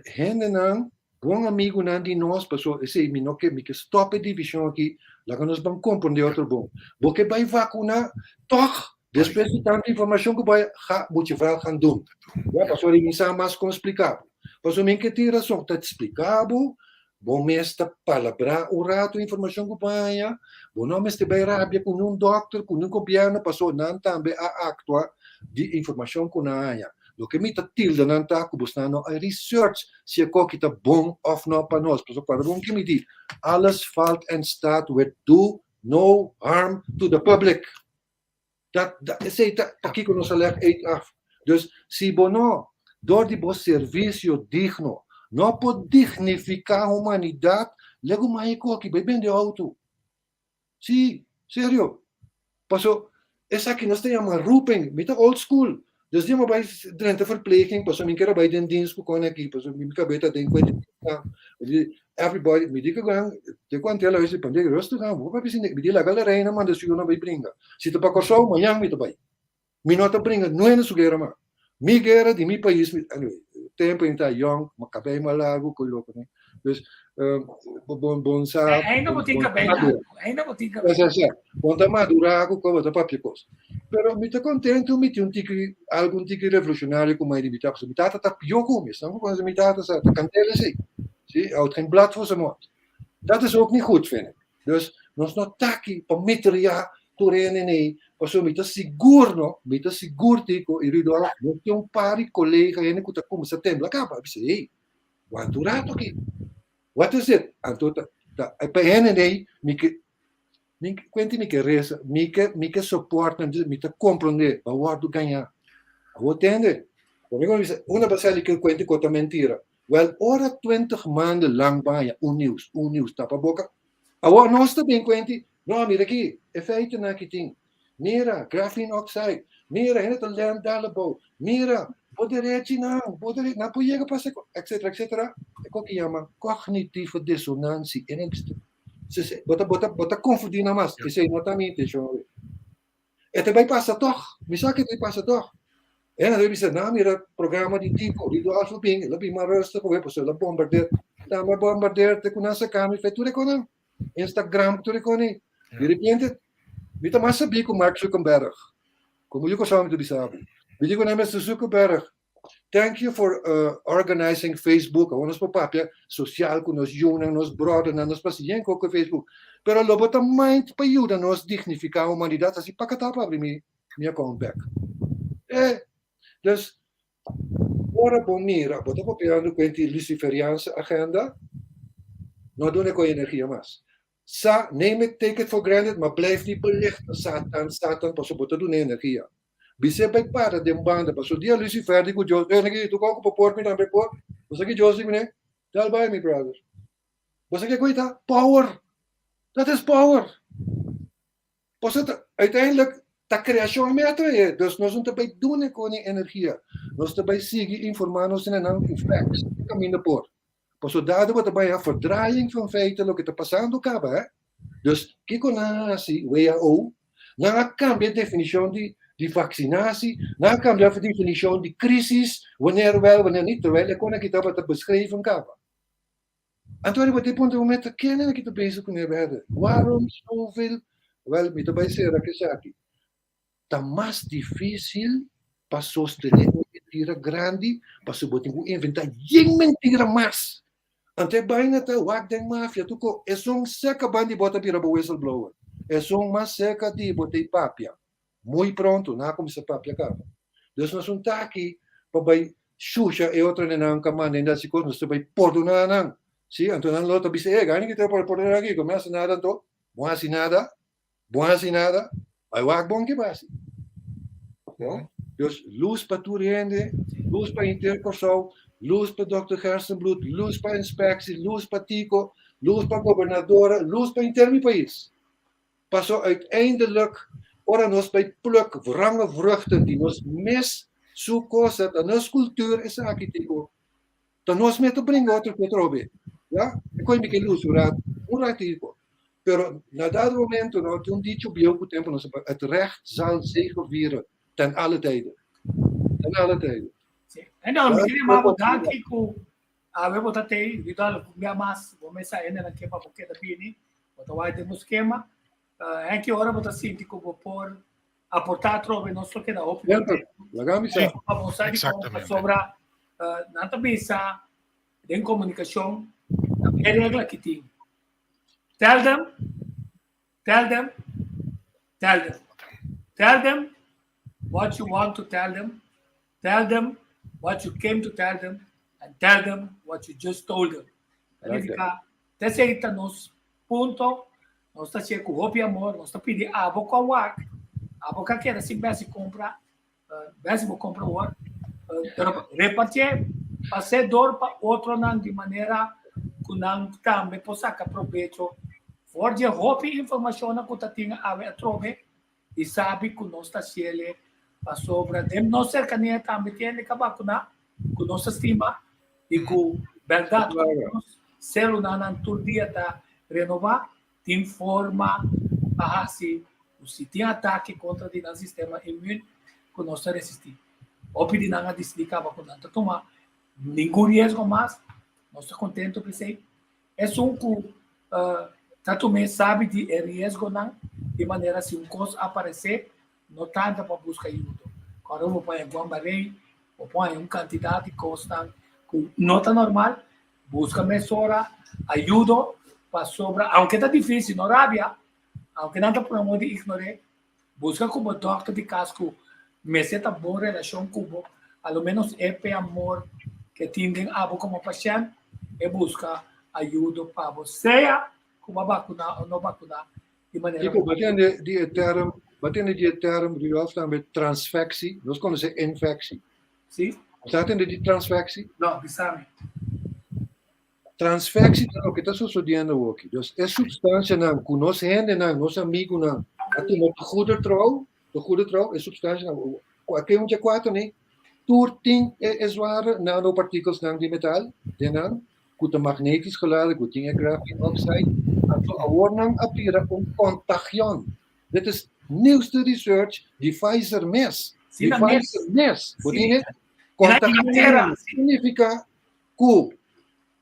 hendenan, bon amigunan di nos, paso esei mi no ke, mi ke stop e division aki, laga nos ban comprende otro bon. Bo ke bai vacuna, toch Despues di tantu informashon ku bo a ga, moet je wel gaan doen. Ja, pasobra mi sa mas kon splika bo. Pasobra mi ke tin rason ta splika bo, bo mes ta palabrá un ratu informashon ku bo a haña, bo no mester bai rabia ku niun dòkter, ku niun gobièrnu, pasobra nan tambe a aktua di informashon ku nan a haña. Loke mi ta tilda nan ta ku bosnan no a research si e koki ta bon òf no pa nos. Pasobra kuadra bon ke mi di, alles valt en staat with do no harm to the public. Dat, dat, esei ta pakiko nos a leg eet af. Dus si bo no, dor di bo servisio digno, no por dignifiká humanidat, legu mai koki, bai bende outo. Sí, serio. Paso, esaki nos ta yama roeping. Mi ta old school. Dus dia mi bai drenta verpleging, paso mi kier a bai den dienst ku kon aki, paso mi kabes ta den ku everybody, mi di ku nan, te ku antel a wes di pande rustig aan, bo papia mi di laga la reina manda su yunan bai bringa. Si ta pa Kòrsou, mañan mi ta bai. Mi no ta bringa nuena su guera mas. Mi guera di mi pais, mi, anyway, tempo mi ta yong, mi kabei mas largu ku loko ne. Dus, bon, bon sa. Ainda bo tin kabei largu, ainda bo tin kabei. Sa, sa, bon ta madura ku bo ta papia kos. Pero mi ta kontentu, mi tin un tiki, algun tiki revolucionario ku mai di mi tata, pasobra mi tata ta pió ku mi, esnan ku konoce mi tata sa, ta kandela esei. Si, houdt geen blad voor zijn mond. Dat is ook niet goed, vind ik. Dus nos no ta aki pa mitria tur hende nei, pasobra mi ta sigur no, mi ta sigur Tico i Rudolf, nos tin un par di colega hende ku ta kuminsá tembla kaba, a bisa, hey, wanta un rato aki, wat is dit? Anto ta, ta, pa hende nei, mi ke. Mi kuenti mi ke resa, mi ke mi ke support nan, mi ta komprondé, bo a wòrdu gañá. Awor tende, bo mi bisa, una basá di ke kuenti ku ta mentira. Wèl, ora twintig maanden lang bo haña un nieuws, un nieuws tapa boka, awor nos ta bin kuenti, no, mira aki, e feitonan aki tin, mira, graphene oxide, mira, hende ta lèn dal abou, mira, bo derechinan, bo dere, nan por yega pa etcetera, etcetera. E kos ki yama cognitieve dissonantie. E nan Bo ta, bo ta, bo ta confundí nan mas. Esei no ta mi intenshon awe. E ta bai pasa tòg. Mi sa ku e ta bai pasa tòg. E nan ta bisa, nan a mira programa di Tico, di Dualfo bin, el a bin mas rustig awe, pasobra el a bombardeer. Nan a bombardeer te ku nan saka mi fe tur e konan. Instagram tur e konan. Di repente, mi ta mas sabí ku Mark Zuckerberg. Komo yu kosou mi ta bisa bo. Mi di ku nan, Mister Zuckerberg, Thank you for organizing Facebook. Awor nos por papia social ku nos yunan, nos brothernan, nos pasien ku Facebook. Pero lo bo ta mind pa yuda nos dignifiká humanidat asi pa katá pa abri mi mi account back. Eh, dus ora bo mira, bo ta papiando ku e Luciferiaanse agenda, no duna ku energia mas. Sa, neem it, take it for granted, ma blijf niet belichten Satan, Satan, pasobra bo ta duna energia. Bis'é bai para den banda, pasobra dia Lucifer di ku Dios, eh, naki, tu kòkò pa por, mi tambe por. Bo sa ki Dios di kuné? Dal bai, mi brother. Bo sa ke ku ei ta? Power! Dat is power! Pasobra ta, uiteindelijk, ta kreashon mi a trae, dus nos no ta bai duna ku ni energia. Nos ta bai sigui informá nos hendenan ku facts, e kaminda por. Pasobra dado bo ta bai a verdraaiing van feiten loke ta pasando kaba, eh. Dus kiko nan a hasi, WHO? Nan a kambia definishon di di vaksinasi, nan a kambia definishon di krisis, wanneer wel, wanneer niet, terwijl e kon aki tabata beschreven kaba. Anto riba di punto momento kende aki ta bezig kuné berde? Waarom zoveel? Wel, mi ta bai sera ku esaki. Ta mas difísil pa sostené un mentira grandi pasobra bo tin ku inventá yen mentira mas. Anto e baina ta wak den mafia tur ko esun seka ban di bo ta bira bo whistleblower. Esun mas seka di bo ta papia. Muy pronto nan a kuminsá papia kaba. Dus nos un ta aki pa bai shusha e otro nenan ku a manda hende hasi kos, nos ta bai pordoná nan. Si, anto nan lo ta bisa, e gani ki ta por pordoná aki, mi hasi nada anto, bo hasi nada. Bo hasi nada, bai wak bon ke bo hasi. Bon, dus lus pa tur hende, lus pa henter Kòrsou, lus pa Dòkter Gerstenbluth, lus pa Inspectie, lus pa Tico, lus pa Gobernadora, lus pa henter mi pais. Paso uiteindelijk ora nos bai pluk wrange vruchten di nos mes su cosa, ta nos cultuur esaki Tico. Ta nos mes ta bringa otro ku atrobe. Ya? E koi mi ke lus un rat, un ratico. Pero na dado momento, no, tin un dicho bieu ku tempo nos het recht zal zegevieren ten alle tijden. Ten alle tijden. Sí. En dan, mi kere ma bo danki ku awe bo ta tei, Rudolf, un bia mas, bo mesa hende nan ke pa bo keda bini, bo ta wak den bo skema. Uh, en ki ora bo ta sinti ku bo por aportá atrobe, nos lo keda hopi Semper, laga mi sa. Pa bo sa di kon, pasobra uh, nan ta bisa den komunikashon, e regla ki tin. Tell them, tell them, tell them. Tell them what you want to tell them. Tell them what you came to tell them. And tell them what you just told them. Significa, esei ta nos punto. Nos ta hacié cu hopi amor. Nos ta pidi abo cu a wak. Abo cu a keda sin besi compra. Besi bo compra awor. Pero repartié. Pasé door pa otronan di manera cu nan tambe por saca probecho for di e hopi informacionnan cu ta tin awe atrobe y sabi cu nos ta haciele pasobra den nos cercania tambe tin hende ca bacuna cu nos ta stima y cu berdad cu nos celulanan tur dia ta renova tin forma pa haci cu si tin atake contra di nan sistema inmun cu nos ta resisti. Hopi di nan a dicidi caba cu nan ta tuma ningun riesgo mas, nos ta contento p'esey. Esun cu ta tum'é sabi di e riesgonan di manera si un cos aparecé no tarda pa busca ayudo. Ora bo por haña guambarey, bo por haña un cantidad di cosnan cu no ta normal, busca mesora ayudo pasobra aunke ta dificil no rabia, aunke nan ta pone modo di ignor'é, busca cu bo dokter di cas cu mester ta bon relacion cu bo, a lo menos e p'e amor ke tin den abo como pashent, e busca ayudo pa bo, sea cu bo a bacuna o no bacuna. Di manera Kiko, bo tende di e term, bo tende di e term, Rudolf, tambe transfectie, nos konosé infectie. Si. Bo sa tende di transfectie? No, bisa mi. Transfectie ta loke ta sosodiendo awoki. Dus e substancianan ku nos hendenan, nos amigunan a tuma te goeder trouw, te goeder trouw, e substancianan, ku a un dje kuater ni, tur tin e, e zware nanopartikelsnan di metal den nan, ku ta magnetisch geladen, ku tin e graphene oxide. Anto awor nan a bira un contagion. Dit is nieuwste research di Pfizer mes. Sí, Di na mes. Pfizer mes. Bo Sí. tin e? Na Inglaterra. Contagion significa ku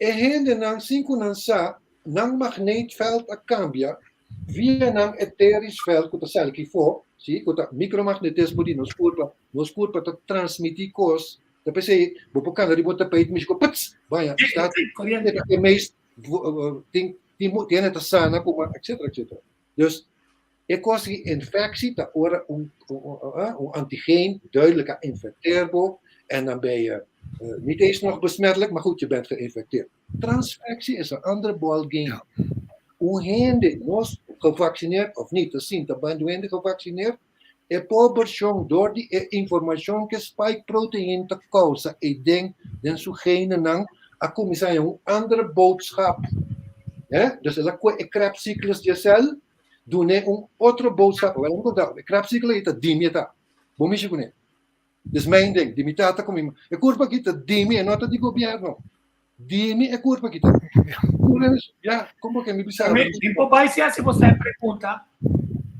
e hendenan sin ku nan sa, nan magneetveld a kambia via nan etherisch veld ku ta sali aki for, si, ku ta micromagnetismo di nos kurpa, nos kurpa ta transmití kos, ta p'esei bo por kanda riba un tapijt mishi ku pts, baña, sta Koriente. e meest tin tin tiene ta sana kuma etcetera etcetera. Dus e kos di infectie ta ora un un antigeen duidelijk a infecteer bo en dan ben je niet eens nog besmettelijk, maar goed, je bent geïnfecteerd. Transfectie is een andere ballgame. Un hende, nos gevaccineerd of niet, te sinta banda hende gevaccineerd, e pober shon door di e informacion ku spike protein ta causa e den den su genenan a kuminsá haña un andere boodschap. Hè? Dus el a kue e Krebscyclus di e cel, dun'é un otro boodschap. Awor, mi konta, e Krebscyclus ei ta di mi e ta. Bo mishi kuné. Dus mijn ding, di mi tata ku mi ma. E kurpa aki ta di mi, e no ta di gobièrnu. Di mi e kurpa aki ta. Ya, komo ke mi bisa? Mi por bai si hasi bo sa e pregunta.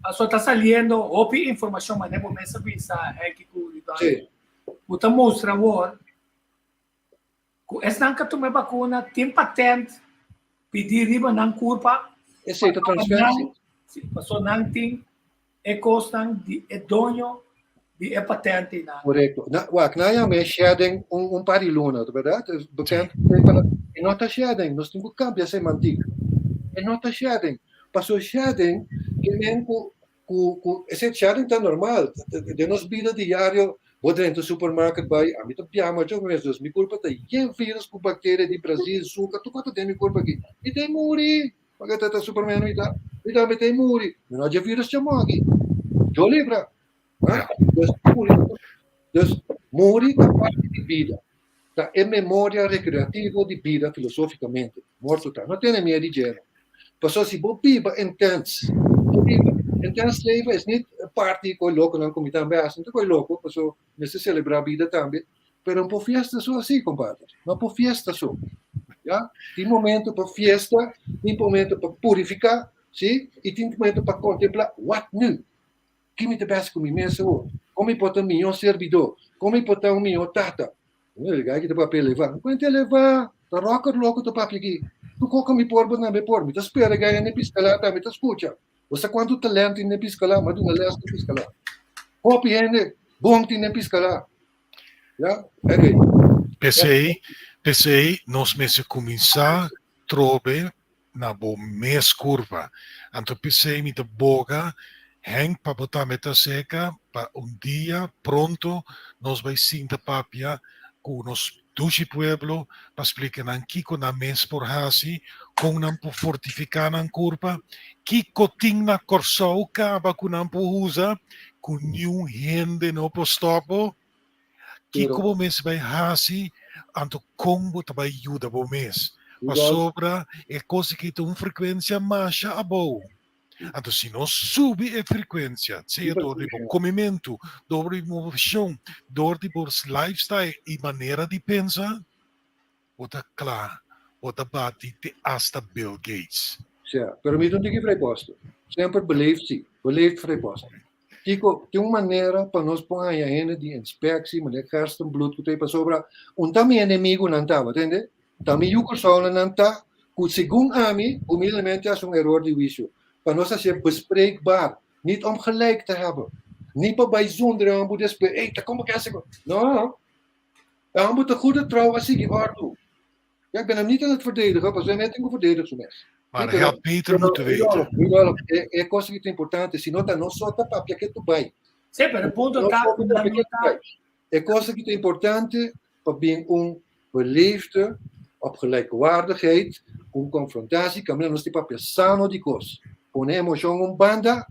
Pasobra ta saliendo hopi informashon, manera bo mes a bisa, Henky ku Ridwan. Sí. Bo ta mustra awor ku esnan ku a tuma e bakuna tin patent pidi riba nan kurpa. Esei ta transferensia. Si, pasobra nan tin e kosnan di e doño di e patentenan. Korekto. Na, wak, nan yama e shedding un, un par di luna, ta bèrdat? Es bekend. E no ta shedding, nos tin ku kambia semantik. E no ta shedding. Pasobra shedding ke men ku ku ku esei shedding ta normal. Den nos bida diario, bo drenta supermarket bai, ami ta biaha macho mes, dus mi kurpa ta yen virus ku bakteria di Brazil, suka, tur kos ta den mi kurpa aki. Mi ta muri. Paske ta ta Superman mi ta, mi tambe ta muri. Mi no dje virus chamo aki. Yo libra. Ha? Dus muri, dus muri ta parti di bida. Ta e memoria recreativo di bida filosoficamente. Morto ta. No tene miedo di dje. Pasobra si bo biba intens, bo biba intens leven is niet party koe lokonan ku mi tambe hasi. No ta koe loko, pasobra mester celebra bida tambe. Pero no por fiesta so así, compadre. No por fiesta so. Ya? Tin momento pa fiesta, tin momento pa purifica, sí? Y tin momento pa contempla, wat nu? Ki mi ta best cu mi mes awor? Con mi por ta un mihó servidor? Con mi por ta un mihó tata? E guy ki ta papia eleva. No cuenta eleva. Ta rocker loco ta papia aki. Tu coca mi por, bo tambe por. Mi ta spera guy na piscala tambe ta scucha. Bo sa cuanto talento tin den piscala? Mi a duna les den piscala. Hopi hende bon tin den piscala. Ja, anyway. P'esei, p'esei nos mester kuminsá trobe na bo mes kurpa. Anto p'esei mi ta boga Henk pa bo tambe ta seka pa un dia pronto nos bai sinta papia ku nos dushi pueblo pa splika nan kiko nan mes por hasi, kon nan por fortifiká nan kurpa, kiko tin na Kòrsou kaba ku nan por usa ku niun hende no por stòp bo, kiko bo mes bai hasi, anto kon bo ta bai yuda bo mes. Pasobra e kos aki ta un frekuensia masha abou. Anto si nos subi e frekuensia, sea dor di bo komimentu, dor di bo moveshon, dor di bo lifestyle i manera di pensa, bo ta kla, bo ta bati te asta Bill Gates. Sea, pero mi ta un tiki vrijpostig. Semper beleefd si, beleefd vrijpostig. Kiko, tin un manera pa nos por haña hende di inspectie, meneer Gerstenbluth ku ta ei pasobra un ta mi enemigunan tabata, tende? Ta mi yu Kòrsounan nan ta ku segun ami humildemente hasi un eror di huisio. Pa nos hasié bespreekbaar, niet om gelijk te hebben. Ni pa bai zonder e homber despues, ey, ta komo ke hasi ku. No, e homber ta goede trouw a sigui òrdu. Ja, ik ben hem niet aan het verdedigen, pasobra e tin ku verdedig su mes. Maar hij had beter moeten weten. Rudolf, e kos aki ta importante, si no ta nos so ta papia ketu bai. Sí, pero e punto ta ku nan no ta. E kos aki ta importante pa bin un beleefde, op gelijkwaardigheid, un konfrontatie, kaminda nos tin papia sano di kos. Pone emoshon un banda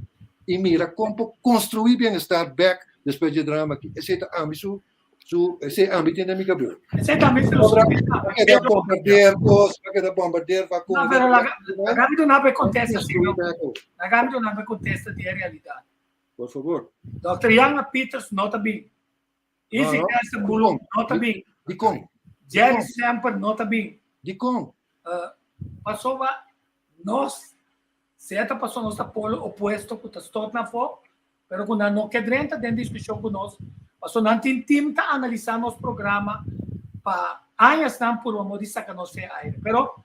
i mira kon por konstruí bienestar bèk despues di e drama aki. Esei ta ami su su esei ami tin den mi kabes. Esei tambe filosofia. Pa keda bombardeer kos, pa keda bombardeer vakuna. No, pero laga laga mi duna bo e kontesta si no. Laga mi duna bo e kontesta di e realidat. Por favor. Dòkter Janga Pieters no ta bin. Izzy Kerseboel no ta bin. Dikon? Jerry Semper no ta bin. Dikon? Pasobra nos, sea ta pasobra nos ta polo opuesto ku ta stot na afó, pero ku nan no ke drenta den diskushon ku nos, pasobra nan tin tim ta analisá nos programa pa añasnan purba mo di saka nos fe aire. Pero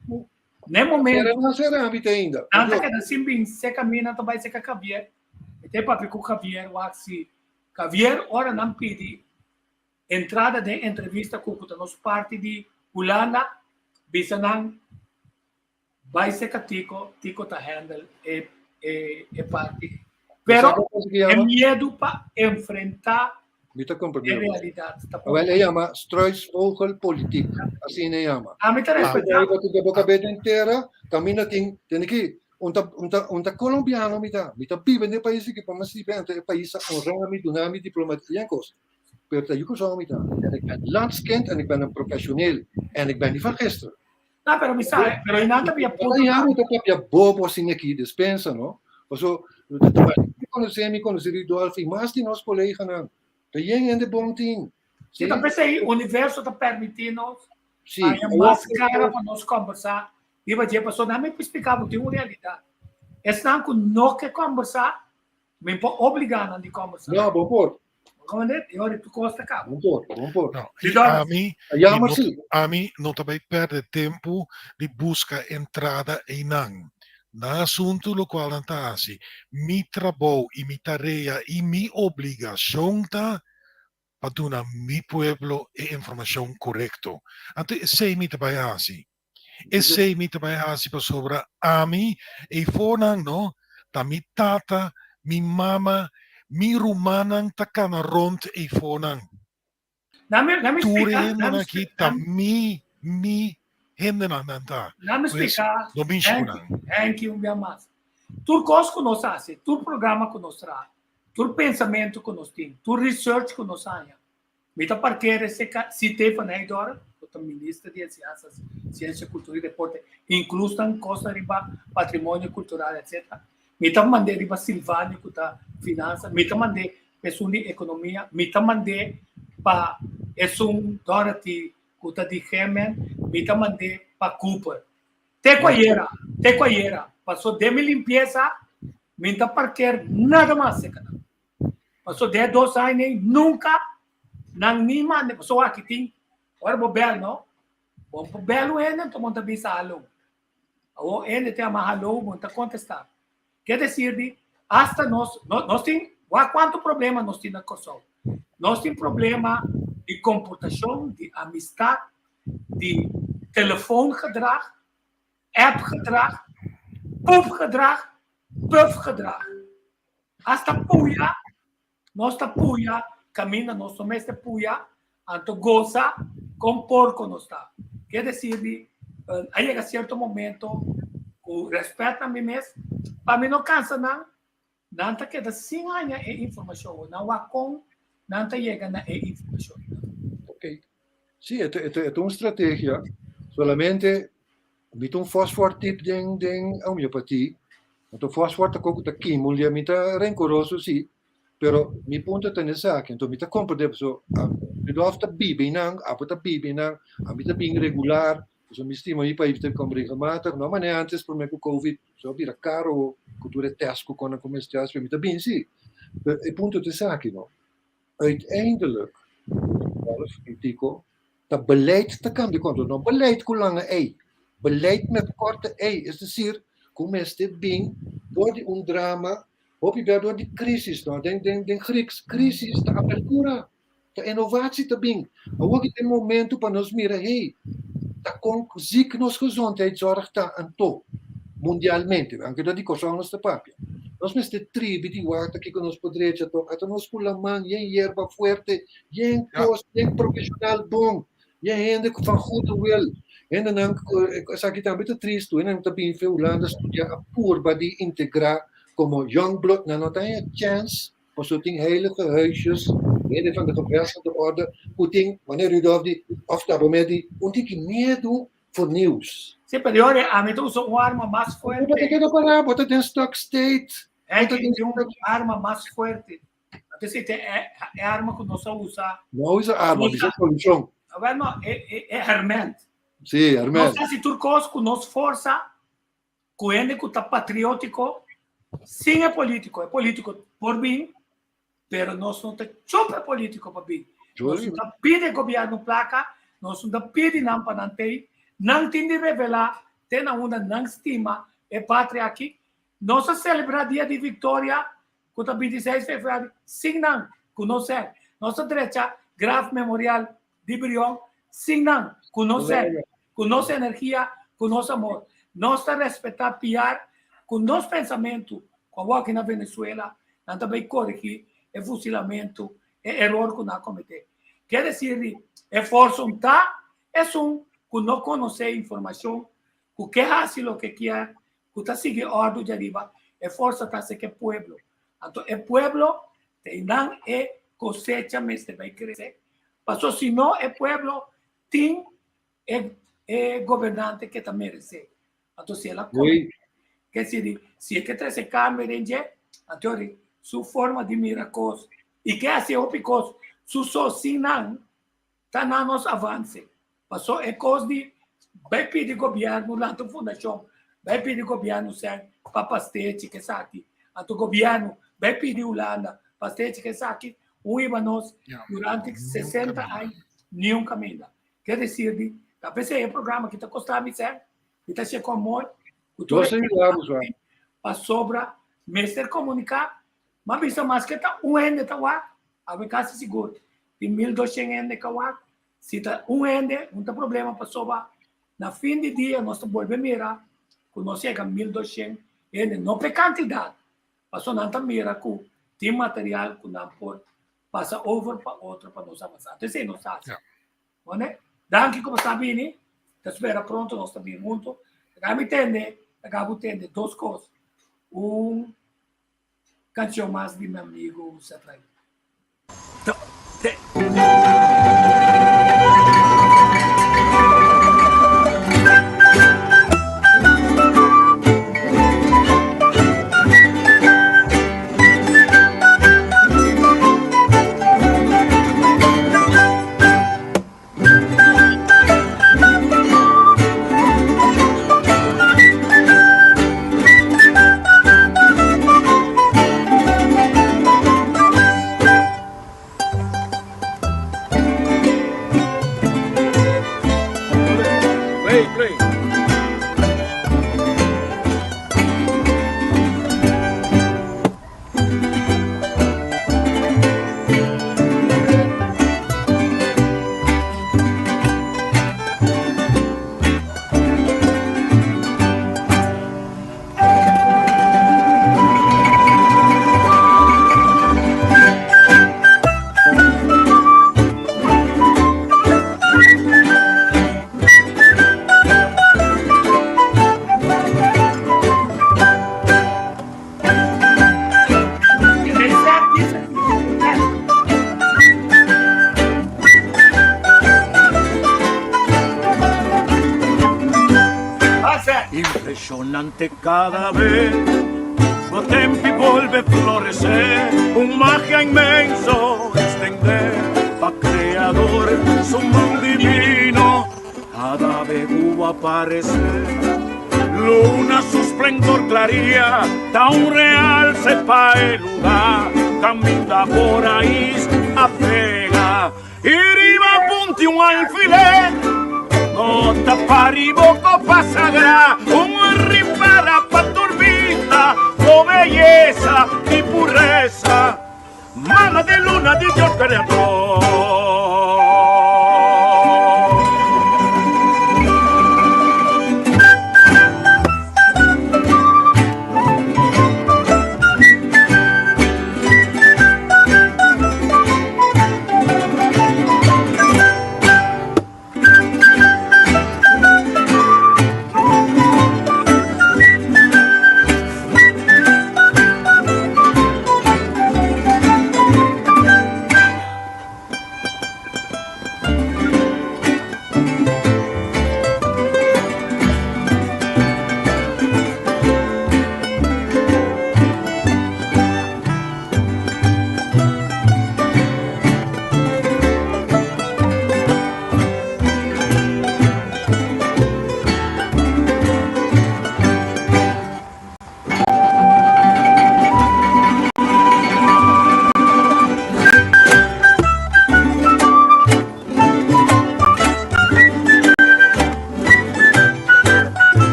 n'e momento. Pero nan sera ámbito ainda. Nan ta keda sin bin seka mi, nan ta bai seka Javier. Mi ta e papia ku Javier wak si Javier ora nan pidi entrada den entrevista ku ku ta nos parti di Hulanda bisa nan bai seka Tico, Tico ta handle e e e parti. Pero e miedu pa enfrenta Mi ta e comprende. realidad ta por. Wel, e yama struisvogelpolitiek. Asina e yama. Ami ta respeta. Bo ta bo kabes den tera, kaminda tin, tene ki, un ta, un ta, un ta colombiano mi ta. Mi ta biba den e pais aki pa mi sirbi anto e pais a honra mi, duna mi diploma, yen kos. Pero ta yu kosou mi ta. En ik ben landskind en ik ben een professioneel. En ik ben niet van gisteren. No, pero mi sa, pero e nan ta bia punto. Ya mi ta papia bobo asina aki, despensa, no? Paso, mi konosé, mi konosé Rudolf i mas di nos koleganan. Ta yen hende bon tin. Sí, ta p'esei universo ta permití nos haña mas kara pa nos kombersá riba dje, pasobra nan mi por splika bo tin un realidat. Esnan ku no ke kombersá, mi por obligá nan di kombersá. No, bo por. Comprende? E ora tu kos ta kaba. Bon por, bon por. No, I i dan- ami, Ja, mi maar no, sí. ami no ta bai perde tempu di buska entrada einan. Nan asuntu lokual nan ta hasi. Mi trabou i mi tarea i mi obligashon ta pa duna mi pueblo e informashon korekto. Anto esei mi ta bai hasi. Esei mi ta bai hasi pasobra ami eifonan no ta mi tata, mi mama, mi rumannan ta kana rond eifonan. Nami Tur e splika, hendenan nami aki splika, ta mi mi hendenan nan ta. Nami Pues splika, no mishi ku Henky, nan. Henky un bia mas. Tur kos ku nos hasi, tur programa ku nos traha, tur pensamentu ku nos tin, tur research ku nos haña, Mi ta parkera ese ka CT van Heidorn, ku ta Minister di Enseñansa, Siensia, Kultura i Deporte, inkluso nan kosnan riba patrimonio kultural etsetera. Mi ta mand'é riba Silvanio ku ta Finansa, mi ta mand'é pa esun di Ekonomia, mi ta mand'é pa esun Dorothy ku ta di Gemen, mi ta mand'é pa Cooper. Te ku ayera, te ku ayera, paso den mi limpiesa mi ta parker nada mas serka nan. Paso den e dos aña ei nunka nan ni manda. Paso aki tin ora bo bel no, bo por bel un hende anto bo ta bisa haló. Awor hende ta yama haló bo no ta kontestá. Ke desir di asta nos nos tin wak kuantu problema nos tin na Kòrsou. Nos tin problema di komportashon, di amistat, di telefoongedrag, appgedrag, poepgedrag, pufgedrag. Hasta puya, nos ta puya kaminda nos no mester puya, anto gosa kon porko nos ta. Ke desir di a yega sierto momento ku rèspèt na mi mes, pa mi no kansa nan, nan ta keda sin haña e informashon, nan wak kon nan ta yega na e informashon. Ok. Sí, e ta un strategia. Solamente mi ta un fosfor tip den den homeopatia. Anto fosfor ta koko ta kima un lia. Mi ta rencoroso sí, pero mi punto ta nesaki. Anto mi ta comprende paso Rudolf ta biba einan, abo ta biba einan, ami ta bin regular. Paso mi stima mi pais ta kom regelmatig. No manera antes prome ku covid, so a bira caro ku tur e test ku kon a kuminsá hasi, pero mi ta bin sí. Pero e punto ta esaki no. Uiteindelijk, Rudolf y Tico, ta beleid ta cambia contra, no beleid cu lange ei, beleid met korte ei, es decir, cu mester bin door di un drama, hopi bia door di crisis, no, den, den, den Grieks, crisis ta apertura, ta innovatie ta bin. Awor ki ta e momento pa nos mira, hey, ta con ziek nos gezondheidszorg ta anto, mundialmente, aunke dor di Kòrsou nos ta papia. Nos mester tribi di wak kiko nos por drecha tok. Ata nos ku laman yen yerba fuerte, yen kos, yen profesional bon, yen hende ku van goede wil. Hendenan ku esaki tambe ta tristu, hendenan ta bini fe Hulanda studia a purba di integrá komo young blood, nan no ta haña chèns pasobra tin heilige huisjes, hende van de gevestigde orde ku tin, manera Rudolf di, òf ta bo mes di, un tiki miedu for nieuws. Sí, pero yori, ami ta usa un arma mas fuerte. Bo ta keda pará, bo ta den stuck state. Bo ta den un arma mas fuerte. Anto si te e arma ku nos a usa. No usa arma, bisa solushon. Wel no, e e herment. Sí, herment. Nos hasi tur kos ku nos forsa, ku hende ku ta patriótiko, sin e polítiko. E polítiko por bin, pero nos no ta chupa e polítiko pa bin. Nos no ta pidi e gobièrnu plaka, nos no ta pidi nan pa nan tei. Nan tin di revelá te na unda nan stima e patria aki. Nos a selebrá Dia di Viktoria ku ta 26 febrüari sin nan ku no sèn. Nos ta drecha Graf Memorial di Brion sin nan ku no sèn, ku nos energia, ku nos amor. Nos ta respetá piar ku nos pensamentu ku awor aki na Venezuela nan ta bai korigí e fusilamentu, e eror ku nan a kometé. Ke desir di e forsa un ta esun ku no konosé informashon, ku ke hasi loke kier, ku ta sigui òrdu djariba, e forsa ta hasi ku e pueblo. Anto e pueblo ta einan e kosecha mester bai krese, paso si no e pueblo tin e e gobernante ke ta meresé. Anto si el a kome, ke si si e ke trese kambio den dje, anto ori su forma di mira kos i ke hasi hopi kos su so sin nan ta na nos avanse. Paso e kos di bai pidi gobièrnu lanta un fundashon, bai pidi gobièrnu sèn pa pastechi ke esaki, anto gobièrnu bai pidi Hulanda pastechi ke esaki, un hiba nos durante 60 aña niun kaminda. Ke desir di ta p'esei e programa aki ta kosta mi sèn, mi ta hasié ku amor, ku tur e pasobra mester komuniká. M'a bisa maske ta un hende ta wak, awe kasi sigur tin 1200 hende ka wak, Si ta un hende, un ta problema pasobra na fin di dia nos ta bolbe mira ku nos yega 1200 hende, no p'e kantidat, pasobra nan ta mira ku tin material ku nan por pasa over pa otro pa nos avansá. Anto esei nos ta hasi. Bone? Danki ku bo sa bini, ta spera pronto nos ta bin hunto. Laga mi tende, laga bo tende dos kos. Un kanshon mas di mi amigu Sefraim. Play, play. Impresionante cada vez Bo tempi volve florecer Un magia inmenso extender Pa creador su man divino Cada vez hubo aparecer Luna su esplendor claría Ta un realce pa e lugar Caminda por ahí a pega Y riba punti un alfiler No ta paribo copa sagrá Un ripara pa turbita Bo belleza y pureza Mana de luna di Dios creador.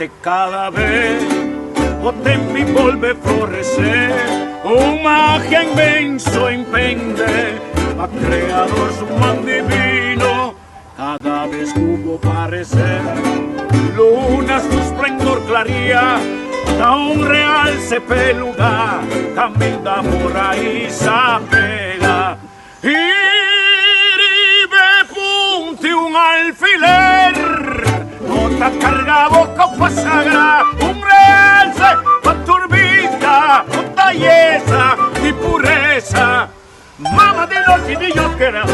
Ante cada vez o tempi volve florecer, un magia inmenso impende, pa creador su man divino, cada vez cubo parecer. Luna su esplendor claría, da un realce peluda, camina por ahí pega. I riba punti un alfiler no ta carga boca pa sagra un realce pa tur bista no ta yesa di puresa mama di nochi di Dios creador.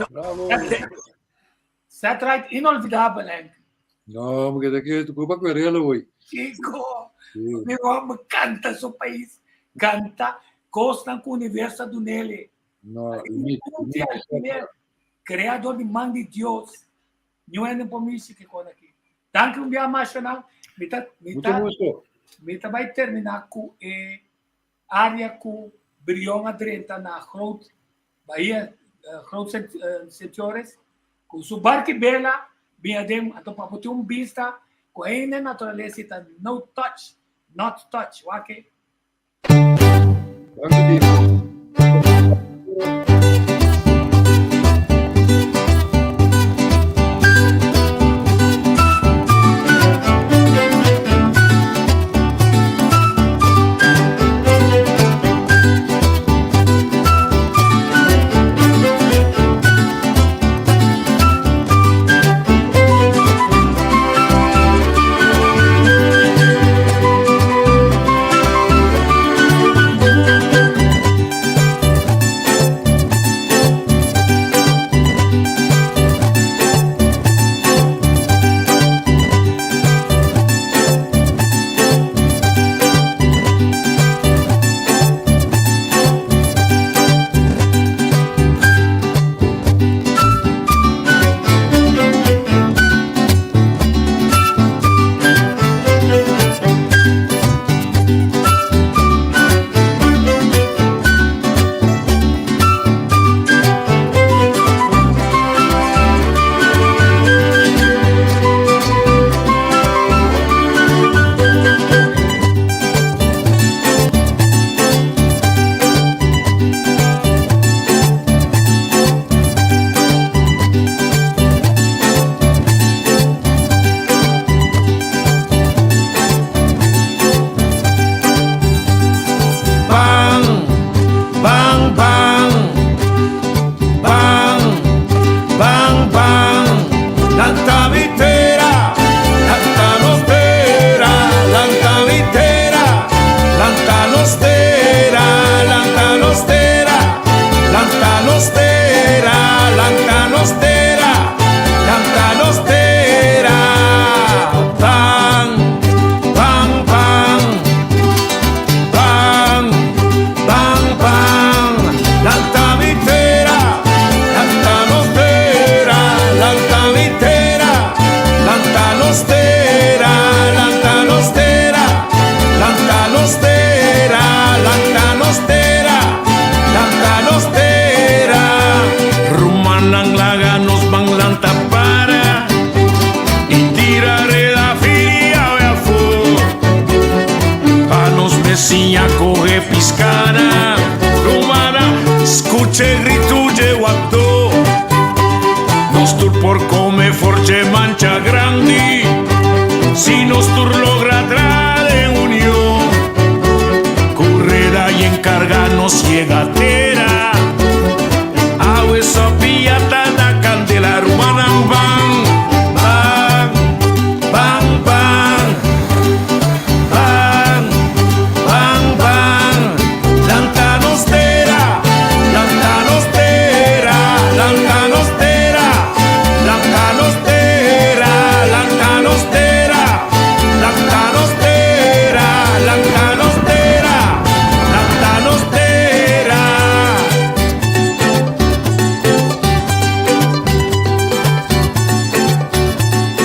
Bravo. Set right inolvidabel, Henk. No, porque de aquí tu culpa quererlo, güey. Chico, Sí. mi hombre canta su país, canta costan ku universo dunele. No, mi, Punti alfiler, creador di man di Dios. Ñu ene por mi que con aqui. Dank un dia mais, não. Mi ta, mi Mucho ta, gusto. mi ta vai terminar ku e área ku Brion adrenta na Groot Bahia, Groot Sentiores, com su barco bela, binha dem, ato pa botar um vista, com a natureza tá no touch, not touch, ok? Dank u. Bang, bang, bang, bang, bang, bang. Lanta mi tera, lanta nos tera, lanta mi tera, lanta nos tera, lanta nos tera, lanta nos tera, lanta nos tera, lanta nos tera. Bang, bang, bang. Bang, bang, bang, lanta mi tera, lanta nos tera, lanta mi tera, lanta nos tera, lanta nos tera, lanta nos tera, lanta nos tera, lanta nos tera. Rumannan laga nos ban lanta para i tira reda firia afó. Pa nos bisiña kohe piská. Rumannan, skucha gritu dje wakdó. Nos tur por kome for dje mancha grandi. Si nos tur logra traha den union. Ku reda i karga nos yega te.